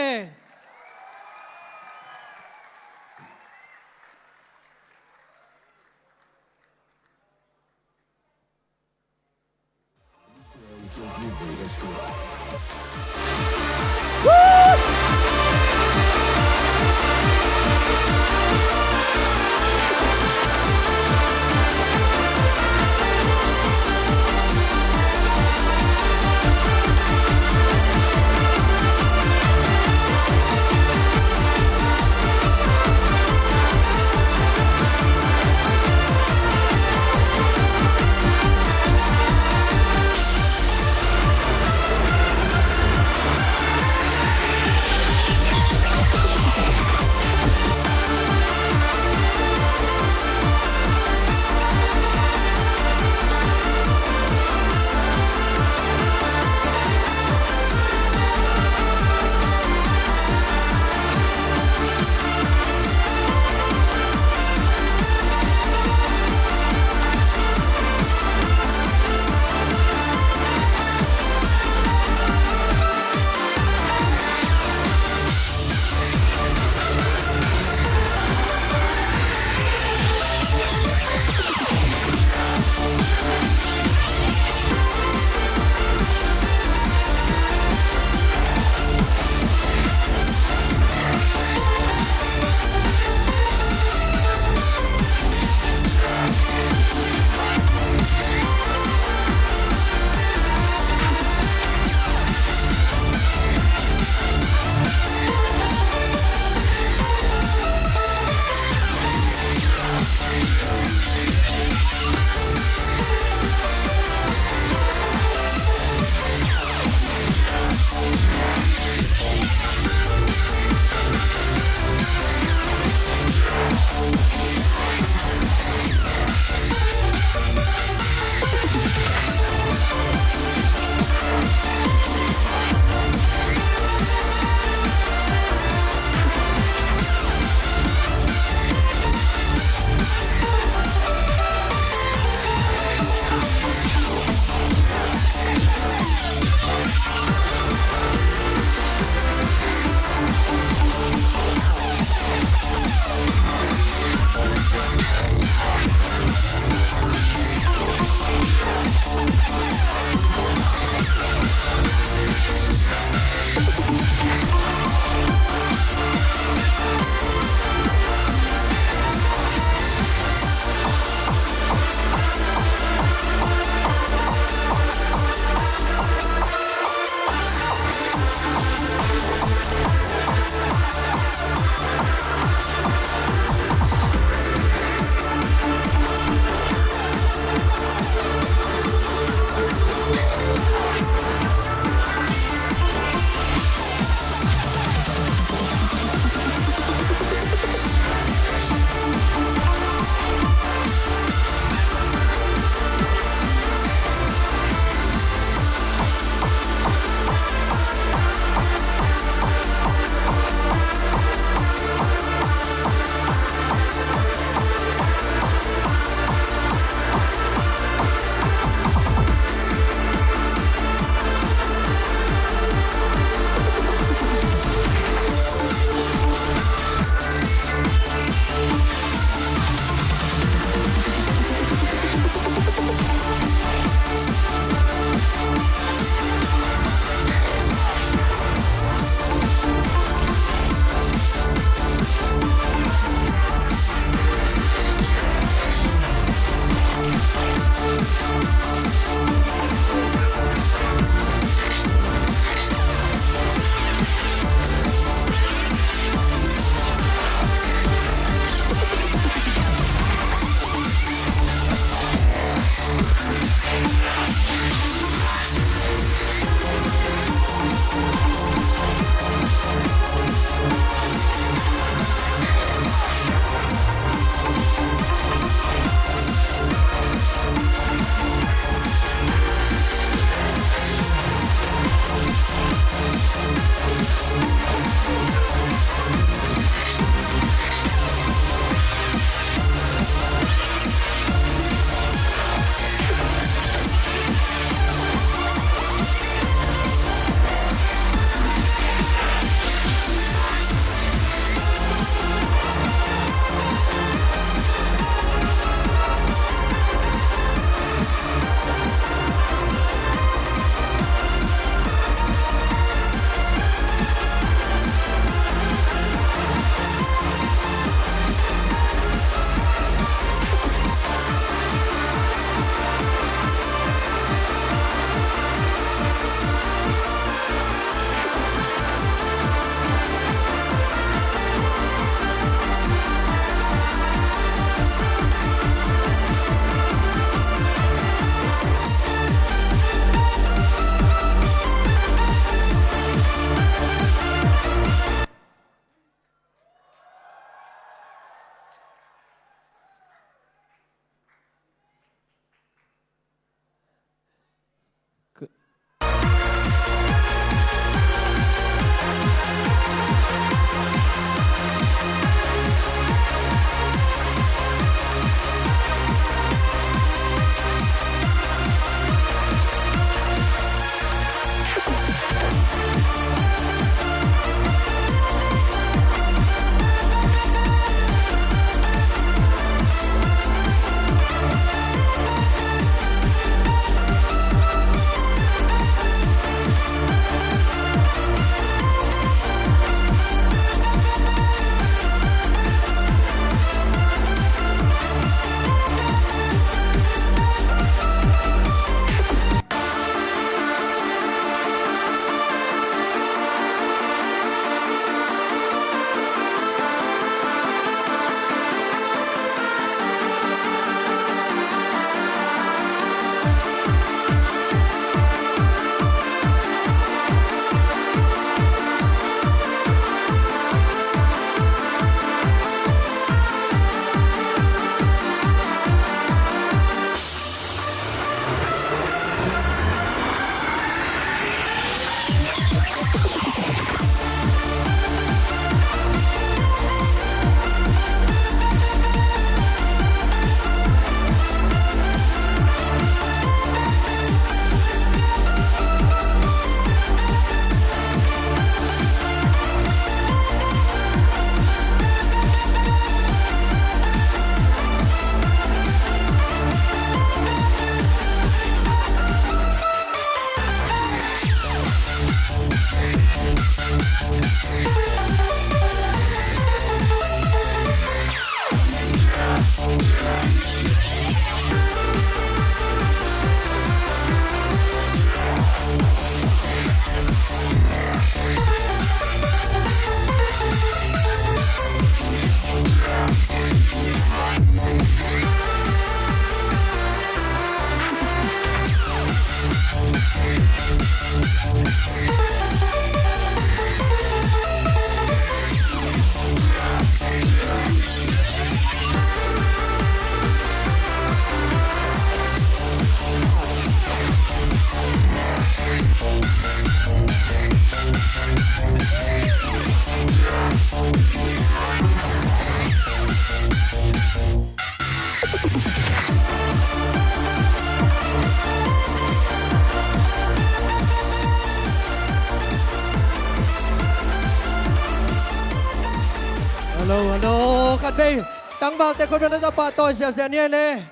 Hello, khat vei. Tangvalte khut beng na tawh pahtawi ziahziah ni ei le.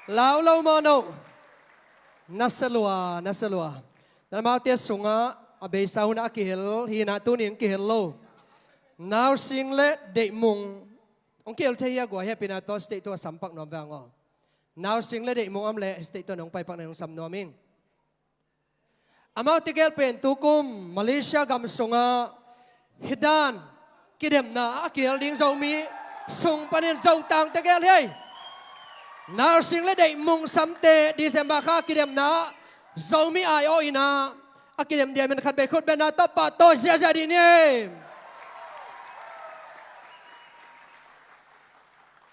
Lau lo mawh no. Na sia lua, na sia lua. Amaute sungah a beisa hunah a kihel hi-in ah tuni-in kihel lo Nausing le Deihmung hong kihel thei hi a, guai, hehpihna tawh stage two ah sam pak nuam ve hang aw. Nausing le Deihmung om leh stage two ah nong pai pak na hong sam nuam ing. Amaute gel pen tukum Malaysia gam sungah hih dan kidemna a kihel ding Zomi sung panin Zotangte gel hi. Nausing le Deihmung samte December kha kidemna Zomi aiawh in ah a kidem diam in khat vei khut beng na tawh pahtawi ziahziah dih ni.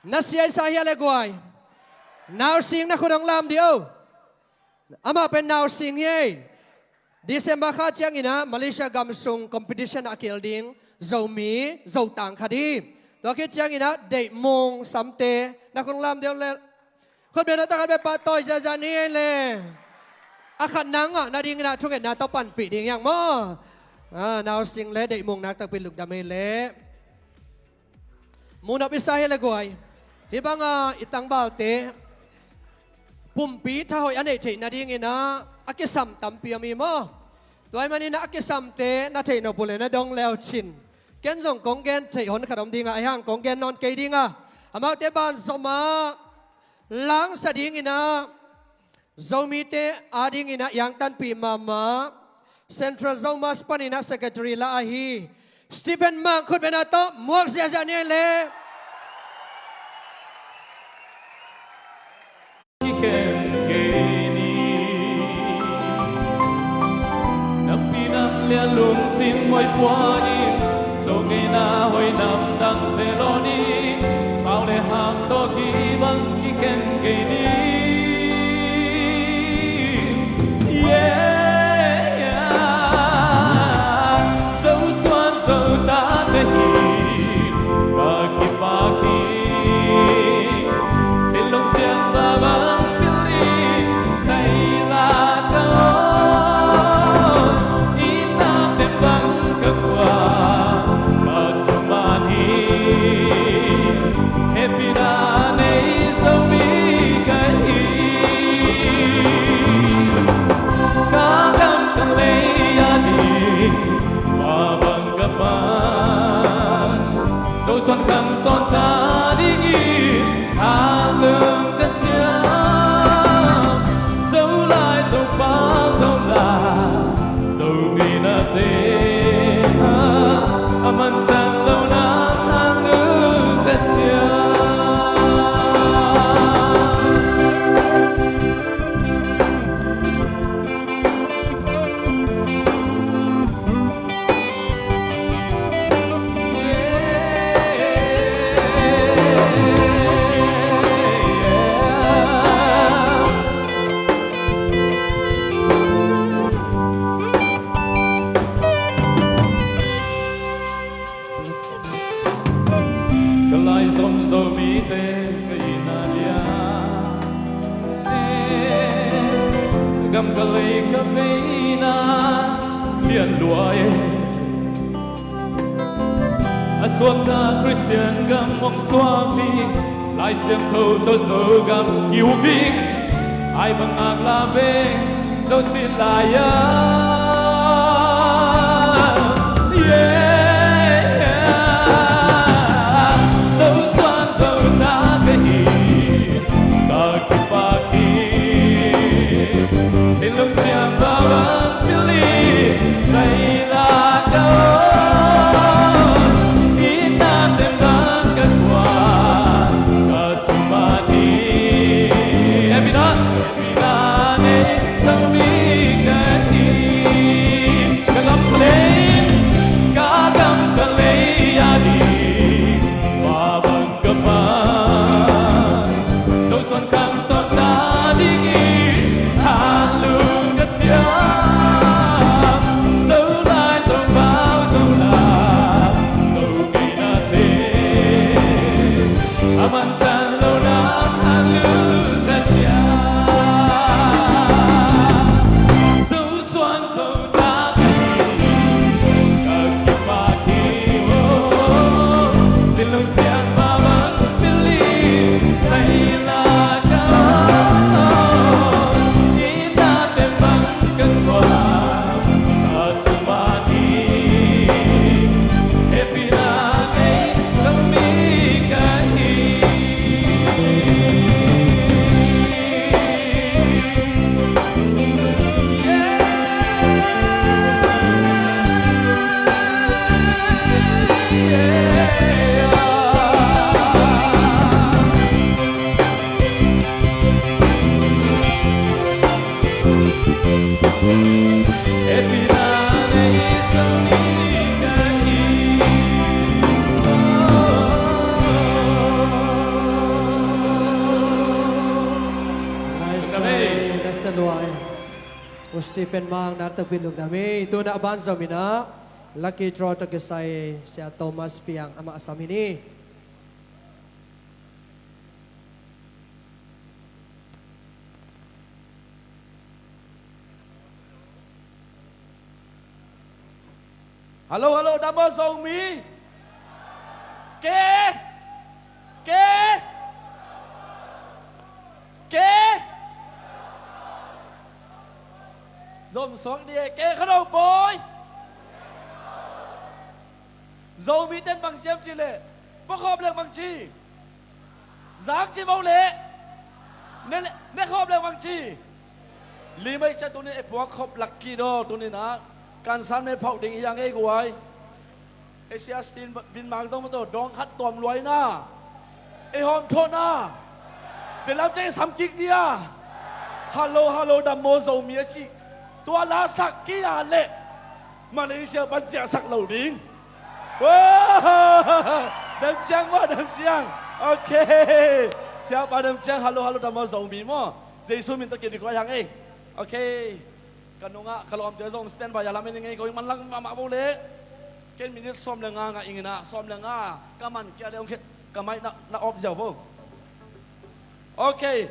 Na sia i sa hia le guai? Nausing na khut hong lam dih o. Amah pen Nausing hi ei. December kha ciangin ah Malaysia gam sung competition ah a kihel ding Zomi, Zotang khat hi. Tua khit ciangin ah Deihmung samte na khut hong lam dih o le. Khut beng na tawh khat vei pahtawi ziahziah ni ei le. A khat na ngah nadingin ah thungetna tawh panpih ding hi hang maw. Ah, Nausing le Deihmung nak takpi lungdam ei le. Muhnop i sa hia le guai? Hih banga i tangvalte pumpi thahoih a neih theih nadingin ah a kisam tampi om hi maw. Tua ahih manin ah a kisamte na theih nop uh leh na dong le uh cin. Ken zong kong gen theih hon khat om ding a, ahi hang kong gen nawn kei ding a, amaute banzom ah langsa dingin ah Zomite adingin ah i angtanpih mahmah Central Zomus panin ah secretary la ahi Stephen Mang khut beng na tawh muak ziahziah ni ei le. Kikhen kei ni. Nampi nam lian lungsim hoih pua in, zo ngeina hoih namdangte lawn in, pau le hang tawh kibang kikhen kei ni. Yeah, yeah. Zosuan Zotate hi, ka kipak hi. Sinlung siang va bang pil hi, saila ka aw. Itna teng bang ka kua, ka thuman hi. Hehpihna nei Zomi ka hi. Ka gam ka lei a ding, mah bang ka pan. Zosuan khang sawn ta dingin a lungta ciang, Zolai Zopau Zolai Zomi nate a, a mancat lo na a lungta ciang. Ka lai zom Zomite ka itna lian, gam ka lei ka veina lian lua e. A suakta Khristian gam hong suak ding, Lai Siangtho tawh Zogam kiu bik, ai bang ngak la veng Zosuan lai a. Yeah, Zosuan Zota ka hi, ka kipak hi. Sinlung siang va bang pil hi, saila ka aw. Itna teng bang ka kua, ka thuman hi. Hehpihna, hehpihna nei Zomi ka hi. Saluai. U Stephen Mang, nakpi takin lungdam hi. Tuna a ban zom in ah lucky draw tawh kisai Sia Thomas Piang amah sam hi ni. Hallo, hallo, dam maw Zomi? Ke? Ke? Ke? Zom suak ni e, ke kha lo pawi. Zomi ten bang ci hiam cih leh, pua khawm leng bang ci? Zak ci vo leh. Ne, ne khawm leng bang ci? Limai cia tuni e, pua khawm lucky draw tuni in ah kansan me phauh ding hi a ngei guai. Asia Stin bin mang zong maw tawh dawng khat tuam luai na. Ei hawm thawh na. Delam ciang i sam kik dia. Hallo, hallo, dam maw Zomi a cih. Tua la sak kei a leh Malaysia pan ciahsak lo ding. Wow! Dam ciang maw, dam ciang. Ok. Siapa dam ciang, hallo, hallo, dam maw Zomi maw. Jesu min tawh kidikuai hang ei. Ok. Ka nungah ka lawmte zong standby a lam en ing ei, ko i manlang mahmah vo leh. Ken minute sawm le nga ngah ing in ah, sawm le nga ka man kia leh hong khe, ka mic na, na off ziau vo. Ok.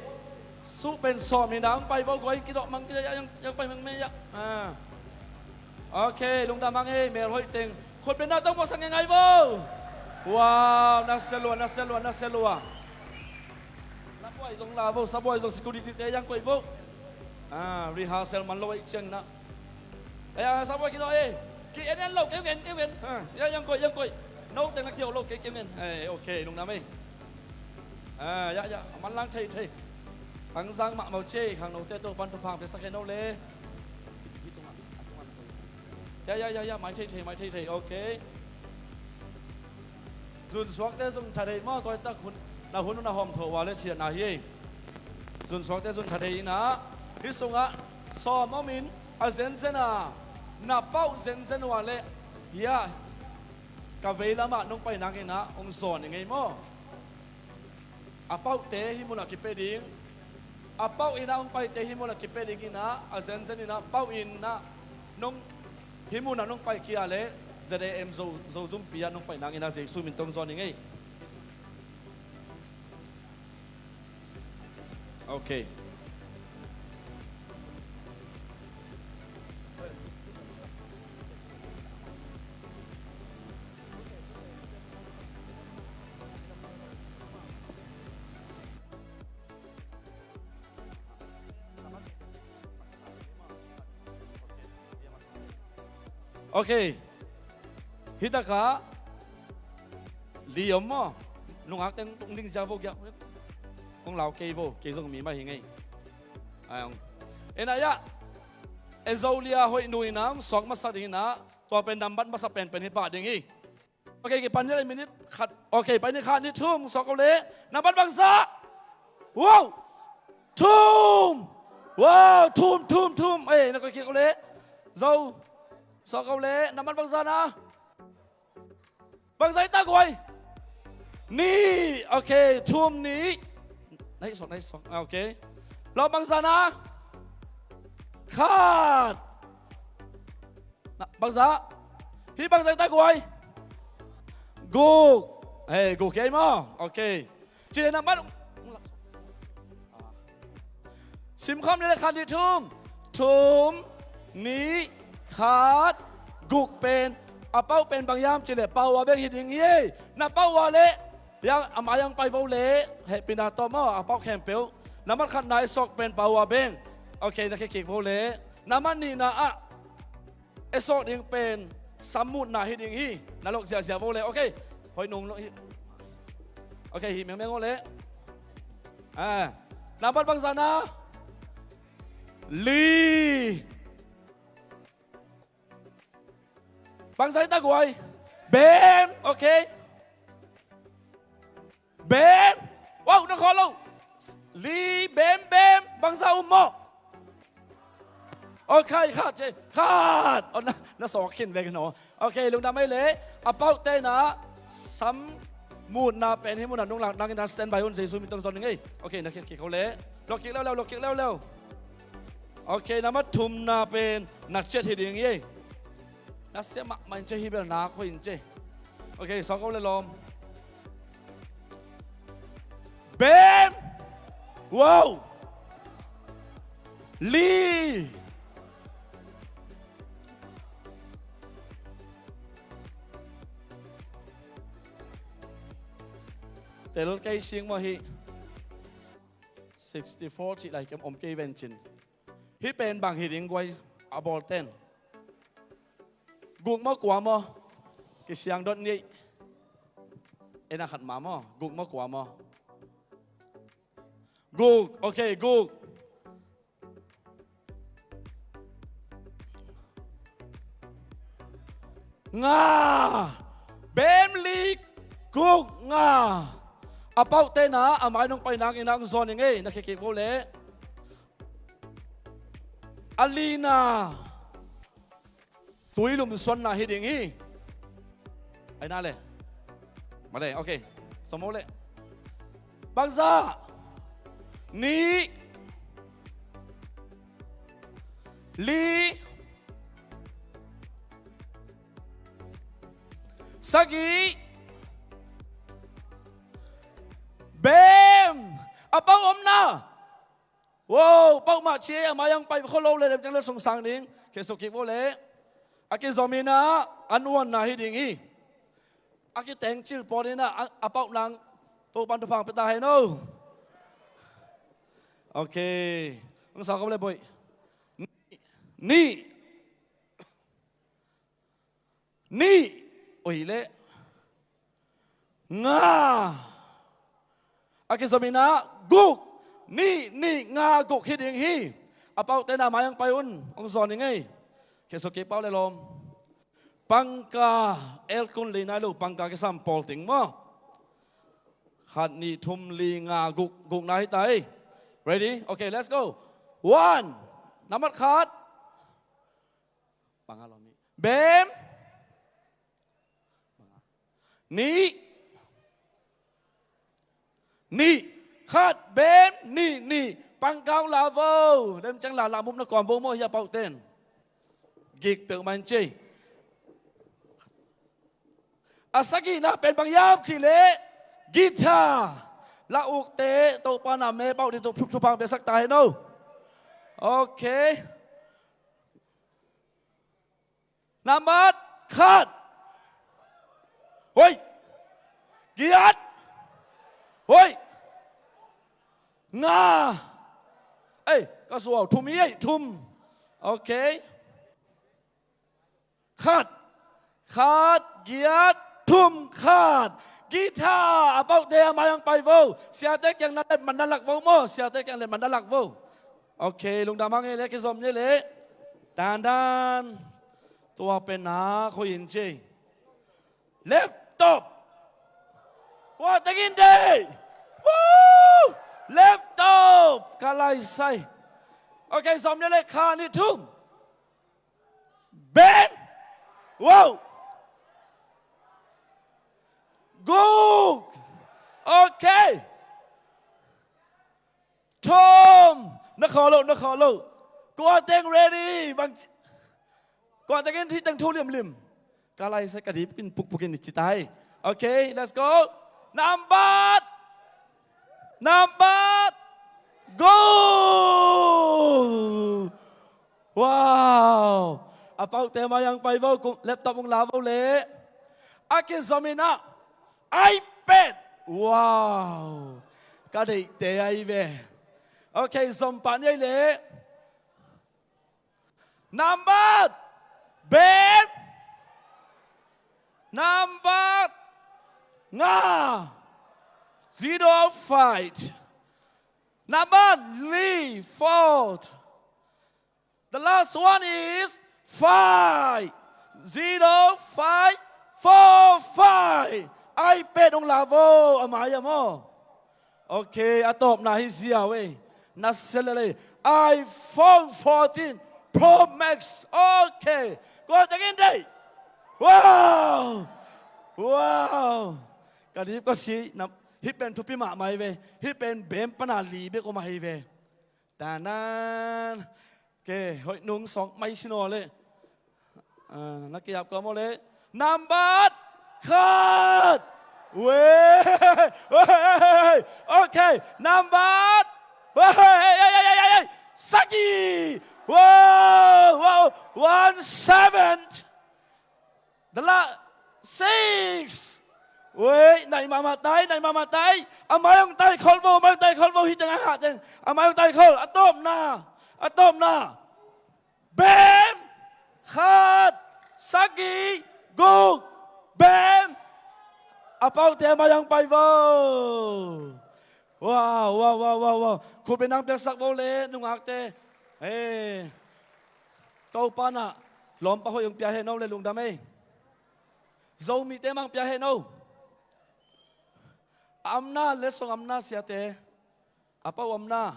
Suh pen sawm hi in ah, hong pai vo, guai kidawh mang kia, yang, yang pai mang me ya. Ah. Ok, lungdam mang ei, mel hoih teng. Khut pen na tong mawh sang ngai vo. Wow, na sia lua, na sia lua, na sia lua. Sabuai zong la vo, sabuai zong security te yang koih vo. Ah, rehearsal man lo ahih ciangin ah. Eh, ah, sabuai kidawh ei. Ki en en lo, kei en, kei en. Ah, ya, yang koih, yang koih. No teng a kiau lo, kei, kei en. Eh, ok, lungdam ei. Ah, ya, ya, a manlang thei, thei. Khang zang mahmah uh ci ei, khangnote Topa'n thupha piaksak hen o le. Ya, ya, ya, ya, mai thei, thei, mai thei, thei, ok. Zunsuakte zun tha thei maw, tua hi tak hun, na hun uh na hawm tho uh a leh ciahna hi ei. Zunsuakte zun tha thei in ah, hih sungah sawm om in, a zenzen a, na pauh zenzen uh a leh, hiah, ka veilam ah nong pai nang in ah, hong zawn ing ei maw. A pauhte hih mun ah kipia ding. A pauh in ah hong paite hih mun ah kipia ding in ah, a zenzen in ah pauh in ah nong, hih mun ah nong pai kei a leh Z A M Zo, Zo zumpi ah nong pai nang in ah Jesu min tawh hong zawn ing ei. Ok. Ok. Hih takah li om maw? Nungak teng tung ding zia vo giak. Hong lau kei vo, kei zong mi mah hi ngei. Ai hong. Ena ya. E zo lia hoih nu ina hong suak masak ding ina. Tua pen nambat masak penpen hi pah ding hi. Ok, kipan ni le minute khat. Ok, pai ni, khat, nih, thum, suak ko le. Nambat bangzah? Wow! Thum! Wow, thum, thum, thum. Eh, na koih kik ko le. Zo. Suak ko le. Nambat bangzah na? Bangzah i tak huai? Nih. Ok, thum, nih. Nai suak, nai suak. Ah, ok. Lo bangzah na? Khat. Na, bangzah? Hih bangzah i tak huai? Guk. Hei, guk kei maw? Ok. Ci le nambat. Sim khawm ni le khat, nih, thum. Thum, nih, khat, guk pen. A pauh pen bang hiam ci le pau a beng hi ding hi. Na pauh a le. Yang, ama yang pai vo le. Hehpihna tawh maw, a pauh khempeuh. Nambat khat na i suak pen pau a beng. Ok, na khe kik vo le. Nambat nihna ah. E sawk ding pen sammutna hi ding hi. Na lok ziahziah vo le. Ok. Hoih nung lo hi. Ok, hi mengmeng vo le. Ah. Nambat bangzah na? Li. Bangzah i tak huai? Bem. Ok. Bem. Wow, na khawl lo. Li, bem, bem. Bangzah um maw? Ok, khat, ci. Khat. Oh, na, na sawk khin vek no. Ok, lungdam ei le. A pauh te na sammutna pen hi mun a nung lak nang ina standby un, Jesu min tawh zon ning ei. Ok, na kik kik ko le. Lok kik leuleu, lok kik leuleu. Ok, nambat thumna pen nakciat hi ding hi. Nasia mahmah in ci hi, bel nak hoih in ci. Ok, sawk ko le lawm. Bem. Wow. Li. Tel kei sing maw hi. Sixty-four cih lai kem om kei ven cin. Hih pen bang hi ding guai a bawlten? Guk maw kua maw? Kisiang dot nih. En a khat ma maw? Guk maw kua maw? Guk. Ok, guk. Nga. Bem, li, guk, nga. A pauhte na a mai nong pai nak in a hong zawn ing ei, na khekik vo le. A lina. Tui lumsuanna hi ding hi. Ai na le. Male, ok. Som vo le. Bangza. Nih. Li. Sagih. Bem. A pauh omna. Wow, pauh mah ci ei, a mai ang pai kho lo le, lem ciang le sungsang ding. Khesuk kik vo le. A kizom in a, a nuanna hi ding hi. A kiteng cil pawl in a, a, a pauh nang Topa'n thupha pia ta hen aw. Ok. Hong sa kop le boih. Nih. Nih. Oi le. Nga. A kizom in a guk. Nih, nih, nga, guk hi ding hi. A pauhte na mai ang pai un. Hong zawn ing ei. Khesuk kik, pauh le lawm. Pangka, elkun lei nai lo, pangka kisam pawl ting maw? Khat, nih, thum, li, nga, guk, guk na hi ta ei. Ready? Ok, let's go. One. Nambat khat. Panga lawm hi. Bem. Nih. Nih. Khat, bem, nih, nih. Pangka hong la vo. Dem ciang la, la mup na kuam vo maw, hi a pauhten. Gik peuhmah in ci ei. A sagihna pen bang hiam cih leh guitar. La ukte Topa na me pauh ding thupha hong piaksak ta hen aw. Ok. Nambat khat. Hoih. Giat. Hoih. Nga. Ei, ka suau, thum hi ei, thum. Ok. Khat. Khat, giat, thum, khat. Guitar, a pauhte a mai ang pai vo. Siate kiang na let man na lak vo maw. Siate kiang let man na lak vo. Ok, lungdam hang ei le, kizom ni le. Dandan. Tua pen nak hoih in ci ei. Laptop. Kua teng in deih? Woo! Laptop. Ka lai sai. Ok, zom ni le, khat, nih, thum. Bem. Wow. Guk. Ok. Thum. Na khawh loh, na khawh loh. Kua teng ready? Bang, kua teng in hih teng thu limlim? Ka lai sai, ka dip in pukpuk in ci ta ei. Ok, let's go. Nambat. Nambat. Go. Wow. A pauhte mai ang pai vo, kung laptop hong la vo le. A kizom in a iPad. Wow. Ka deihte ahi ve. Ok, zom pah ni ei le. Nambat. Bem. Nambat. Nga. Zero five. Nambat li, four. The last one is five. Zero five four five. iPad hong la vo, a mai ah maw. Ok, a tawpna hi ziau ei. Na sia lel ei. iPhone fourteen Pro Max. Ok. Kua teng in deih? Wow. Wow. Ka dip ka si. Hih pen thupi mahmah hi ve. Hih pen bem pana li bek om ahi ve. Tanan. Ke hoih nung sawk mai sin aw le. Ah, na kiap ka maw le. Nambat khat. Wei, wei. Okay, nambat, wei, sagih. Wow, wow. One seven. The la six. Wei, nai mahmah tai, nai mahmah tai. A mai hong tai khol vo, a mai hong tai khol vo, hi teng a hah teng. A mai hong tai khol, a tawpna, a tawpna. Bem, khat, sagih, guk, bem. A paute a mai hong pai vo. Wow, wow, wow, wow, wow. Khutbeng nang piaksak vo le, nungakte. Hey. Topa na lawmpa hoih hong pia hen o le lungdam ei. Zomite mang pia hen o. A amna le song amna siate. A pau amna.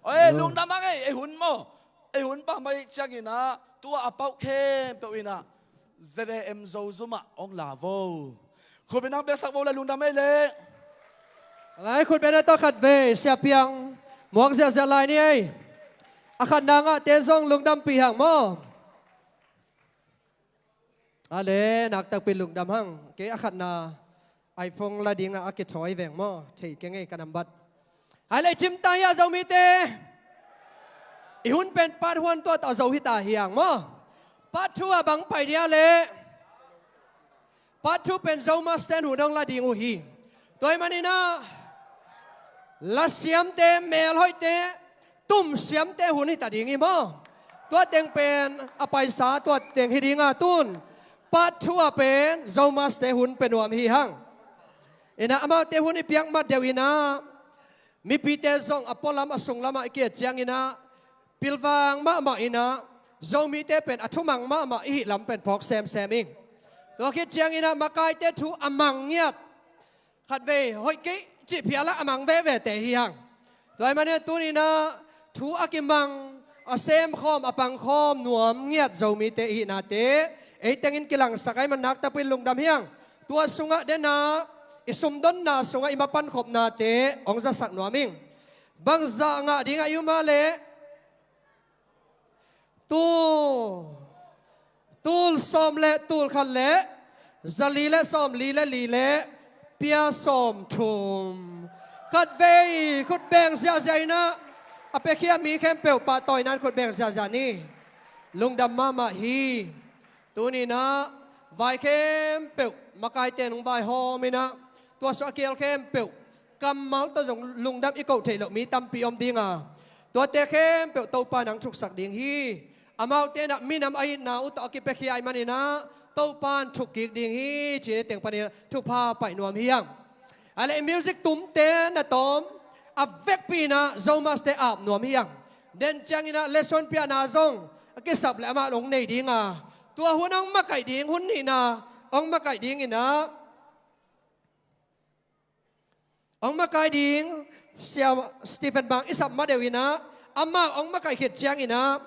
Oi, lungdam ang ei, ei hun maw. Ei hun pa mai ciangin ah, tua a pau khempeuh in ah Z A M Zo Zum ah hong la vo. Khutbeng nang piaksak vo le lungdam ei le. Lai khutbeng na tawh khat vei, Sia Piang muak ziahziah lai ni ei. A khatna ngahte zong lungdampih hang maw. A le, naktakpi lungdam hang. Kei a khatna iPhone la dingah a kithawi veng maw. Thei keng ei ka nambat. A le, cimta hi a Zomite. I hun pen part one tua tawh zo hita hi hang maw. Part two ah bang pai dia le. Part two pen Zomaste'n hun hong la ding uh hi. Tua ahih manin ah, lasiamte, melhoihte, tumsiamte hun hita ding hi maw. Tua teng pen a paisa tua teng hi ding a, tun part two ah pen Zomaste hun pia nuam hi hang. In ah amaute hun i piak mat deuh in ah, mipite zong a pualam a sunglamah i ki-et ciangin ah, pilvang mahmah in ah, Zomite pen a thumang mahmah i hih lam pen phawk semsem ing. Tua khit ciangin ah makaite thu a mang ngiat, khatvei hoih kei cih phial ah a mang vevete hi hang. Tua ahih manin ah tuni-in ah thu a kimang, a semkhawm, a pangkhawm nuam ngiat Zomite i hihnate ei tengin kilangsak ahih man naktakpi lungdam hi hang. Tua sungah den ah i sumdonna sungah i mapankhopnate hong zasak nuam ing. Bangzah ngah dingah i um a leh? Tul, tul sawm le tul khat le zali le sawmli le li le pia sawmthum. Khatvei khut beng ziahziah in ah, a piakhia mi khempeuh pahtawina in khut beng ziahziah ni. Lungdam mahmah hi. Tuni-in ah vai khempeuh makaite in hong vaihawm in ah, tua sungah a kial khempeuh kammal tawh zong lungdam i koh theih loh mi tampi om ding a, tuate khempeuh Topa in hong thuksak ding hi. Amaute in ah minam a itna uh tawh a kipiakhia ahih manin ah Topa in thukkik ding hi, ci-in hih teng panin ah thupha paih nuam hi hang. A le, music tumte na tawm a vekpi in ah Zomaste ap nuam hi hang. Den ciangin ah lesson piahna zong a kisap le amah hong nei ding a, tua hun hong makaih ding, hun nihna hong makaih dingin ah, hong makaih ding Sia Stephen Mang i sap ma deuh in ah, amah hong makaih khit ciangin ah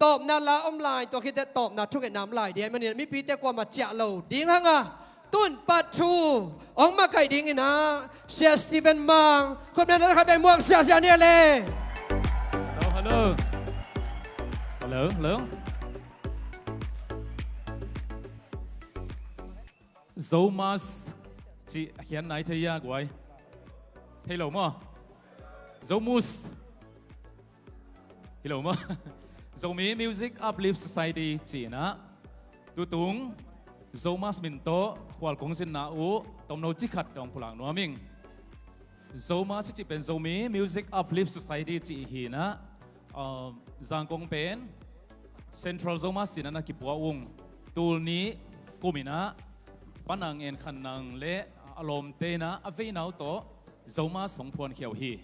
tawpna la om lai, tua khit teh tawpna thungetna om lai ding ahih manin ah mipite kuamah ciah lo ding hang a, tun part two hong makaih dingin ah Sia Stephen Mang khut beng na tawh khat vei muak ziahziah ni a le. Hello, hello. Hello, hello. Zomas cih a khian nai thei hia guai? Thei lo maw? Zomus. Hi lo maw? Zomi Music Uplift Society ci-in ah tutung Zomas min tawh khual kong zinna uh tomno cikhat kong pulak nuam ing. Zomas i cih pen Zomi Music Uplift Society cih hi-in ah, uh, Zangkong pen Central Zomas ci-in ah na kipua ung. Tul nih kum in ah Pa Nang En Khan Nang le a lawmte in ah a veina uh tawh Zomas hong phuankhia uh hi.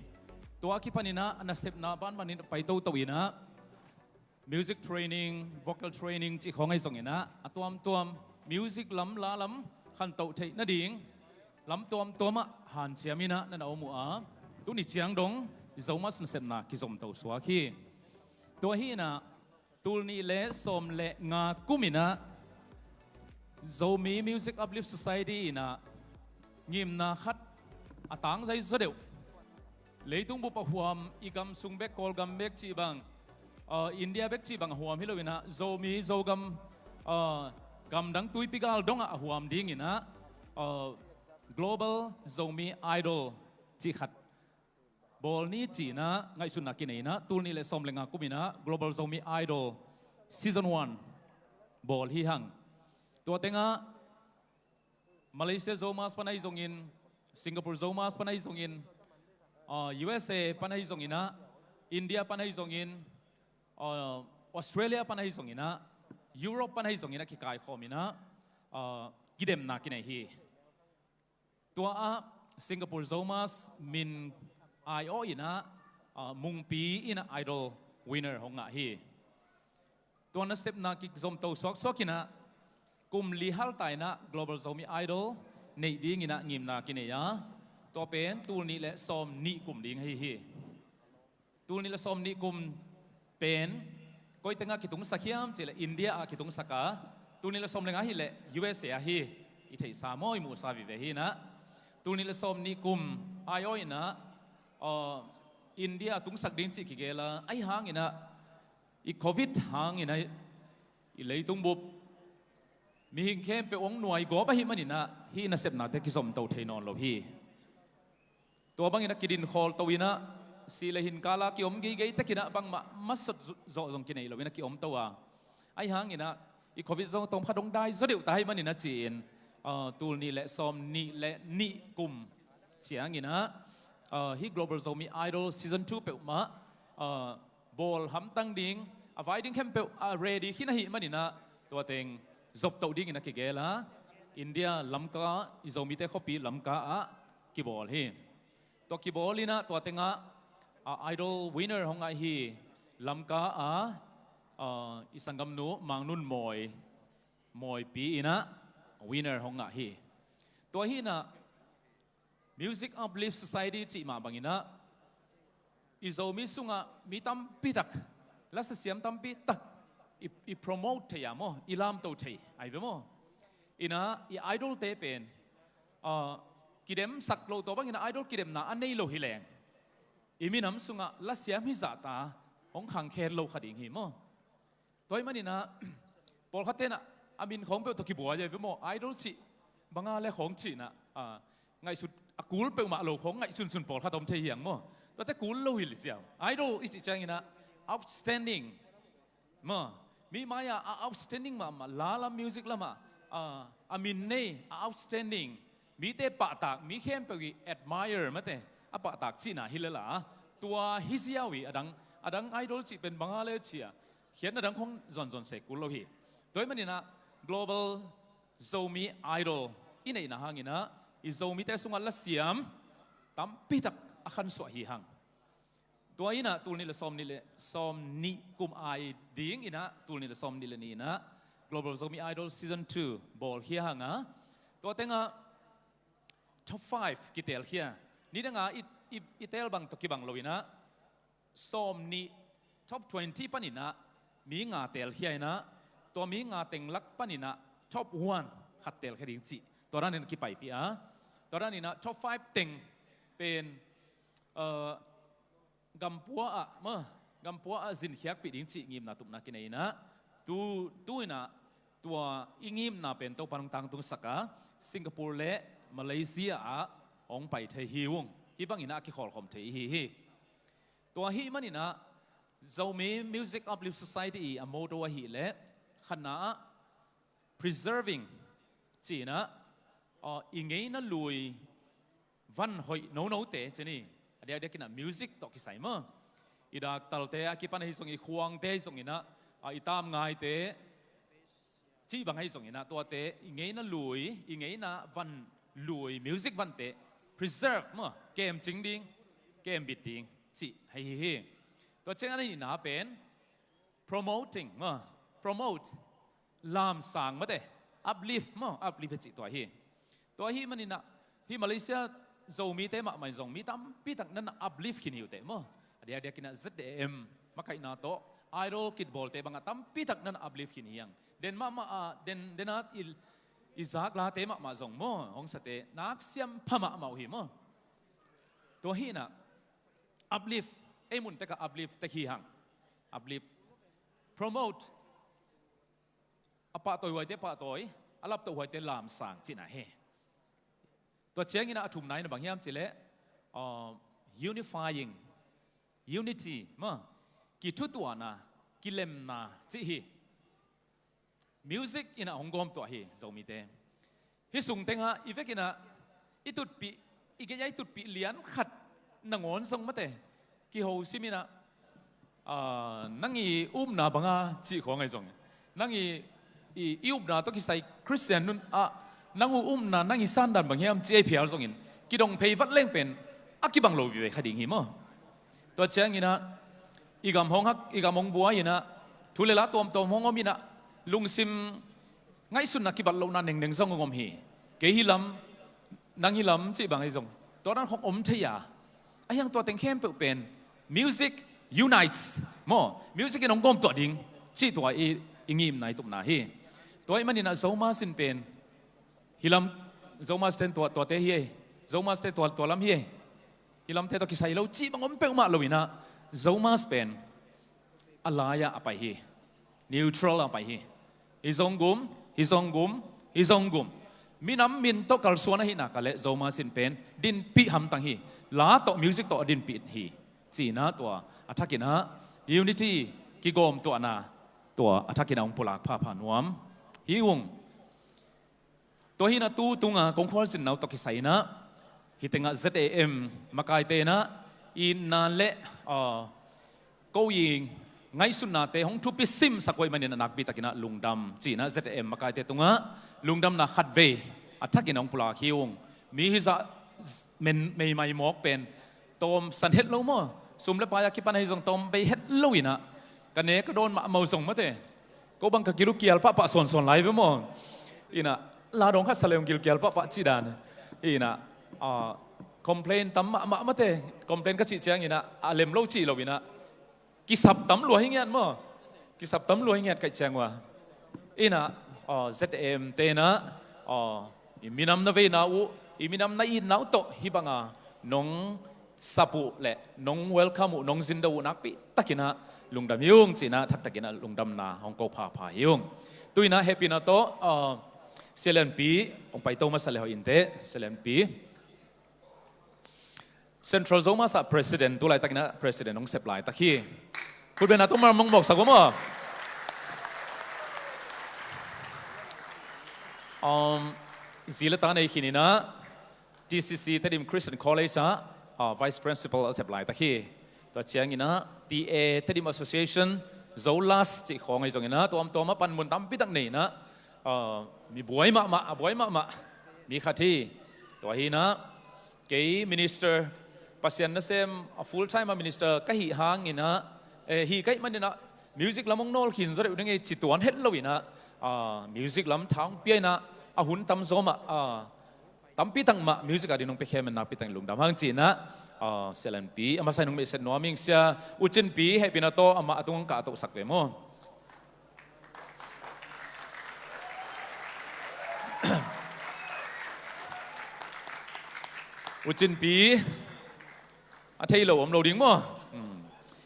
Tua a kipan in ah a nasepna banbanin a pai toto in ah music training, vocal training cih khawng ahi zongin ah a tuamtuam music lam, la lam khantoh theih nading lam tuamtuam ah hanciam in ah na na om uh a, tuni ciang dong Zomas nasepna kizomto suak hi. Tua hi-in ah tul nih le sawm le nga kum in ah Zomi Music Uplift Society in ah ngimna khat a tangzai zaw deuh Leitung bup a huam, i gam sung bek, Kawlgam bek cih bang, uh, India bek cih bang a huam hi lo in ah, Zomi, Zogam, uh, gamdang tuipi gal dongah a huam ding in ah, uh, Global Zomi Idol cih khat bawl ni ci-in ah ngaihsutna kinei in ah, tul nih le sawm le nga kum in ah Global Zomi Idol Season one bawl hi hang. Tua tengah Malaysia Zomas pan ahi zongin, Singapore Zomas pan ahi zongin, uh, U S A pan ahi zongin ah, India pan ahi zongin, uh, Australia pan ahi zongin ah, Europe pan ahi zongin ah kikaikhawm in ah, uh, kidemna kinei hi. Tua ah Singapore Zomas min ai-awh in ah, uh, mungpi in ah idol winner hong ngah hi. Tua nasepna kizomto suaksuak in ah kum li halta in ah Global Zomi Idol neih ding in ah ngimna kinei a, tua pen tul nih le sawm nih kum ding ahi hi. Tul nih le sawm nih kum pen koi tengah kitungsak hiam cih leh India ah kitungsak a, tul nih le sawm le nga ahih leh U S A ahi, i theihsa maw, i muhsa vive hi in ah. Tul nih le sawm nih kum ai-awh in ah, uh, India tungsak ding cih kigel a, ahi hang in ah i Covid hang in ah i leitung bup mihing khempeuh hong nuai gawp ahih man in ah hih nasepnate kizomto thei nawn lo hi. Tua bang in ah kidin khawlto in ah, si le hin kal a kiom geigei tek in ah bangmah masat zawh zong kinei lo in ah kiomto a, ahi hang in ah i Covid zong tawm khat hong dai zaw deuh ta ahih man in ah ci-in, uh, tul nih le sawm nih le nih kum ciang in ah, uh, hih Global Zomi Idol Season two peuhmah, uh, bawl hamtang ding, a vai ding khempeuh a ready khin ahih man in ah tua teng zoptoh ding in ah kigel a, India Lamka, i Zomite khuapi Lamka ah kibawl hi. Tua kibawl in ah tua tengah, uh, idol winner hong ngah hi. Lamka ah, uh, i sanggamnu Mang Nun Mawi, Mawipi in ah winner hong ngah hi. Tua hi in ah Music Uplift Society cih mah bang in ah i Zomi sungah mi tampi tak, lasa siam tampi tak i, i promote thei a maw, i lamto thei ahi ve maw. In ah i idol-te pen, uh, kidemsak lo, tua bang in ah idol kidemna a nei lo hi leng i minam sungah lasiam hizahta hong khangkhen lo kha ding hi maw. Tua ahih man in ah pawlkhatte in ah a min khawng peuh tawh kibuai ahi ve maw. Idol cih bang a le khawng cih in ah, ah, ngaihsut a kul peuhmah lo khawng ngaihsunsun pawlkhat om thei hi hang maw. Tuate kul lo hi leh ciang, idol i cih ciang in ah outstanding maw, mi mai-ah a outstanding mahmah, la lam, music lamah, ah, a min nei, a outstanding, mite pahtak, mi khempeuh i admire mate, a pahtak cihna hi lel a, tua hi ziau hi. A dang, a dang idol cih pen bang a le ci-a khiatna dang khawng zonzon se kul lo hi. Tua ahih man in ah Global Zomi Idol i neihna hang in ah i Zomite sungah lasiam tampi tak a khansuah hi hang. Tua in ah tul nih le sawm nih le sawm nih kum ai ding in ah, tul nih le sawm nih le nih in ah Global Zomi Idol Season two bawl khia hang a, tua tengah top five kitel khia. Nidang a i, i, i tel bang tawh kibang lo in ah, sawm nih, top twenty pan in ah mi nga tel khia in ah, tua mi nga teng lak pan in ah top one khat tel khia ding cih, tua dan in kipaipih a. Tua dan in ah top five teng pen, uh, gampua ah maw, gampua ah zinkhiakpih ding cih ngimna tupna kinei in ah, tu, tu in ah tua i ngimna pen Topa'n hong tangtungsak a, Singapore le Malaysia ah hong pai thei hi ung. Hih bang in ah a kikhawlkhawm thei i hi hi. Tua ahih man in ah Zomi Music Uplift Society i a motto ahih leh, khatna ah preserving ci in ah, uh, i ngeina lui van hoih nonote ci ni, a diakdiak in ah music tawh kisai maw. I daktalte a kipan ahi zongin, i khuangte ahi zongin ah, uh, i tamngaite cih bang ahi zongin ah, tuate i ngeina lui, i ngeina van lui, music vante preserve maw, kemcing ding, kembit ding cih ahi hi. Tua ciang a nihna pen promoting maw, promote, lamsang mate, uplift maw, uplift cih tua hi. Tua ahih man in ah hih Malaysia Zomite mahmah in zong mi tampi tak na na uplift khin hi uh teh maw. A diakdiak in ah Z A M makaihna tawh idol kitbawlte bangah tampi tak na na uplift khin hi hang. Den mahmah a, den, den a i, i zaklate mahmah zong maw, hong sate nak siam pha mahmah uh hi maw. Tua hi in ah Uplift, ei mun tek ah uplift tek hi hang. Uplift, promote, a pahtawi huaite pahtawi, a laptoh huaite lamsang cihna hi. Tua ciangin ah a thumna in bang hiam cih leh, uh, unifying, unity maw, kithutuahna, kilemna cih hi. Music in ah hong gawmtuah hi Zomite. Hih sung tengah i vekin ah i tutpih, i gei-a i tutpih lian khat nangawn zong mate kiho simin ah, ah, nang i upna banga cih khawng ahi zong, nang i, i, i upna tawh kisai Khristian nun ah nang uh upna, nang i sandan bang hiam cih ei phial zongin kidong phei vat leng pen a kibang lo vive kha ding hi maw. Tua ciangin ah i gam hong hak, i gam hong buai in ah thu le la tuamtuam hong om in ah lungsim ngaihsutna kibat lohna nengneng zong hong om hi. Kei hi lam, nang hi lam cih bang ahi zong tua dan khong om thei a, ahi hang tua teng khempeuh pen music unites maw, music in hong gawmtuah ding cih tua i, i ngimna i tupna hi. Tua ahih manin ah Zomus in pen hi lam, Zomus ten tua, tuate hi ei, Zomus te tua, tua lam hi ei, hi lamte tawh kisai lo cih bang om peuhmah lo in ah Zomus pen a lai-ah a pai hi. Neutral-ah a pai hi. Hi zong gum, hi zong gum, hi zong gum. Minam min tawh kalsuan ahih nak leh Zomus in pen dinpih hamtang hi. La tawh music tawh a dinpih hi. Ci-in ah tua a thakin ah unity, kigawmtuahna, tua a thakin ah hong pulak phapha nuam hi ung. Tua hi in ah tu tunga kong khualzinna uh tawh kisai in ah hih tengah Z A M makaite in ah itna le, ah, ko i ngaihsutnate hong thupi simsak uh ahih manin ah nakpi takin ah lungdam ci-in ah Z A M makaite tungah lungdamna khatvei a thakin ah hong pulak hi ung. Mi hizah men meimai mawk pen tawm san het lo maw, sum le pai a kipan ahi zong tawm bei het lo in ah ka ne ka dawn mahmah uh zong mate. Ko bang ka gil uh kial pahpah sawnsawn lai ve maw. In ah la dawng khat sa le hong gil kial pahpah cih dan. In ah, ah, complain tam mahmah mate. Complain ka cih ciangin ah a lem lo cih lo in ah kisap tam lua hi ngiat maw. Kisap tam lua hi ngiat ka hih ciang uh a. In ah, ah, Z M te in ah, ah, i minam na veina uh, i minam na itna uh tawh hih banga nong sap uh le nong welcome uh, nong zindo uh nakpi takin ah lungdam hi ung ci-in ah thak takin ah lungdamna hong ko phapha hi ung. Tu-in ah hehpihna tawh, ah, Sia Lianpi hong paito masa le hoih inteh, Sia Lianpi. Central Zomus ah president, tu laitakin ah president hong sep laitak hi. Khutbetna tawh mawksak uh maw. Um, zi le ta nei khin in ah T C C, Tedim Christian College ah, ah, Vice Principal a sep laitak hi. Tua ciangin ah T A, Tedim Association, Zolas cih khawng ahi zongin ah tuamtuam ah panmun tampi tak nei in ah, ah, mi buai mahmah, a buai mahmah mi khat hi. Tua hi in ah kei minister, Pasian nasem a full time a minister ka hih hangin ah, eh, hih ka hih manin ah music lam hong nawl khin zaw deuh ding ei ci tuan het lo in ah, ah, music lam tha hong pia in ah a hun tamzaw mah, ah, tampi tak mah music adingin hong piakhiat man nakpi takin lungdam hang ci-in ah, ah, Sia Lianpi a masa in hong maiset nuam ing. Sia U Cin Pi, hehpihna tawh amah a tung hong kahtohsak ve maw. U Cin Pi a thei lo om lo ding maw. Hmm.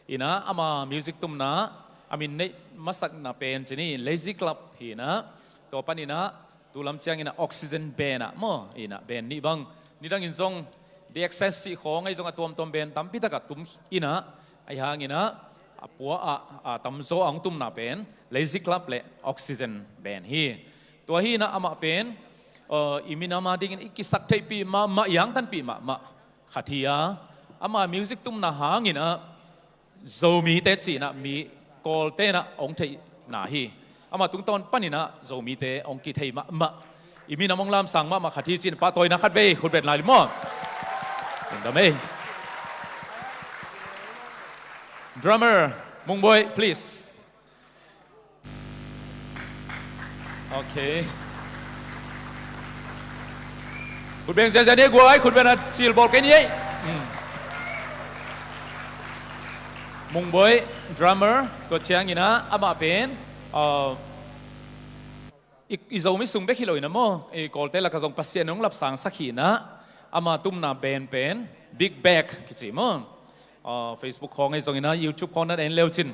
In ah ama music tumna a min neih masakna pen ci ni, Lazy Club hi in ah, tua panin ah tu lam ciangin ah Oxygen Band ah maw, in ah band nih bang, nidangin zong The Access cih khawng ahi zong a tuamtuam band tampi tak ah tum in ah, ahi hangin ah a pua ah, a tamzaw a hong tumna pen Lazy Club le Oxygen Band hi. Tua hi in ah amah pen, uh, i minam adingin i kisaktheihpih mahmah, i angtanpih mahmah khat hi a, ama music tumna hangin ah Zomite cih in ah mi Kawlte in ah hong theihna hi. Ama tungtawn panin ah Zomite hong kithei mahmah, i minam hong lamsang mahmah khat hi ci-in pahtawina khatvei khutbetna lai maw. Lungdam ei. Drummer Mung Boih, please. Okay. Khut beng ziahziah ni ei guai, khut beng a cil bawl kei ni ei. Hmm. Mung Boih, drummer, tua ciangin ah amah pen, uh, i, i Zomi sung bek hi lo in ah maw, i Kawlte lakah zong Pasian in hong lapsangsak hi in ah, ama tumna band pen Big Bag kici maw. Facebook khawng ahi zongin ah, YouTube khawng na en leu cin,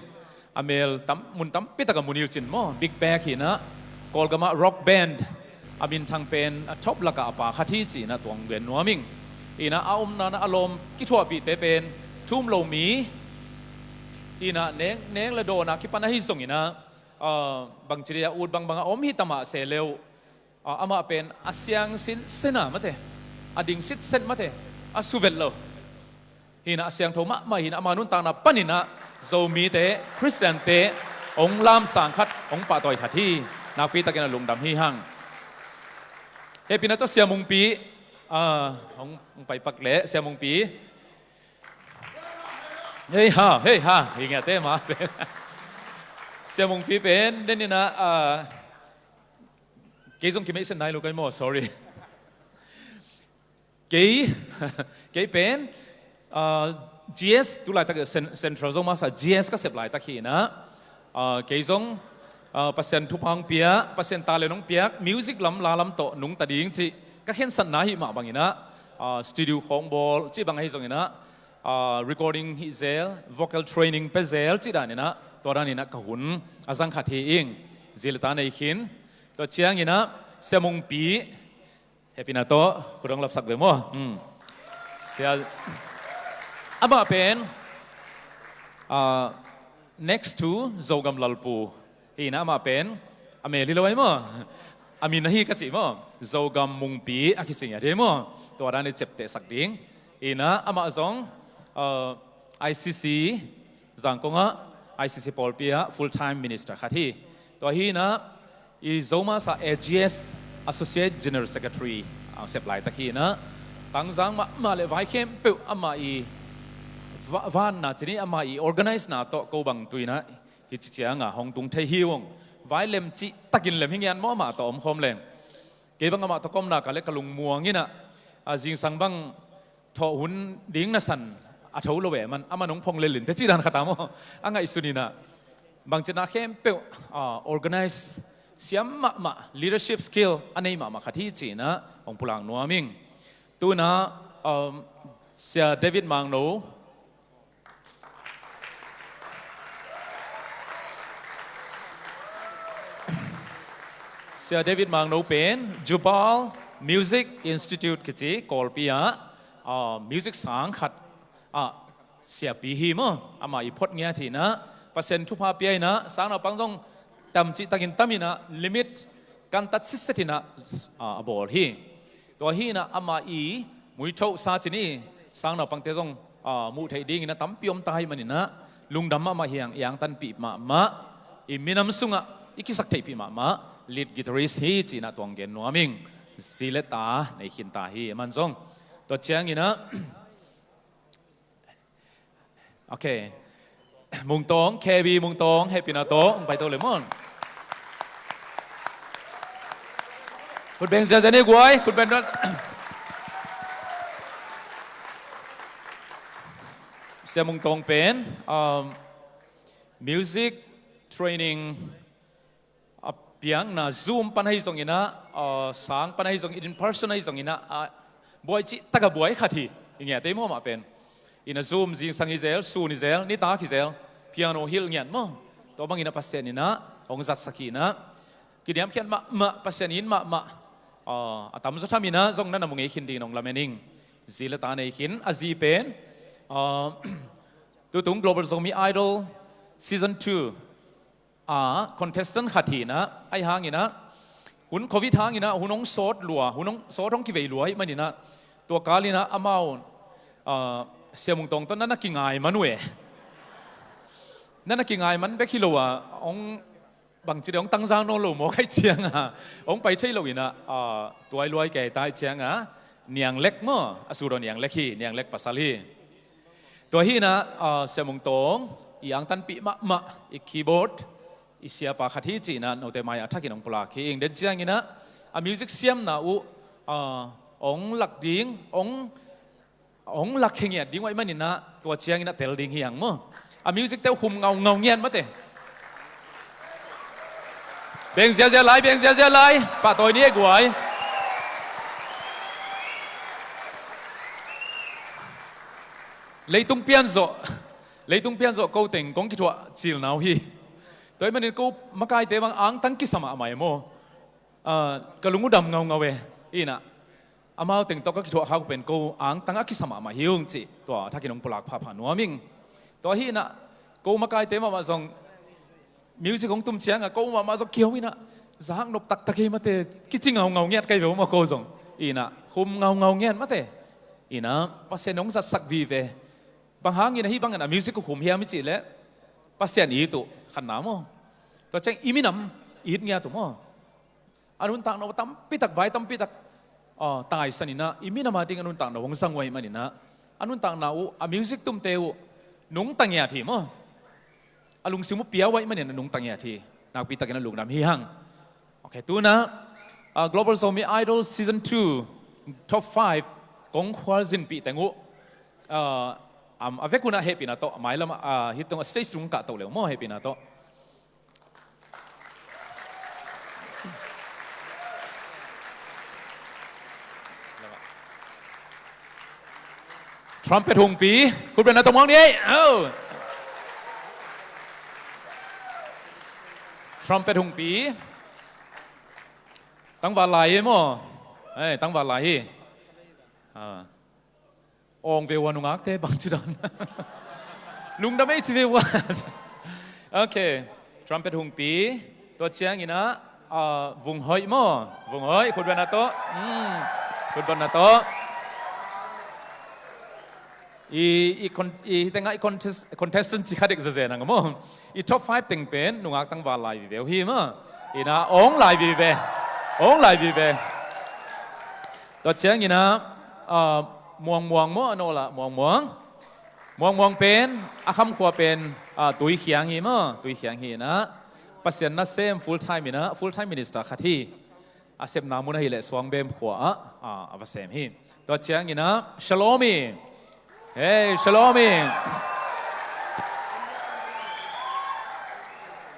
a mel tam, mun tampi takah mu ni uh cin maw. Big Bag hi in ah, Kawlgam ah rock band, a minthang pen a top lakah a pa khat hi ci in ah tuang gen nuam ing. Hi in ah a omna in ah a lawm kithuahpihte pen thu um lo mi, hi in ah neng, neng le dawn a kipan ahi zongin ah, bangci dia ut bangbang a om hi ta mah se leu, amah pen a siang sinsen a mate, a ding sitset mate, a suvet lo. Hi in ah a siangtho mahmah hi in ah, ama nuntakna panin ah Zomite, Khristiante hong lamsang khat, hong pahtawi khat hi. Nakpi takin a lungdam hi hang. Hehpihna tawh Sia Mungpi, hong, hong paipak leh Sia Mungpi. Hei ha, hei ha, hi ngiate ma pen. Sia Mungpi pen, den in ah, kei zong kimeisen nai lo kai maw, sorry. Kei, kei pen, GS, tu laitak Central Zomasa GS ka sep laitak hi in ah, kei zong Pasian thupha hong pia, Pasian talent hong piak, music lam, la lam tawh nungta ding cih ka khensatna hi mah bangin ah, studio khawng bawl cih bang ahi zongin ah, recording hi zel, vocal training pe zel cih danin ah, tua danin ah ka hun a zang khat hi ing. Zi le ta nei khin. Tua ciangin ah Sia Mungpi, hehpihna tawh khut hong lapsak ve maw. Sia, amah pen, next to Zogam Lalpu hi in ah, amah pen a mel hi lo ahi maw. A min ahi ka cih maw, Zogam Mungpi a kici ngiat hi maw. Tua dan i ciaptehsak ding. Hi in ah amah zong ICC Zangkong ah, ICC pawlpi ah full time minister khat hi. Tua hi in ah i Zomasa AGS Associate General Secretary a sep laitak hi in ah, tangzang mahmah le vai khempeuh amah i vanna cih ni, amah i organize na tawh ko bang tu in ah hi ci ciangah hong tung thei hi ung. Vai lem cih takin lem hi ngiat maw, amah tawh omkhawm leng. Kei bang amah tawh ka omna ka le ka lungmuang in ah, a zingsang bang thawh hun ding na san a tho lo e, man, aman hong phong lelin te cih dan khat a maw. A ngaihsun in ah, bangci na khempeuh organize siam mahmah, leadership skill a nei mahmah khat hi ci in ah hong pulak nuam ing. Tu in ah Sia David Mangno, Sia David Mangno pen Jubal Music Institute kici Kawlpi ah music sang khat ah siapi hi maw. Amah i phot ngiat hi in ah, Pasian thupha pia in ah, sangnaupang zong tam cih takin tam in ah, limit kantat sitset in ah a bawl hi. Tua hi in ah amah i muithosa cih ni, sangnaupangte zong muh theih dingin ah tampi om ta ahih manin ah, lungdam mahmah hi hang. I angtanpih mahmah, i minam sungah i kisak theihpih mahmah lead guitarist hi ci in ah tuang gen nuam ing. Zi le ta nei khin ta hi, aman zong. Tua ciangin ah, okay. Mungtawng, K B Mungtawng, hehpihna tawh hong paito le maw. Khut beng ziazia ni guai, khut beng. Sia Mungtawng pen music training a piakna Zoom pan ahi zongin ah, sang pan ahi zongin, in person ahi zongin ah, buai cih takah buai khat hi. I ngiat ei maw amah pen. In ah Zoom zingsang hi zel, sun hi zel, nitak hi zel, piano hilh ngiat maw. Tua bangin ah Pasian in ah hong zatsak hi in ah, kiniamkhiat mahmah, Pasian in mahmah a tamzaw tham in ah zong na na mu ngei khin dingin hong lamen ing. Zi le ta nei khin, a zi pen tutung Global Zomi Idol Season two a contestant khat hi in ah, ahi hangin ah hun Covid hangin ah hun hong sawt lua, hun hong sawt hong kivei lua ahih manin ah, tua kalin ah amau Sia Mungtawng tawh na na kingai man uh e. Na na kingai man bek hi lo a, hong bangci deuh hong tangzang nawn lo maw, kai ciangah hong pai thei lo in ah, tuai luai kei tai ciangah, Niang Lek maw, a sut aw Niang Lek hi, Niang Lek pasal hi. Tua hi in ah Sia Mungtawng i angtanpih mahmah, i keyboard i siapa khat hi ci in ah note mai-ah thakin hong pulak hi ing. Den ciangin ah a music siamna uh hong lak ding, hong hong lakkhia ngiat ding uh ahih manin ah, tua ciangin ah tel ding hi hang maw. A music te uh khum ngaungau ngiat mate. Beng ziazia lai, beng ziazia lai. Pahtawi ni e guai. Leitung pianzawh, leitung pianzawh ko teng kong kithuah cilna uh hi. Tua ahih manin ko makaite bang angtang kisa mahmah e maw. Ah, ka lung uh dam ngaungau e. Inah amau teng tawh ka kithuah khak uh pen ko angtang a kisa mahmah hi ung cih tua thakin hong pulak phapha nuam ing. Tua hi inah ko makaite mahmah zong music hong tum ciangah ko mahmah zong kio inah zak nop taktak hi mate, kici ngaungau ngiat kai ve uh maw ko zong. Inah khum ngaungau ngiat mate. Inah Pasian hong zatsak vive. Bang hangin ahi bangin a music uh khum hiam i cih leh Pasian it uh khatna maw. Tua ciang i minam it ngiat uh maw. A nuntakna uh tampitak, vai tampitak, ah, taisan inah i minam a ding a nuntakna uh hong zang uh ahih man inah a nuntakna uh a music tumte uh nungta ngiat hi maw. A lungsim uh pia uh ahih manin a nungta ngiat hi. Nakpi takin a lungdam hi hang. Ok, tu-in ah, ah, Global Zomi Idol Season two top five kong khualzinpih teng uh, ah, am, a vek un ah hehpihna tawh a mailam ah, ah, hih teng ah stage tung kah to le uh maw, hehpihna tawh. Trumpet Hungpi, khut beng na tawh muak ni ei. Oh. Trumpet Hungpi. Tangval lai hi maw. Eh, tangval lai hi. Ah. Awng ve uh a nungakte bangci dan. Lungdam ei ci ve uh a. Ok. Trumpet Hungpi. Tua ciangin ah, ah, Vung Hoih maw. Vung Hoih, khut beng na tawh. Hmm. Khut beng na tawh. I, i, con-, i, hih tengah i contest-, contestant ci kha dek zeze nang maw. I top five teng pen nungak tangval lai vive uh hi maw. Inah awng lai vive. Awng lai vive. Tua ciangin ah, ah, Muang Muang maw, a nawl ah Muang Muang. Muang Muang pen a khamkhua pen, ah, Tuikhiang hi maw, Tuikhiang hi inah Pasian nasem full time inah, full time minister khat hi. A sepna mun ahih leh Suangbem khua ah, ah, a va sem hi. Tua ciangin ah Shalomi. Hey, Shalomi.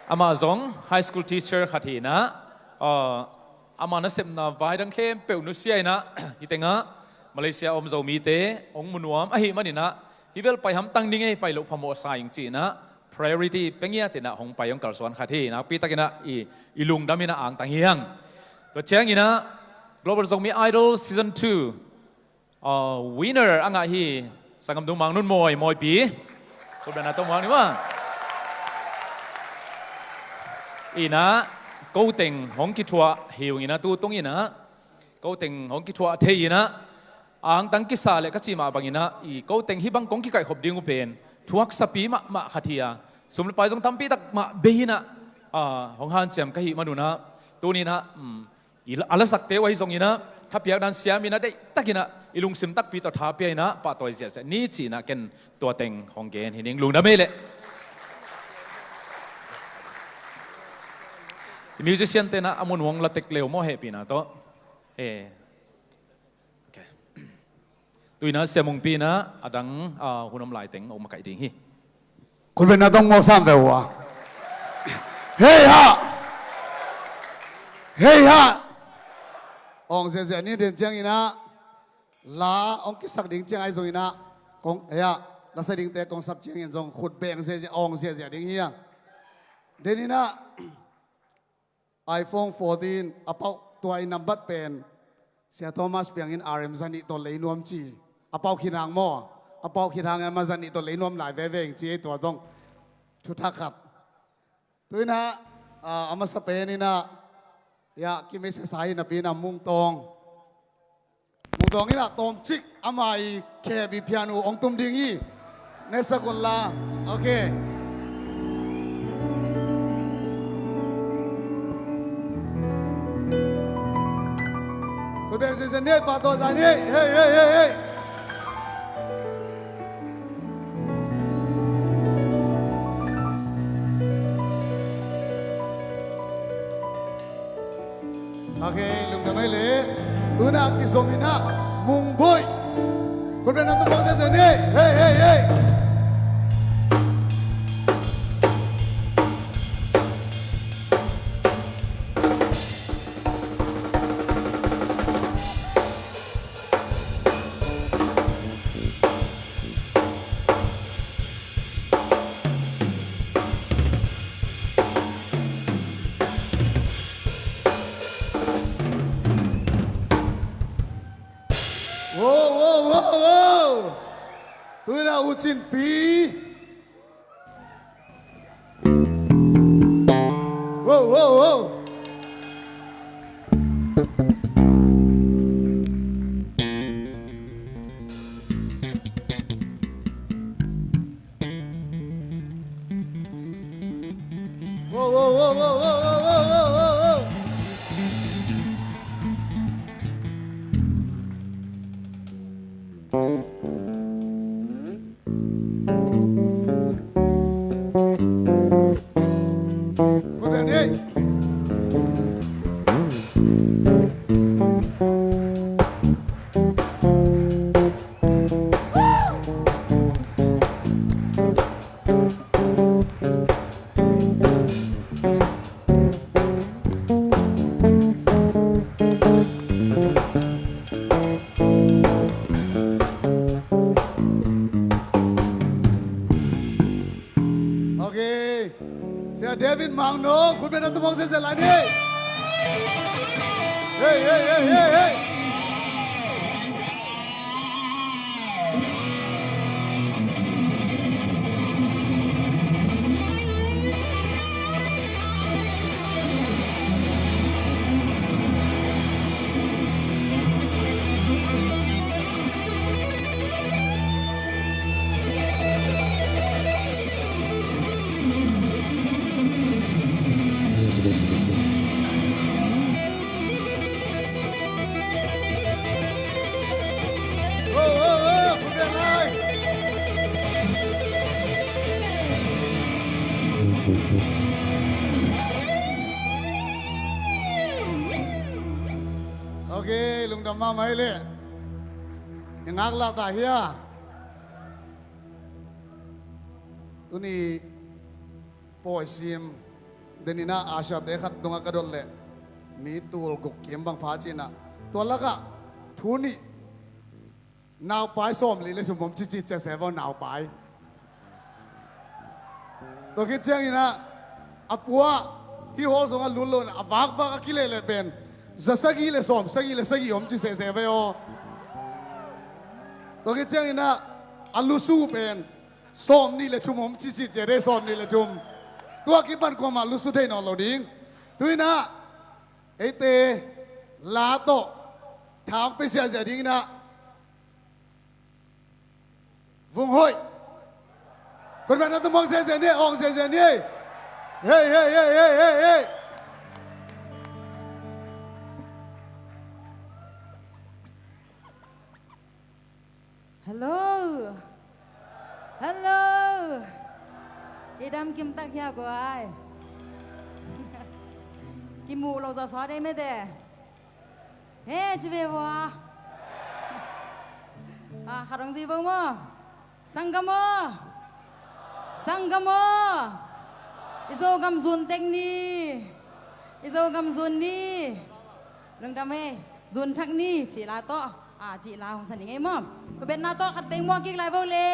Amah zong high school teacher khat hi inah, ah, ama nasepna vai dang khempeuh nusia inah, hih tengah Malaysia om Zomite hong mu nuam ahih man inah, hih bel pai hamtang ding ei, pai loh phamawh sa ing ci inah, priority pia ngiat inah hong pai hong kalsuan khat hi. Nakpi takin ah i, i lungdam inah angtang hi hang. Tua ciangin ah Global Zomi Idol Season two, ah, winner a ngah hi, sanggam dung Mang Nun Mawi, Mawipi. Khut beng na tawh muak ni maw. Inah ko teng hong kithuah hi ung inah, tu tung inah ko teng hong kithuah thei inah, angtang kisa le ka cih mah bang inah, i ko teng hih bang kong kikaihkhop ding uh pen thuaksapi mahmah khat hi a, sum le pai zong tampitak mah bei inah, ah, hong hanciam ka hih man un ah, tuni inah, um, i la-, a lasakte uh ahi zong inah, thapiak dan siam inah, deihtak inah, i lungsim takpi tawh tha pia inah pahtawi ziahziah ni ci inah ken tua teng hong gen hi ning, lungdam ei leh. I musician te inah a mun uh hong la tek le uh maw, hehpihna tawh. Eh. Ok. Tu-in ah Sia Mungpi in ah a dang, ah, hun om lai teng hong makaih ding hi. Khut beng na tawh muak sam ve uh a. Hei ha! Hei ha! Awng ziahziah ni. Den ciangin ah la hong kisak ding ciang ahi zongin ah, kong, hei ha, la sa dingte kong sap ciangin zong khut beng ziahziah, awng ziahziah ding hi a. Den in ah iPhone fourteen a pauh, tua i nambat pen Sia Thomas piangin R M za nih tawh lei nuam ci. A pauh khin hang maw? A pauh khin hang e, ama za nih tawh lei nuam lai veve ing ci ei, tua zong thuthak khat. Tu-in ah, ah, a masa pen in ah, ya, kimei sasa hi napi in ah Mung Tawng. Mung Tawng in ah tawmcik ama i khebi piano hong tum ding hi. Nesak un la. Ok. Khut beng ziahziah ni, pahtawi zah ni. Hei, hei, hei, hei. Ok, lungdam ei leh. Tu-in ah kizom in ah Mung Buih. Khut beng na tawh muak ziahziah ni. Hei, hei, hei. Tuina U Cin Pi. Wow, wow, wow. Wow, wow, wow. Ok. Sia David Mangno, khut beng na tum hong sese lai ni. Hey, hey, hey, hey, hey. Ok, lungdam mahmah hi leh. I ngaklah ta hia? Tuni pawi sim deninah a siate khat tungah ka dot leh mi tul guk kim bang pha cinah tua lakah thu nih naupai sawmli le thum om cici cia se vaw naupai. Tua khit cianginah a pua hih hall sungah lut lo inah a vakvak a kilehleh pen za sagih le sawm sagih le sagih om ci sese ve aw. Tua khit cianginah a lusu pen sawm nih le thum om cici cia de sawm nih le thum. Tua kipan kuamah lusu thei nawn lo ding. Tuinah eite la tawh thang pe siahsiah dinginah Vung hoih. Khut beng na tum hong sese ni, hong sese ni. Hey, hey, hey, hey, hey, hey. Hello. Hello. I dam kim tak hia guai. Kimuh lo zaw saw dei mete. He, ci ve vua. A, khat hong ci vo maw. Sanggam aw. Sanggam aw. I Zogam zun tek ni. I Zogam zun ni. Lungdam ei. Zun thak ni. Cih la tawh. A, cih la hong sa ning ei maw. Khut beng na tawh khat beng muak kik lai vo le.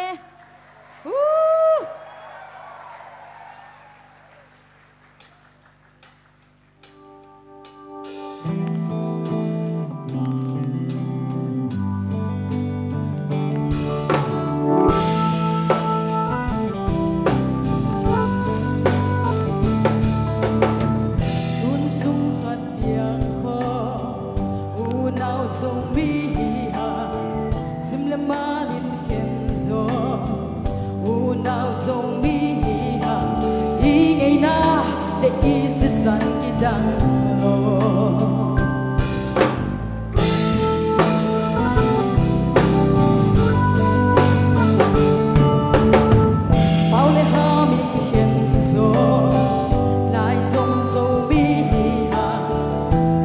Woo! Tun sung khat piang khawm unau Zomi hi hang, sim le man in khen zaw. Unau Zomi hi hang, i ngeina le i sisan kidang lo. Pau le Ham in khen zaw, lai zong Zomi hi hang,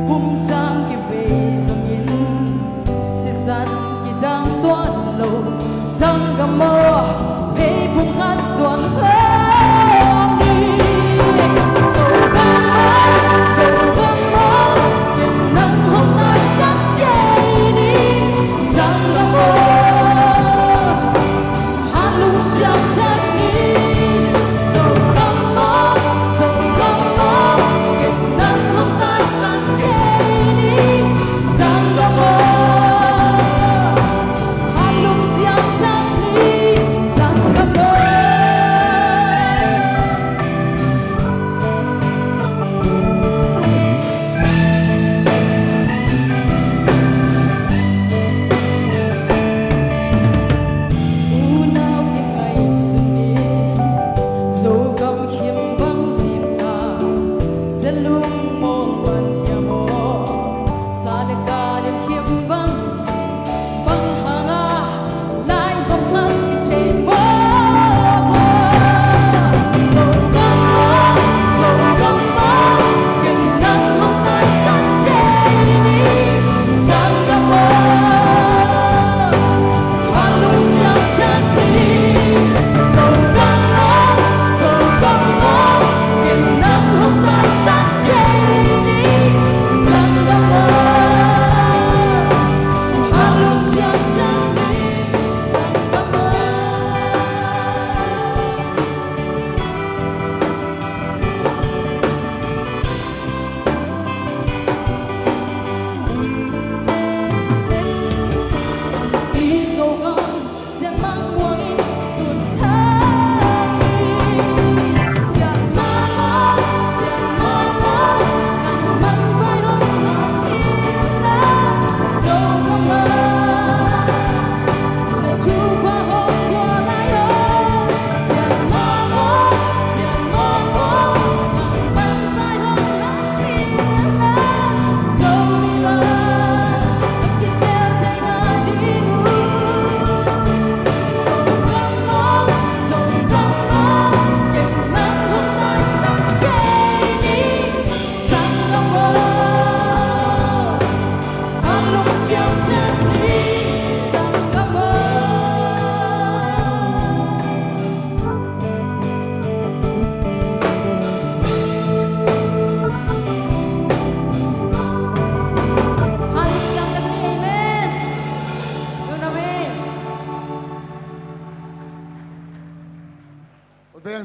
kum sang kivei zongin sisan kidang tuan lo. Sanggam aw, pheiphung khat suan khawm ni. Zogam aw, Zogam aw,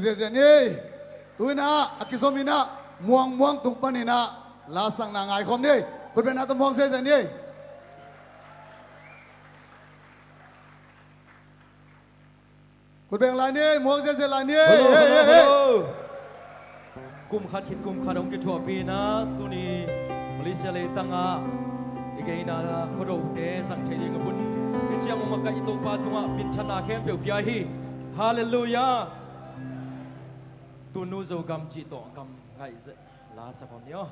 Ziazia ni. Tu-in ah a kizom in ah muangmuang tung panin ah lasakna ngaikhawm ni. Khutbetna tawh muang ziazia ni. Khutbeng lai ni, muang ziazia lai ni. Hello, hello, hello. Kum khat khit kum khat hong kithuahpih in ah tuni Malaysia leitang ah i geina khuadote zang thei ding a hun hi ciang um a, ka i Topa tungah minthanna khempeuh pia hi. Halleluiah. Tunu Zogam cih tawh gam ngaih zet la sa khawm ni aw.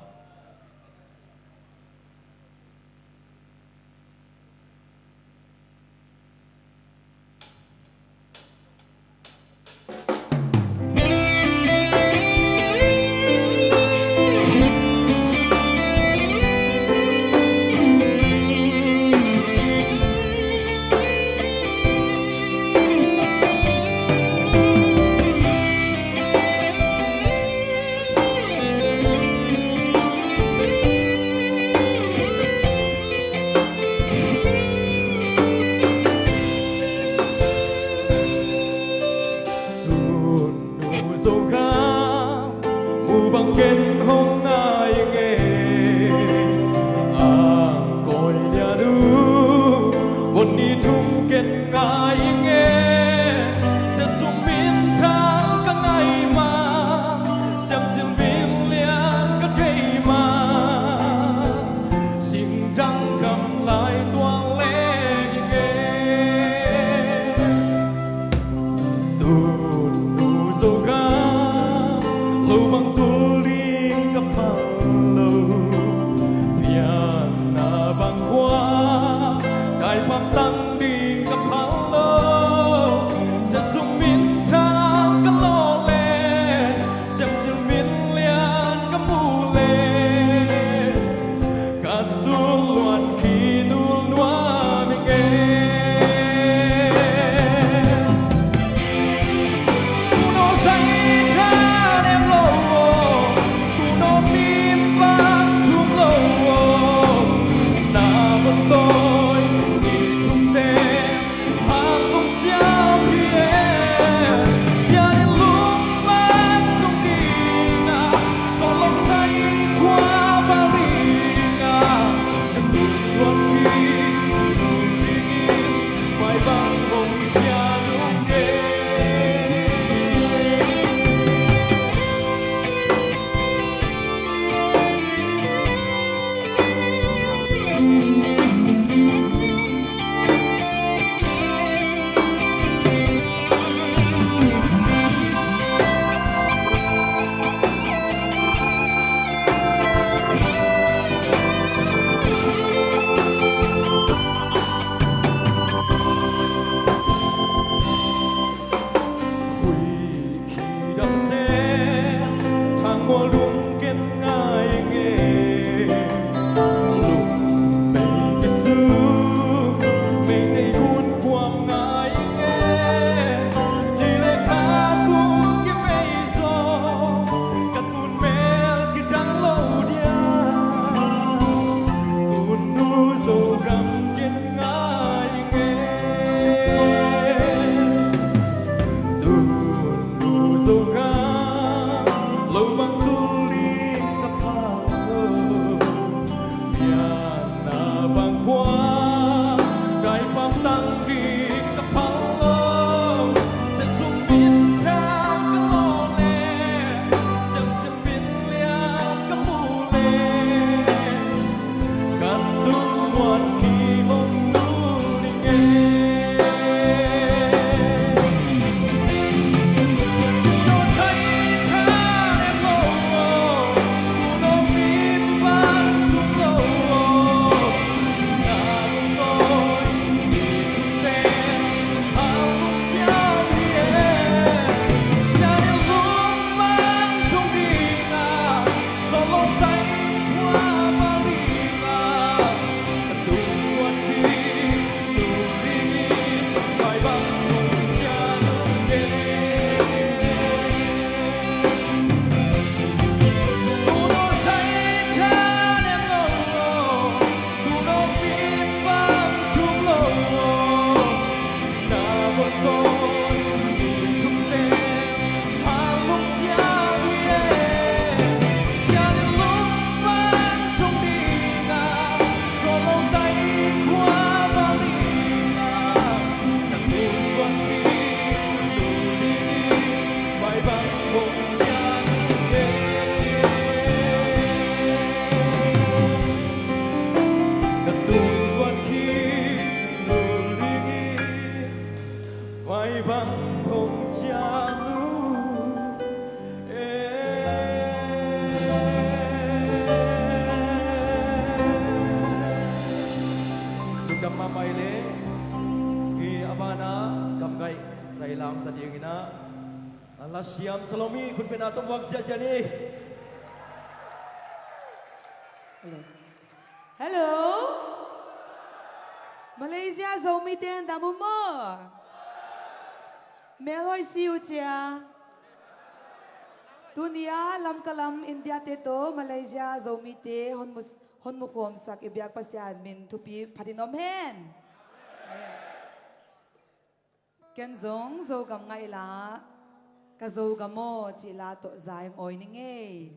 Tunu Zogam mu bang ken hong ngai ing e. Angkoi lian uh von ni thum ken ngai ing e. Siasum minthang ka ngai ma, Siamsil min lian ka thei ma, singdang kam lai tuang leng ing e. Tunu Zogam lo bang tul ding ka phal lo. Pianna bang khua kai pamtang ding ka phal lo. Siasum minthang ka lawh le, Siamsil min lian ka muh le, ka tul luan khi nul nuam ing e. Tunu zang i tha nem lo aw. Leh i a banah gamgaih zai lamsa dinginah a lasiam Salomi khutbetna tawh muak ziahziah ni. Hello. Hello. Malaysia Zomite in dam uh maw? Melhoih si uh cia. Tuni-a Lamka lam India-te tawh Malaysia Zomite hon mu, hon mukhawmsak i biak Pasian min thupi phatin om hen. Ken zong Zogam ngaih la, ka Zogam aw cih la tawh za ing awi ning ei.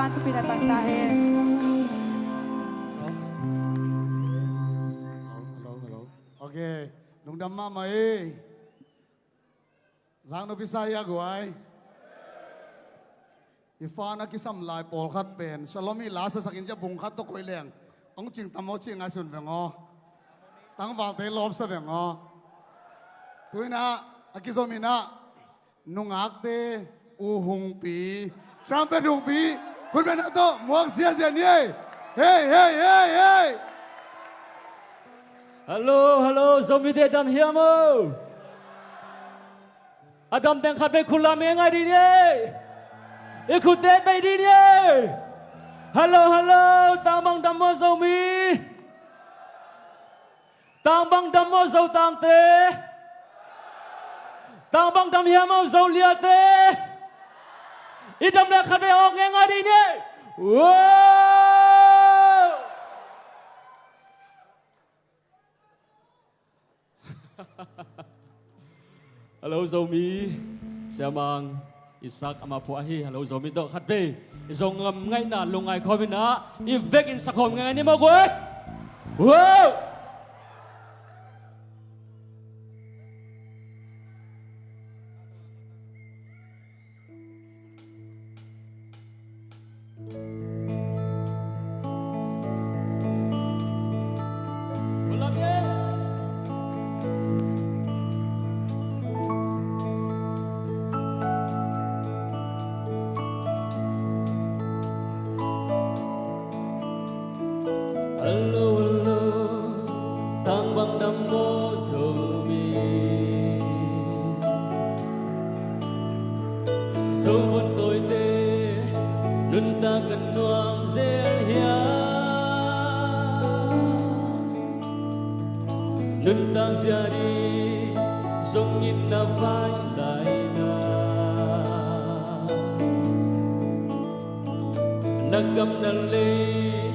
Thupi na tang ta hen. Hello, hello, hello. Ok, lungdam mahmah ei. Zang nupi sa hi a guai. I fa na kisam lai pawlkhat pen Shalom i la sasakin cia bung khat tawh koih leng hong cing tam aw, cing ngai sun veng aw. Tangvalte lawpsa veng aw. Tuinah a kizom inah nungakte, u hungpi, trumpet hungpi, khutbetna tawh muak ziazia ni ei. Hei, hei, hei, hei. Hello, hello, Zomite dam hiam o? A dam teng khat vei khut lam ngai dih ni ei. I khutte bei dih ni ei. Hello, hello, tang bang dam maw Zomi? Tang bang dam maw Zotangte? Tang bang dam hiam maw Zoliate? I dam le khat vei awk ngai dih ni ei. Wow! Hello Zomi, Siamang Isak amah phuah ahi. Hello Zomi tawh khat vei i Zogam ngaihna lungngai khawm inah i vekin sakhawm ngai ni maw guai. Wow! Hello, hello, tang bang dam maw Zomi? Zovun tawite nuntak ka nuam zel hiam? Nuntak zia ding zong in na vai lai na. Na gam na lei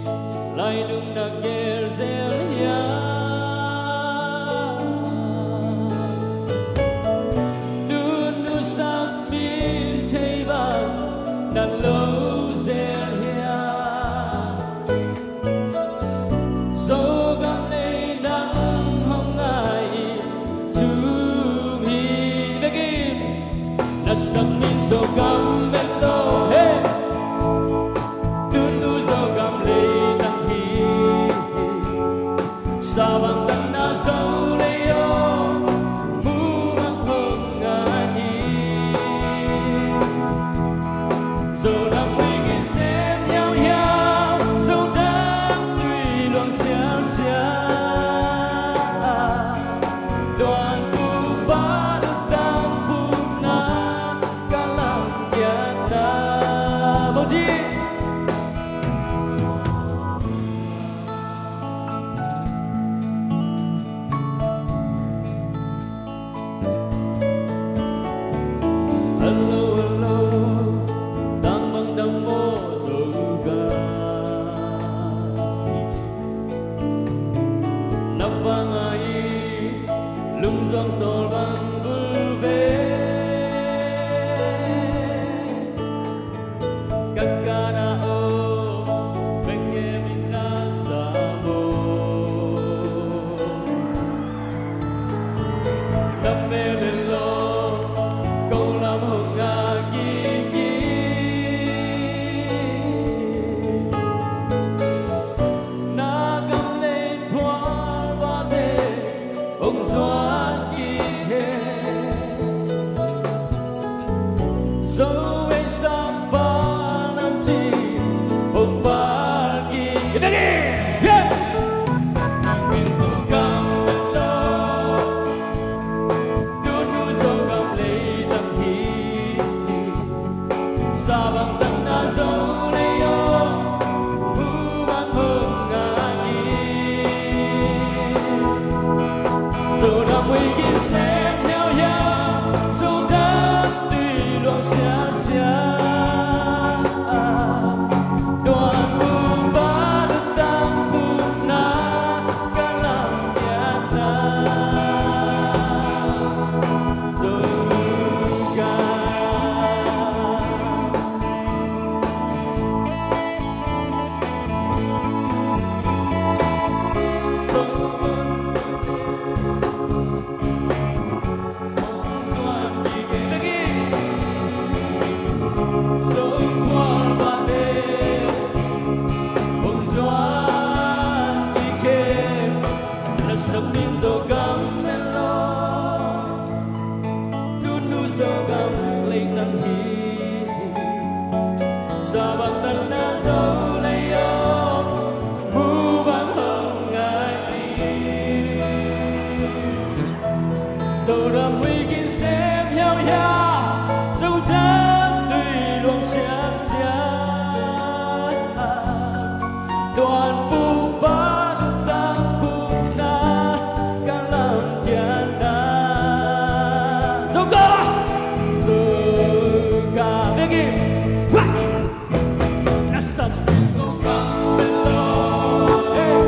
lailung na gel zel hiam? Nunu sak min thei bang na lo zel hiam? Zogam nei nang hong ngai in thum hi bekin. Na sak min Zogam bek lo he. Nunu Zogam lei nang hi. Sabang dan na Zo lei o. Mu bang hong ngai hi. Zo dam ning in sem hiau hiau, Zo dam tui luang sial sial. Tuan pu pa lu tang pu na ka lam kia ta. Bawng ci. Hello, hello, tang bang dam maw Zogam? Na bang a i lungzuang sawl bang bul ve. Ka kana o, bengke min na za bo. Na mel lo, ko lam hong a ki Zogam leitang hi, sa bang tangna Zo lei om, mu bang hong ngai hi. Zogam weekend sem hiauhiau, Zogam tui luang siangsiang. Tuan pumpa tang pumna ka lam pianna. Zoka, Zoka, begin. Wah! Nasam Zoka, hey.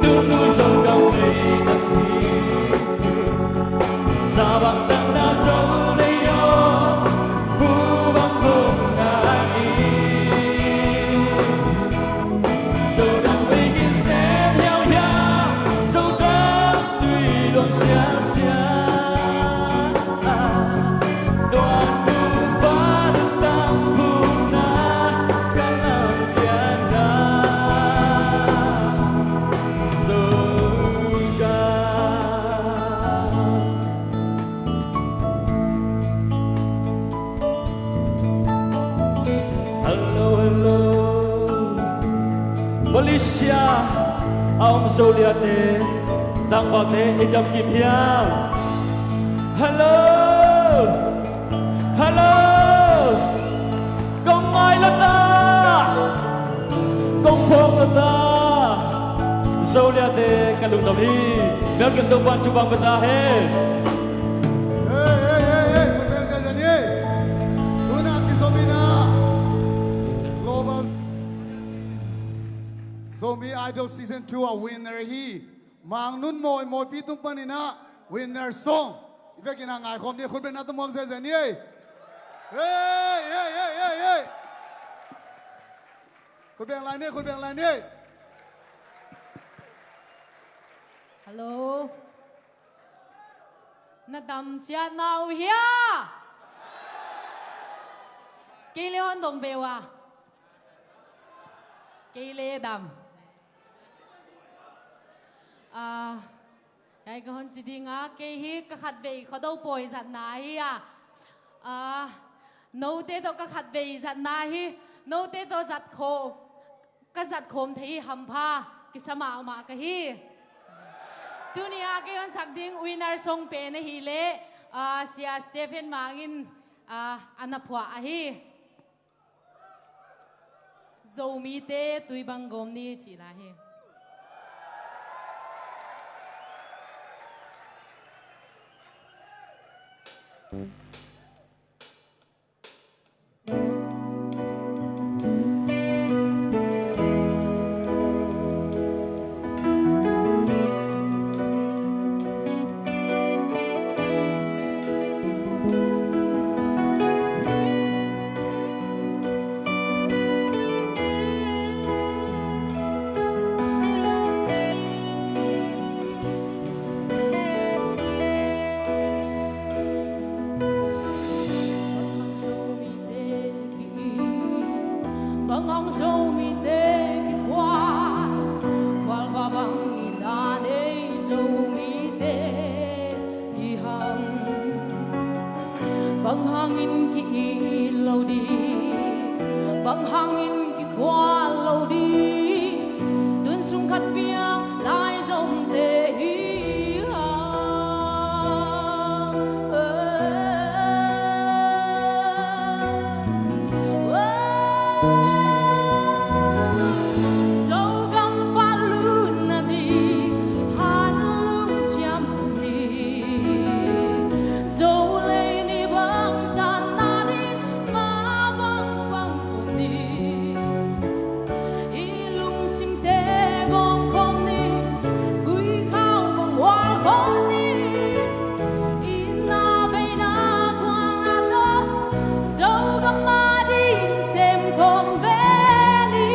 Tunu Zoka, hey. Sa bang tangna Zo lei om, mu bang hong ngai hi. Zogam weekend sem hiauhiau, Zogam tui luang siangsiang. Tuan pumpa tang pumna ka lam pianna. Zoka. Hello, hello. Malaysia a om Zoliate, tangvakte i dam kim hiam? Hello, hello. Kong ngai lo ta, kong phawk lo ta. Zoliate ka lungdam hi. Mial kan Topa'n thupha pia ta hen. Hey, hey, hey, hey, khut beng ziahziah ni. Tuna kizom in ah Global Zomi Idol Season two a winner hi Mang Nun Mawi, Mawipi tung panin ah winner song i vekin ah ngaikhawm ni. Khut beng na tawh muak ziahziah ni. Hey, hey, hey, hey, hey. Khut beng lai ni, khut beng lai ni. Hello. Na dam ciat na uh hia? Kei le hon dong ve uh a. Kei le dam. Ah, ai ka hon ci ding a, kei hi ka khatvei Khuado pawi zatna hi a. Ah, note tawh ka khatvei zatna hi, note tawh zat khawm, ka zat khawm thei hi hampha kisa mahmah ka hi. Tuni a kei hon sak ding winner song pen ahih leh, ah, Sia Stephen Mang in, ah, a na phuah ahi. Zomite tui bang gawm ni cih lai hi. Bang hang Zomite kikhual, khual va bangin a nei Zomite hi hang. Bang hangin ki-it lo ding, bang hangin kikhual lo ding, tun sung khat piang lai Zomte hi hang. Zogam palut nading han lungciam ni, Zolei ni bang tan nading ma bang bang ni. I lungsimte gawm khawm ni, gui khau bang gual khawm ni. I na veina khualna tawh Zogam ading sem khawm ve ni.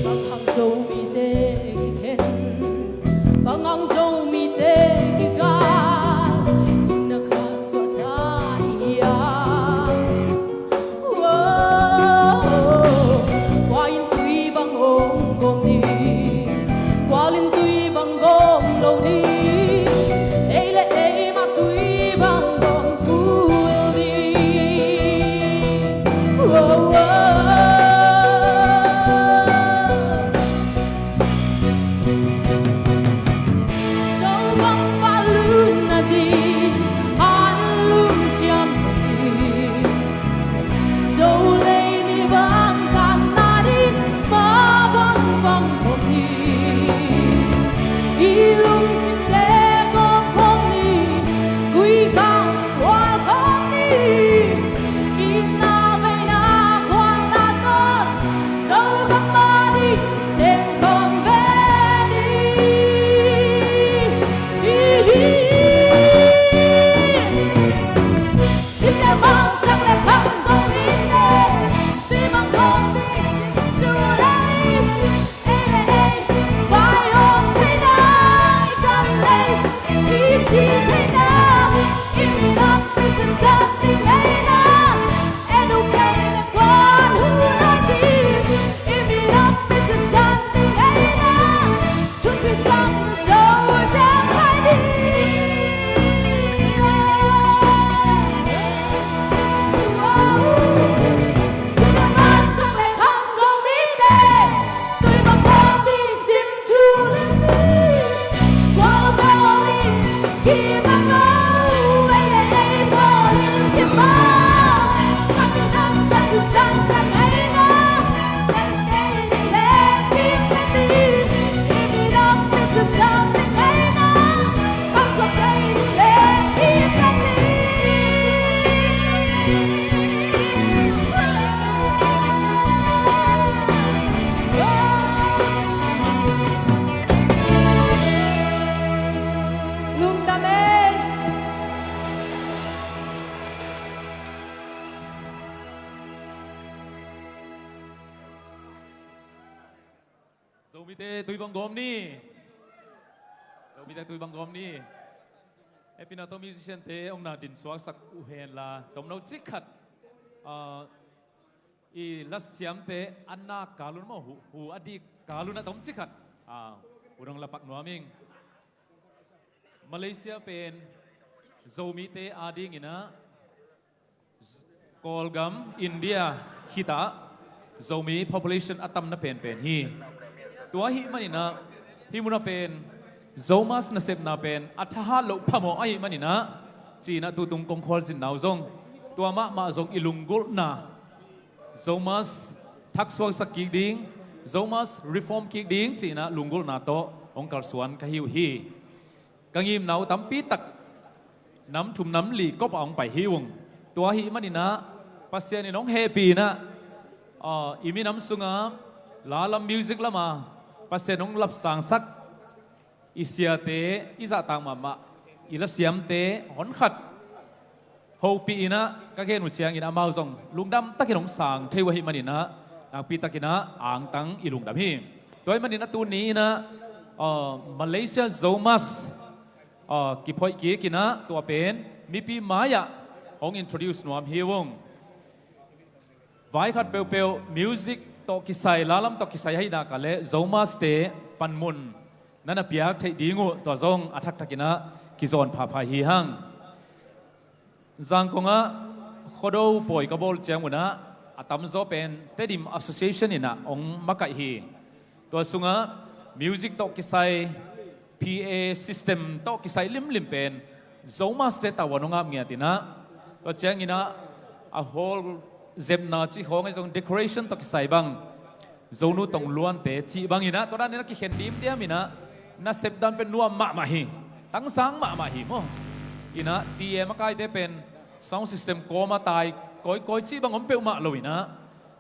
Bang hang Zomite kikhen, Bang hang Zomite kikal na kha suahta i hiam? Kua in tui bang hong gawm ni? Kual in tui bang gawm lo ni? Ei le ei mah tui bang gawm kul ni? Zogam valun nading hanlum ciam nading, Zolei ni bang kan nading ma bang bang khawm ni. I lungsimte gawm khawm ni. Tuikhang khual khawm ni. Itna veina khualna tawh Zogam ading sem khawm ve ni. Hi, hi, hi. Sim le mang, sang le khang Zomite, tui bang khawm ni, sim tu le ni. Ei le ei vai hong theihna, i kam lei i ci theihna, i minam i sisan ding ei na. En uh kei le kuan hun a ding, i minam i sisan ding ei na. Thunpi sang na zo dang hai ding. Cinema sang le khang Zomite, tui bang khawm ni, sim tu le ni. Kual khawm ni, ki bang khawm, ei le ei khawm ni, ki bang. Ka minam ka sisan ding ei na. Lungdam ei. Zomite tui bang gawm ni. Zomite tui bang gawm ni. Hehpihna tawh musician-te hong na din suaksak uh hen la, tomno cik khat, ah, i lasiamte a nak kal un maw, hu, hu a dik kal un a tom cik khat, ah, hun hong la pak nuam ing. Malaysia pen Zomite adingin ah Kawlgam, India khitah Zomi population a tamna penpen hi. Tua ahih manin ah hih munah pen Zomus nasepna pen a thahat loh phamawh ahih manin ah, ci-in ah tutung kong khualzinna uh zong tua mahmah zong i lunggulhna, Zomus thaksuaksak kik ding, Zomus reform kik ding ci-in ah lunggulhna tawh hong kalsuan ka hi uh hi. Ka ngimna uh tampi tak nam thum nam li kop ah hong pai hi ung. Tua ahih manin ah Pasian in hong hehpih in ah, ah, i minam sungah la lam, music lamah Pasian hong lapsangsak i siate, i zahtak mahmah i lasiamte honkhat hopih in ah ka gen uh ciangin amau zong lungdam takin hong sang thei uh ahih manin ah, nakpi takin ah angtang i lungdam hi. Tua ahih manin ah tuni in ah, ah, Malaysia Zomus, ah, kiphoih kik in ah tua pen mipi mai-ah hong introduce nuam hi ung. Vai khat peuhpeuh music tawh kisai, la lam tawh kisai ahih nak leh Zomus-te panmun na na piak theih ding uh, tua zong a thaktakin ah kizawn phapha hi hang. Zangkong ah Khuado pawi ka bawl ciangun ah a tamzaw pen Tedim Association in ah hong makaih hi. Tua sungah music tawh kisai, P A system tawh kisai limlim pen Zomus-te tavuan hong ap ngiat in ah, tua ciangin ah a hall zepna cih khawng ahi zong decoration tawh kisai bang, Zonu Tong Luante cih bangin ah tua danin ah kikhen dimdiam in ah, na sepdan pen nuam mahmah hi, tangsang mahmah hi maw. In ah T M a kaite pen sound system kawm a tai kawikawi cih bang om peuhmah lo in ah,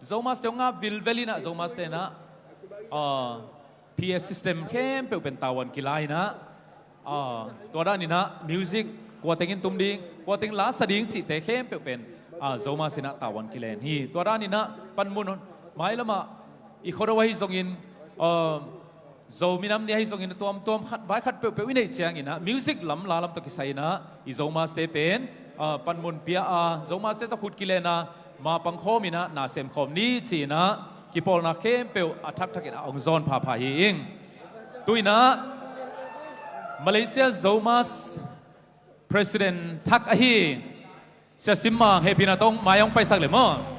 Zomus-te hong ap vilvel in ah Zomus-te in ah, ah, P A system khempeuh pen tavuan kila in ah, ah, tua danin ah music kua teng in tum ding, kua teng la sa ding cihte khempeuh pen, ah, Zomus in ah tavuan kilen hi. Tua danin ah panmun mailamah i Khuado ahi zongin, ah, Zomi Nam Ni ahi zongin a tuamtuam khat vai khat peuhpeuh i neih ciangin ah music lam la lam tawh kisai in ah i Zomaste pen, ah, panmun pia a, Zomaste tawh khut kilen a, ma pangkhawm in ah na semkhawm ni ci-in ah kipawlna khempeuh a thakthak in ah hong zawn phapha hi ing. Tu-in ah Malaysia Zomas President thak ahi Sia Sim Mang, hehpihna tawh mai hong paisak le maw.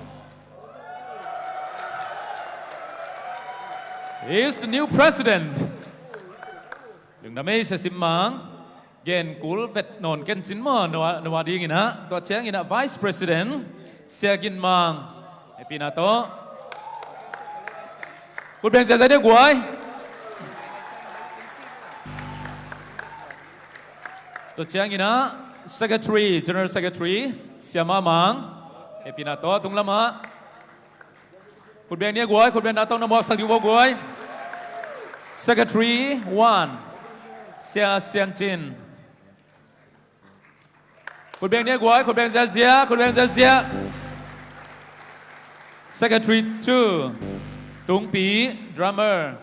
He is the new president. Lungdam ei Sia Sim Mang. Gen kul vet nawn ken cin maw, na, na dingin ah. Tua ciangin ah Vice President Sia Gin Mang, hehpihna tawh. Khut beng ziahziah ni guai. Tua ciangin ah Secretary, General Secretary Sia Ma Mang, hehpihna tawh, tung lamah. Khut beng ni guai, khut bengna tawh na muaksak dih uh guai. Secretary one, Sia Sian Cin. Khut beng ni guai, khut beng ziahziah, khut beng ziahziah. Secretary two, Tung Pi, drummer.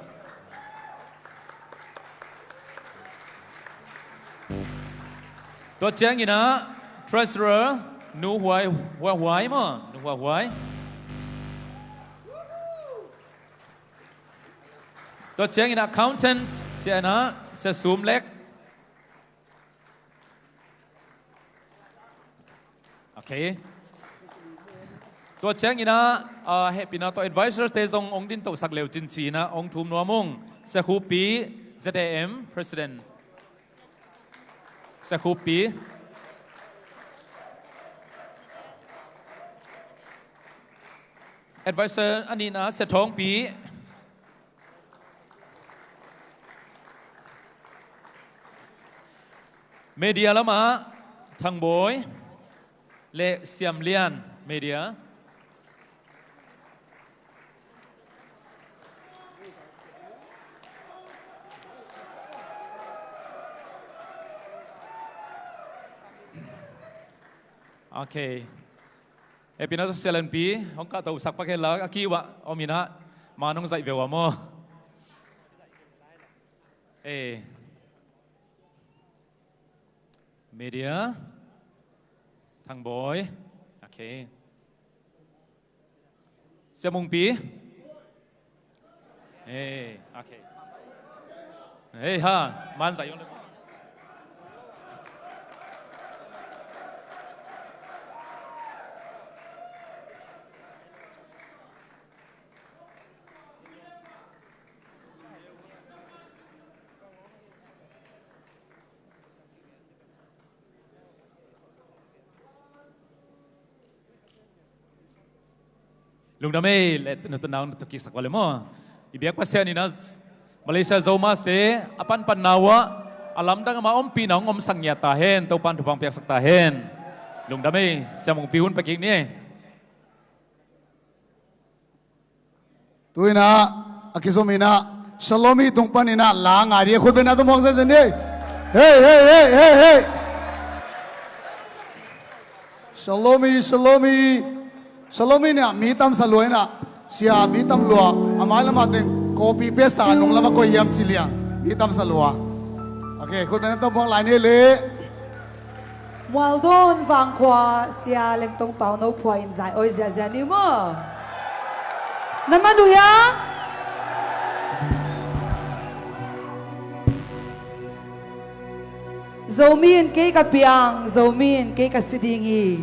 Tua ciangin ah Treasurer Nu Huai, Huai Huai maw, Nu Huai Huai. Tua ciangin ah Accountant ciangin ah Sia Sum Lek. Okay. Tua ciangin ah, ah, hehpihna tawh advisor te zong hong dintosak leu cin ci-in ah hong thum nuam ung. Sia Khup Pi, Z A M President. Sia Khup Pi. Advisor a nihna Sia Thawng Pi. Media lamah Thang Bawi le Siam Lian, media. Okay. Hehpihna tawh Sia Lian Pi, hong kahtosak pak hen la, a kiu ah om in ah, ma nong zaih ve ua maw. Eh. Media. Thang Bawi. Okay. Sia Mung Pi. Eh, okay. Eh, ha, man zaih hong le. Lungdam ei, le na tun nau na tun kiksak ua le maw. I biak Pasian in ah Malaysia Zomaste a panpanna uh ah a lamdang a ma ompihna hong omsak ngiat ta hen, Topan thupha hong piaksak ta hen. Lungdam ei, Sia Mung Pi hun pia kik ni ei. Tu-in ah a kizom in ah Shalom i tung pan in ah la ngai dih, khut bengna tawh muak zenzen dih. Hei, hei, hei, hei, hei. Shalom i, Shalom i, Shalom i in ah mi tamsa lua in ah, sia mi tam lua, a mai lamah teng copy paste a nung lamah koi hiam ci liang, mi tamsa lua. Okay, khut bengna tawh muak lai ni le. Mualdon Vangkhua Sia Lengtong Pauno Phua in zai oi ziahziah ni maw. Na man uh hiam? Zomi in kei ka piang, Zomi in kei ka si ding hi.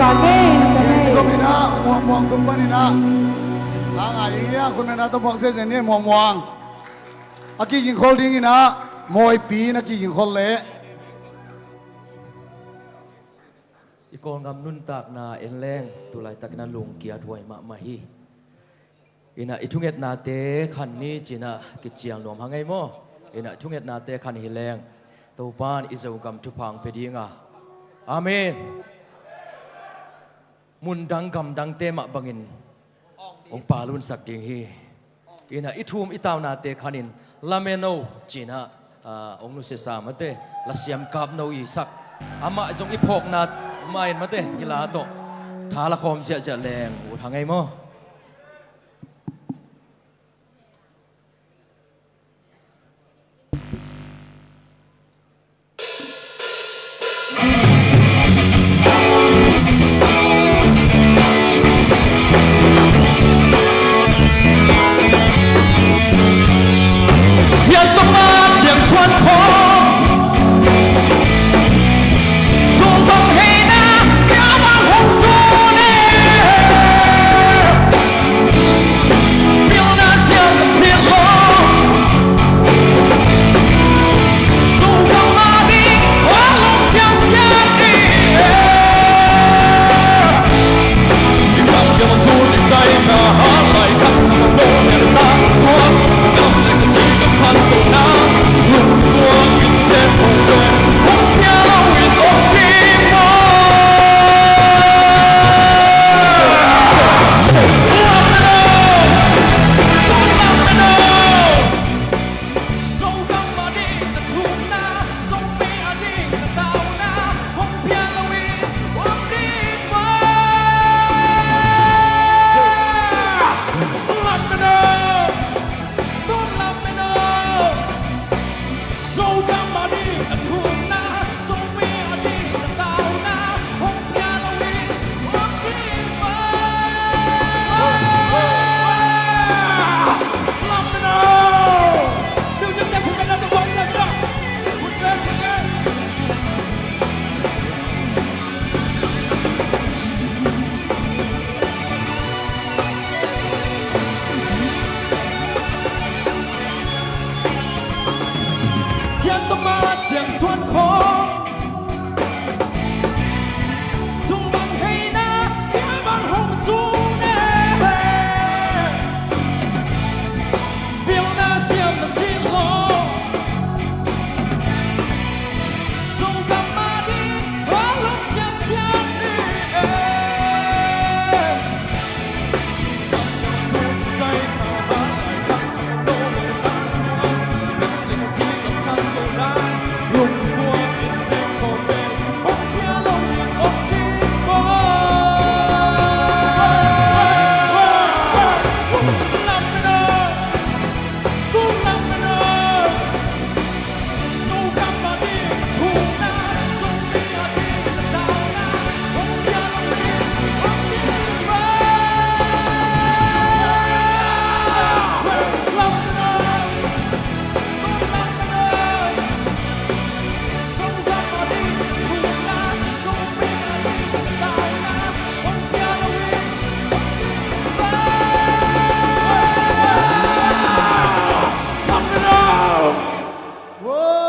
Amen. Amen. Kizom in ah, Muang Muang tung panin ah, a ngai ding hi a, khutbetna tawh phuak zenzen ni, Muang Muang. A kigingkhol ding in ah, Mawipi in a kigingkhol leh. I Kawlgam nuntakna en leng, tu laitakin a lungkiat huai mahmah hi. Inah i thungetnate khan ni ci-in ah kicial nuam hang ei maw? Inah i thungetnate khan hi leng, Topa'n i Zogam thupha hong pia ding a. Amen. Mundang gamdangte mah bangin hong palunsak ding hi. Inah i thum i taunate khanin, Lameno ci-in ah, ah, hong nusiasa mate, lasiam Kap No Isak, amah zong i phawkna mah in mate, i la tawh tha la khawm ziahziah leng ut hang ei maw? Wow!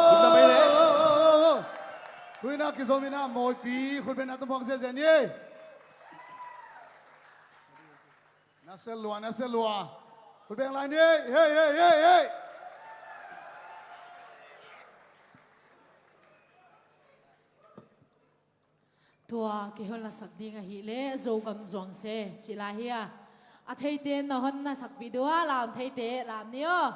Tuina kizom in ah, Mawipi khutbetna tawh phuak ziahziah ni. Na se lua, na se lua. Khut beng lai ni. Hei, hei, hei, hei. Tua kei hon la sak ding ahih leh Zogam zuang se cih lai hi a. A theite na hon na sakpih dua, lam theite lam ni aw.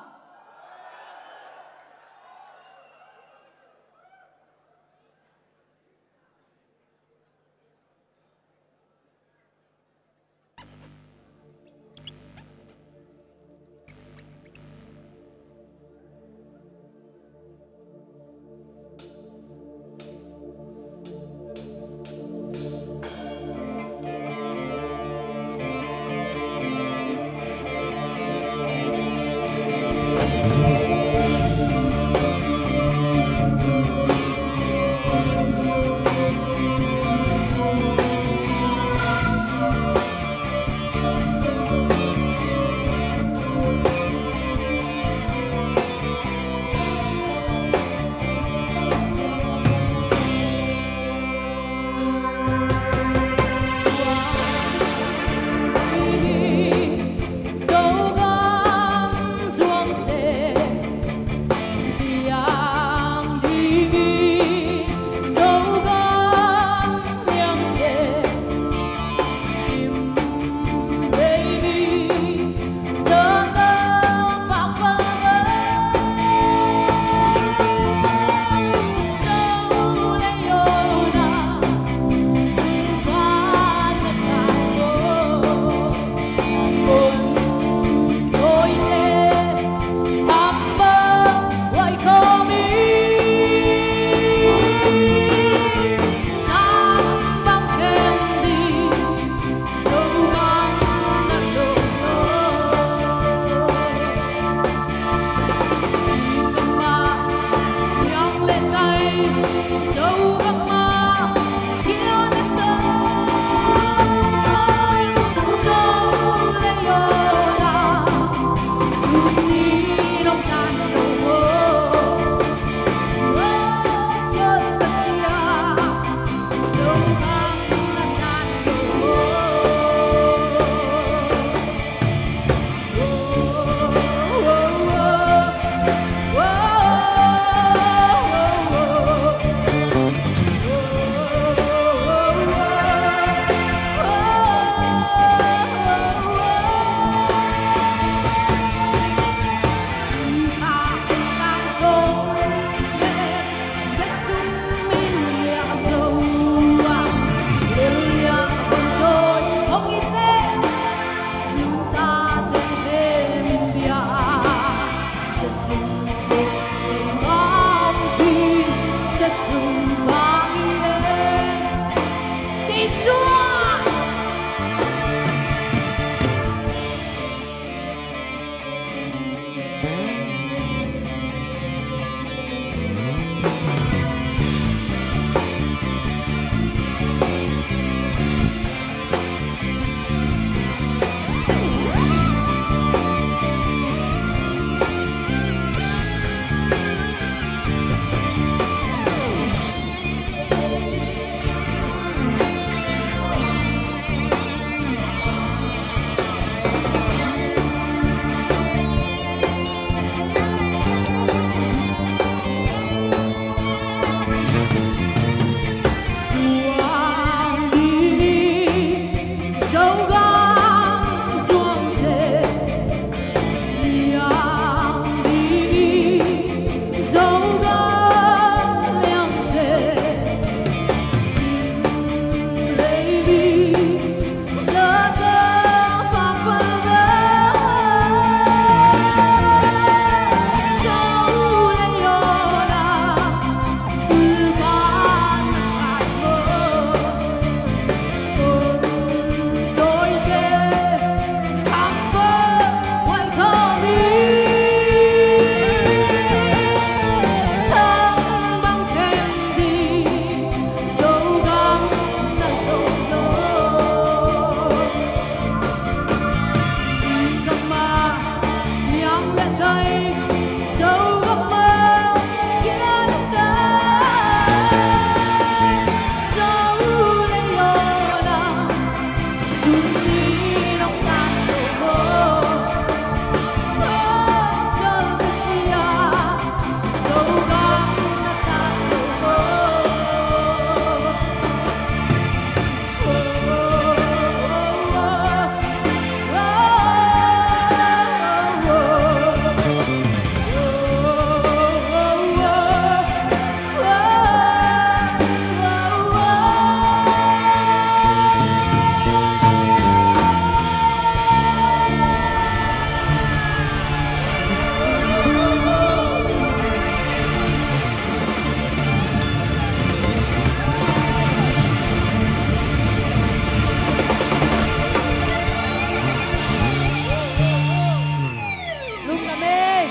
Lungdam ei.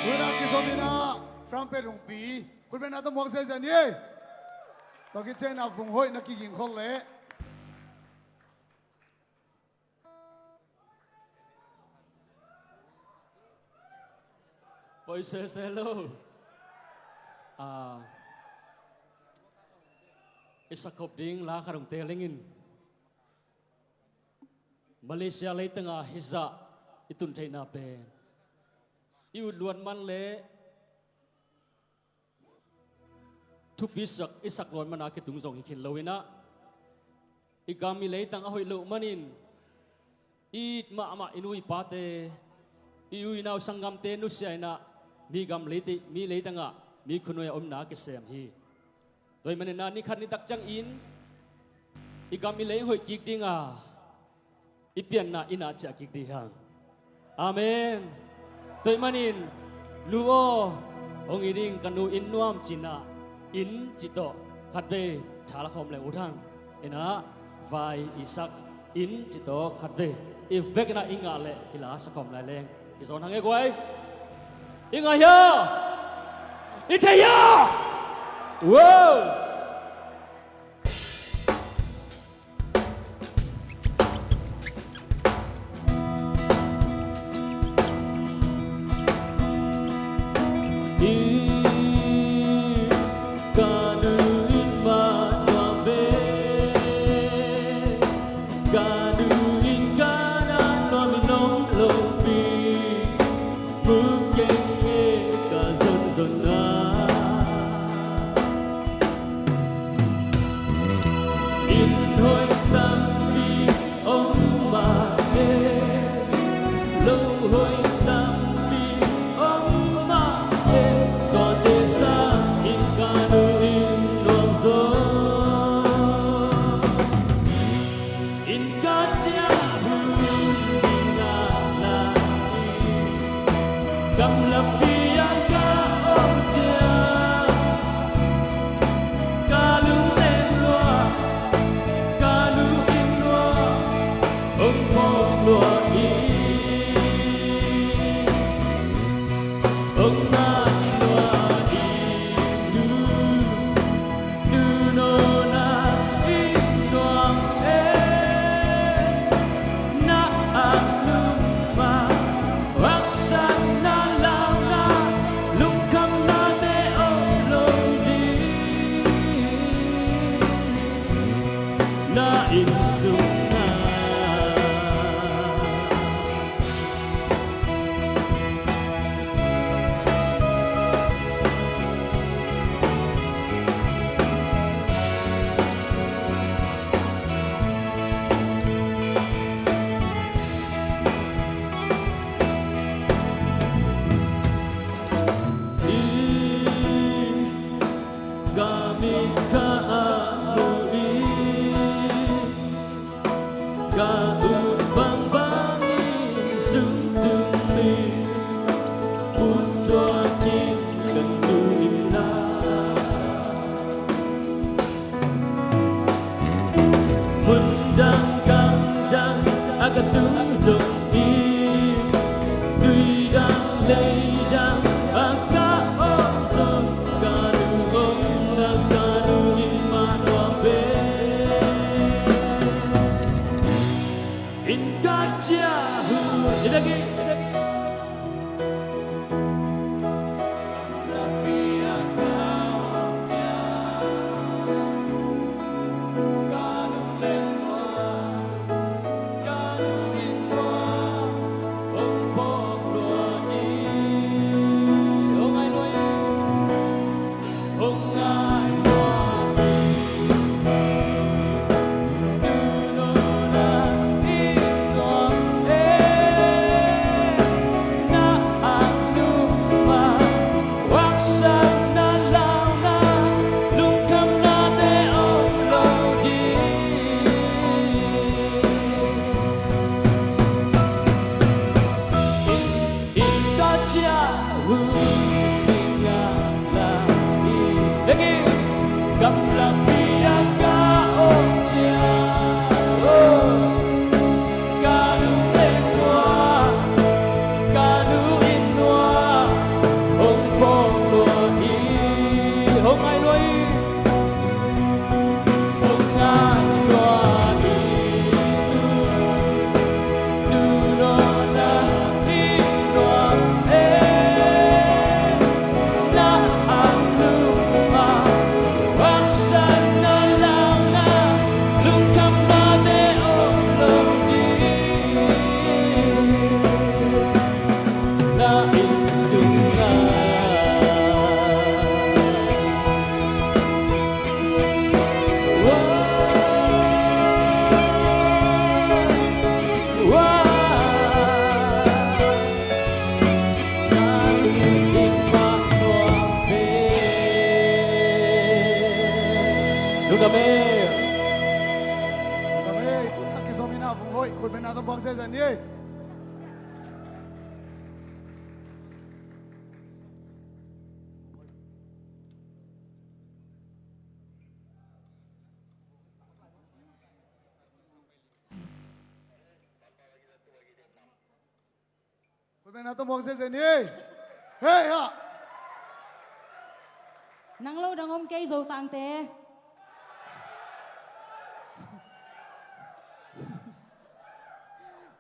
Tuna kizom in ah trumpet hong pi. Khutbetna tawh muak ziahziah ni ei. Tua khit ciangin ah vung hoih na kiging khol leh. Poi sese lo. Ah, i sakkhop ding la khat hong teel ing in. Malaysia leitang ah hizah i tun theihna pen i ut luat man leh thupi sak i sak luat man a kitung zong hi khin lo in ah, i gam i leitang a hoih loh manin i it mahmah i nu i pate, i u i nau sanggamte nusia in ah, mi gam leite, mi leitang ah mi khuanui a omna a kisem hi. Tua ahih manin ah ni khat ni tak ciangin i gam i lei hoih kik ding a, i pianna inn ah ciah kik ding hi hang. Amen. Tua ahih manin, nu aw, hong it ing, ka nu inn nuam ci-in ah, inn cih tawh khatvei tha la khawm leh ut hang. In ah vai i sak, inn cih tawh khatvei i vekpi-in ah i ngah leh i la sa khawm lai leng. Kizawn hang e guai. I ngah hia? I thei hia? Wow! Inn hoih tampi om mah e, lo hoih tampi om mah e, tuate sangin ka nu inn nuam zaw. Inn ka ciah hun ding a lai hi. Gamlapi ah ka om ciang ka lunglen lua, Na inn sungah. Ka mit ka ap uh in, ka ut bangbang in sung tung in, pusuak in ka tuh in la. Mundang gamdang a ka tung zong hi, tuidang leidang a ka om zong, ka nu om na ka nu in mah nuam ve. Inn ka ciah uh, inn ka ciah uh. Gamla pi a ka om ciang, oh, ka nu leng nuam, ka nu in nuam, hong phawk lua hi, hong ngai lua hi. Lungdam e. Lungdam e. Khut a kizom in a vung hoih, khut bengna tawh buak ziahziah ni. Khut bengna tawh buak ziahziah ni. Hei ha. Nang lo dang om kei Zotangte.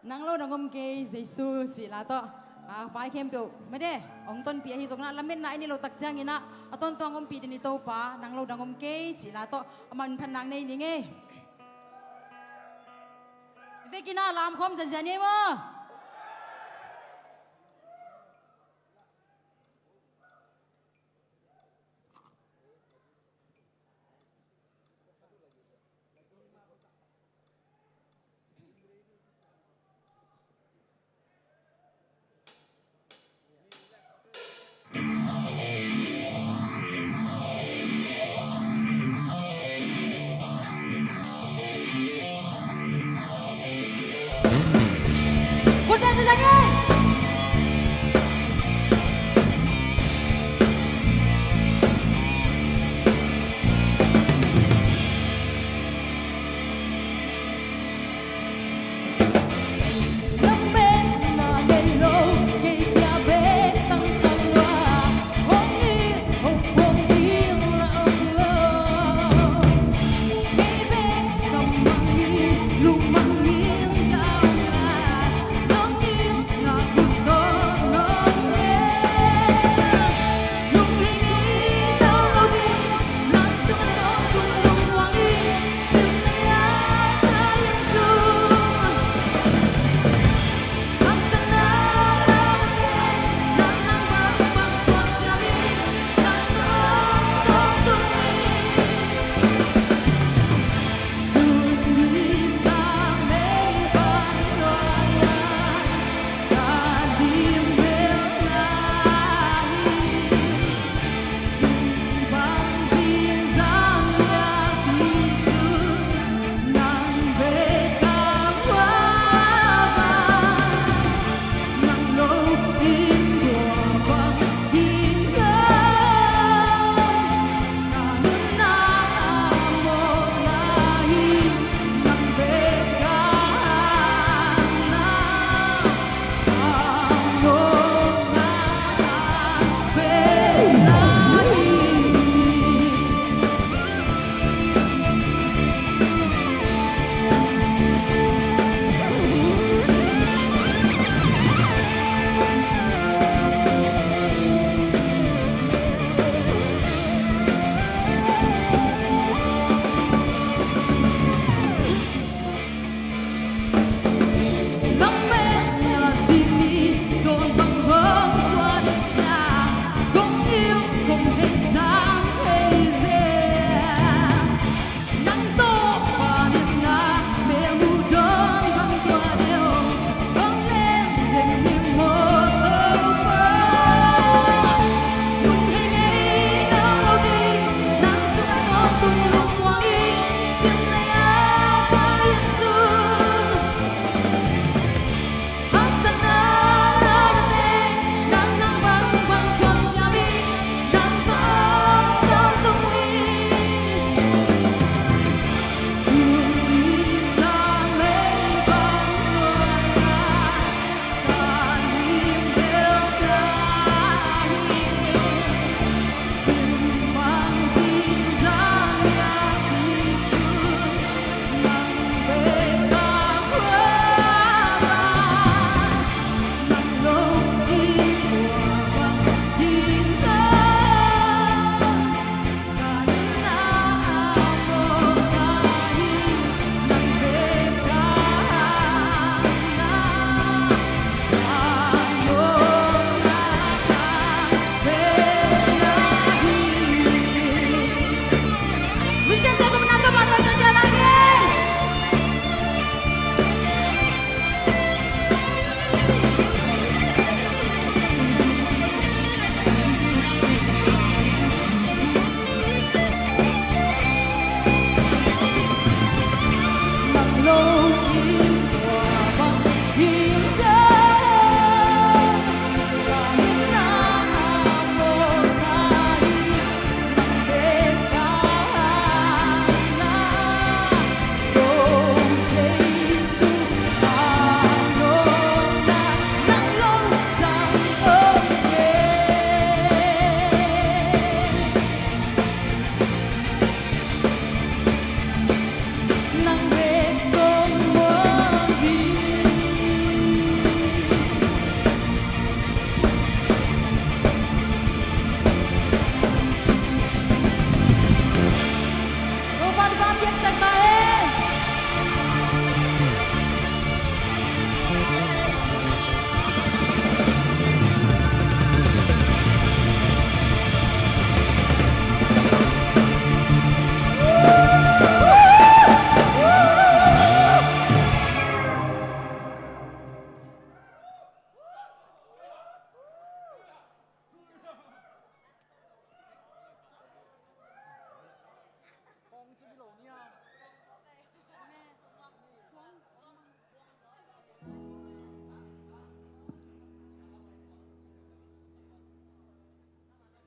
Nang lo dang om kei Jesu cih la tawh. A, pai khempeuh mede hong tonpih ahi zongin ah, lametna i neih loh tak ciangin ah, a tawntung a ompih ding i Topa, nang lo dang om kei cih la tawh amah minphatna nei ning ei. Vekin ah lamkhawm ziahziah ni ei maw.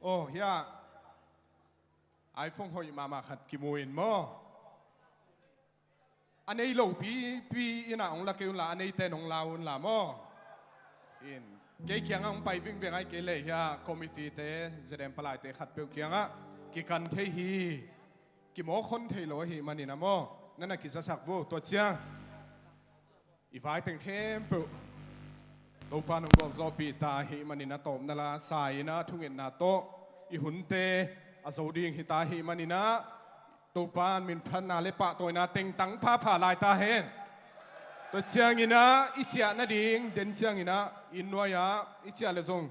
Aw, hiah iPhone hoih mahmah khat kimu in maw? A nei lopipi in ah hong la kei unla, a neite in hong la unla maw? In, kei kiangah hong pai vingveng ahih kei leh hiah committee-te, ZM palaite khatpeuh kiangah kikan thei hi. Kimawk hon thei lo ahih manin ah maw, na na kizasak vo. Tua ciang i vaiteng khempeuh Topa in hong gawh zawhpih ta ahih manin ah, tawpna la sa-in ah thungetna tawh i hunte a zo ding hi ta ahih manin ah, Topa in minphatna le pahtawina teng tangpha pha lai ta hen. Tua ciangin ah i ciah nading, den ciangin ah inn nuai-ah i ciah leh zong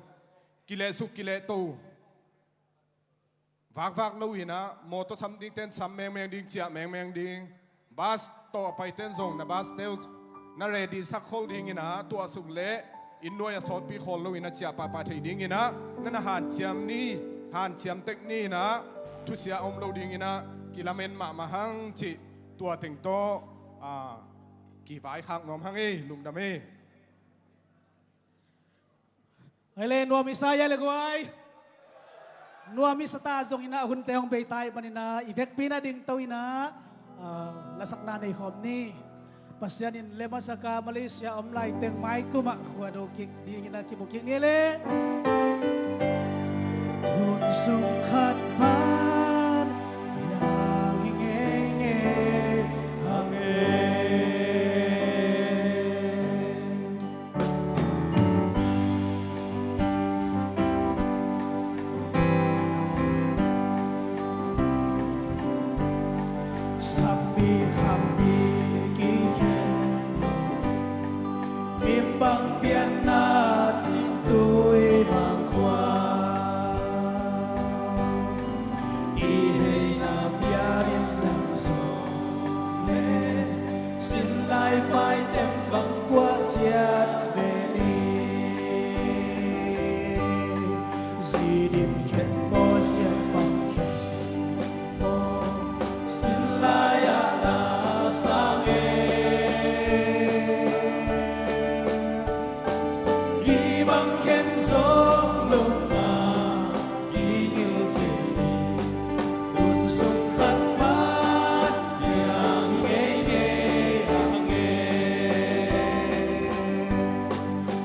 kilehsuk kilehto vakvak lo-in ah, mawtaw sam dingte in sam mengmeng ding, ciah mengmeng ding. Bus tawh a paite in zong na bus-te uh na ready sak khol dingin ah, tuahsuk leh inn nuai-ah sawtpi khawl lo-in ah ciah pahpah theih dingin ah, na na hanciam ni, hanciam tek ni-in ah, thusia a om lo dingin ah kilamen mahmah hang cih tua teng tawh, a, kivaikhak nuam hang ei. Lungdam ei. Hei le, nuam i sa hia le guai? Nuam i sa ta zongin ah, hunte hong bei ta ahih manin ah, i vekpi-in ah dingto-in ah, ah, lasakna nei khawm ni. Pasian in lem a sak a, Malaysia om lai teng maikum ah khua do kik dingin ah kimu kik ni le. Tun sung khat pan piang hi ngeingei hang e. Sakpi khampi kikhen, mimbang pianna cingtui bang khua. I heina pianin dang zong le, sin lai pai tem bang kua ciat ve ni. Zi din khen maw, sian bang khen maw, sin lai-ah na sang e. Kibang khen zong lungna kigil kei ni. Tun sung khat pan piang hi ngeingei hang e.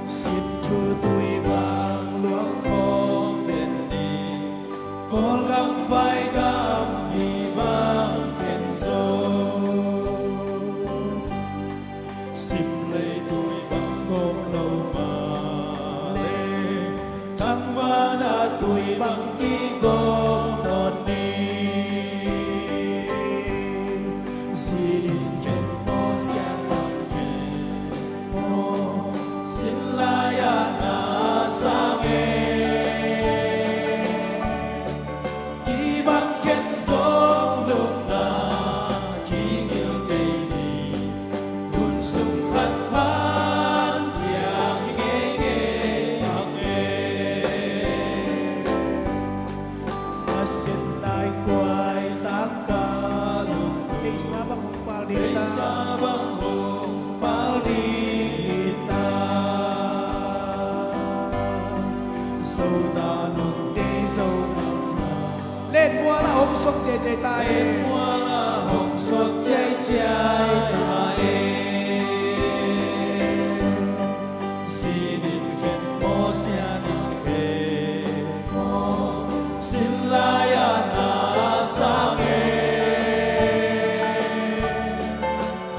Sin thu tui bang luang khawng den ni. Kawlgam vaigam kibang khen zong. Sim lei tui bang gawp lo mah le, thangvana tui bang kigawp nawn ni. Zi din khen maw, sian bang khen maw, sin lai-ah na sang e. Kibang khen zong lungna kigil kei ni. Tun sung khat pan piang hi ngeingei hang e. Pasian lai kuai tangka lungpi, beisa bang hong pal ding hi ta. Beisa bang hong pal ding hi ta. Zo ta nong dei zo kamsa. Len mual ah hong suak ciaicia ta e. Len mual ah hong suak ciaicia ta e. Zi din khen maw, sian in khen maw, sin lai-ah na sang e.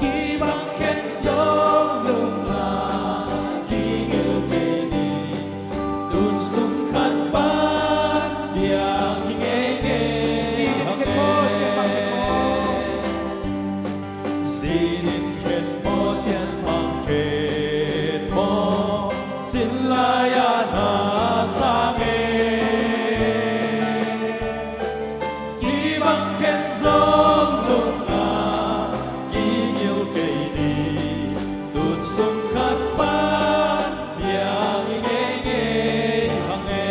Kibang khen zong lungna kigil kei ni. Tun sung khat pan piang hi ngeingei hang e. Zi din khen maw, sian bang khen maw. Zi din khen maw, sian bang khen maw, sin lai-ah na sang e. Kibang khen zong lungna kigil kei ni. Tun sung khat pan piang hi ngeingei hang e.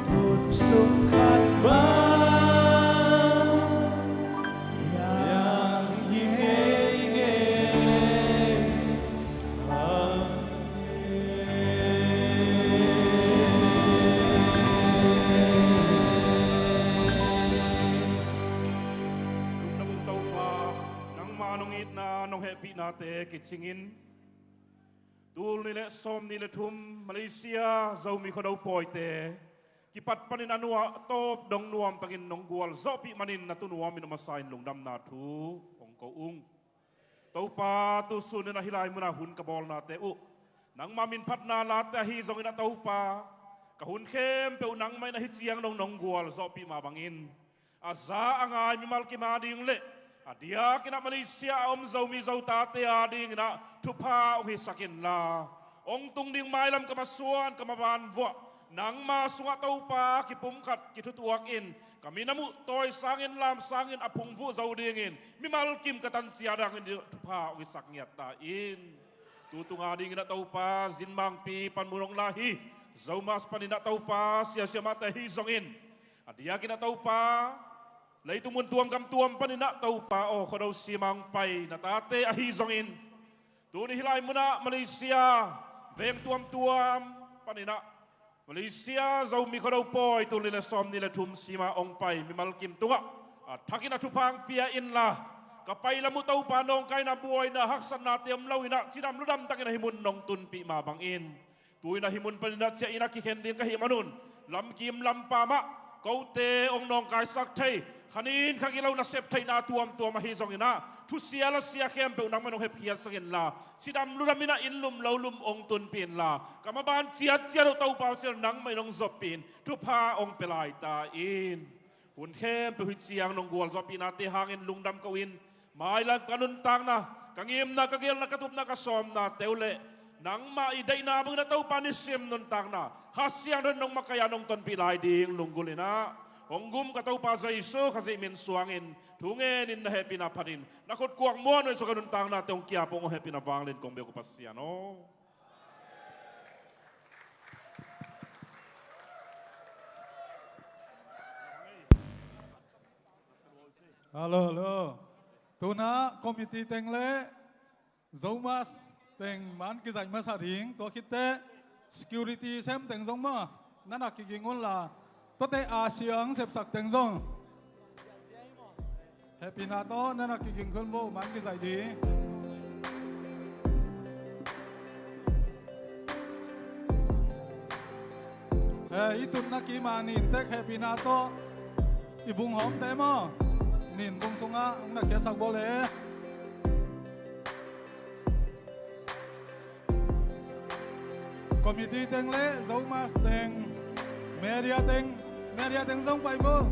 Tun sung khat pan piang hi Itna nong hehpihnate kicingin, tul nih le sawm nih le thum Malaysia Zomi Khuado pawite kipat panin a nuam a tawp dong nuam takin nong gualzawhpih manin na tunuamin a masa in lungdamna thu hong ko ung. Topa, tusun in a hih lai munah hun ka bawlnate uh nangma minphatna late ahi zongin a Topa, ka hun khempeuh nangmah in ahi ciang dong nong gualzawhpih mah bangin a za a ngai mimal kim ading le a diakin ah Malaysia a om Zomi Zotate adingin ah thupha hong hisak inla, hong tung ding mailam ka masuan ka maban vuah nangma sungah Topa kipumkhat kithutuakin ka min a muh tawi sangin lam sangin a phungvuh zo dingin mimal kim ka tancia dangin thupha hong hisak ngiat ta in. Tu tung adingin ah Topa, zinmangpi panmun hong la hi Zomus panin ah Topa, siasia mahte ahi zongin a diakin ah Topa, leitung mun tuam gam tuam panin ah Topa aw, Khuado sima hong pai na tate ahi zongin, tuni hih lai munah Malaysia veng tuamtuam panin ah Malaysia Zomi Khuado pawi tul nih le sawm nih le thum sima hong pai mimal kim tungah a thakin a thupha hong pia inla, ka pai lam uh Topa nawngkaina buaina haksatnate om loin ah cidam ludam takin ahi mun nong tunpih mah bangin, tu-in ahi mun panin ah ciah in a kikhen ding ka hih manun lamkim lampam ah kote hong nawngkaisak thei, khanin kha gilo nasep theihna tuamtuam ahi zongin ah thusia lasia khempeuh nangmah in hong hepkhiatsak inla, cidam ludam in ah inn lum lo lum hong tunpih inla, ka maban ciatciat uh Topa Pasian nangmah in hong zoppih in thupha hong pia lai ta in. Hun khempeuh hih ciang nong gualzawhpihnate hangin lungdam ko-in, mailam ka nuntakna, ka ngimna, ka gelna, ka tupna, ka sawmnate uh le nangmah i deihna bangin a Topa nisim nuntakna Kha Siangtho in nong makaih a nong tonpih lai ding lunggulh in ah hong gum ka Topa Jesu Khazih min suangin thu ngenin na hehpihna phatin na khut kuak muan uh Jesu ka nuntaknate hong kiap hong hehpihna vanglian kong biak uh Pasian aw. Hello, hello. Tunah committee teng le Zomus teng man kizaih masa ding, tua khitteh security sem teng zong maw, na na kiging unla, tuate a siang sepsak teng zong hehpihna tawh na na kiging khun vo, man kizaih ding. Eh, i tutna kima nin tek hehpihna tawh i bunghawmte maw, nin bung sungah hong na khiatsak bawl e. Committee teng le Zomus teng, media teng, media teng zong pai vo.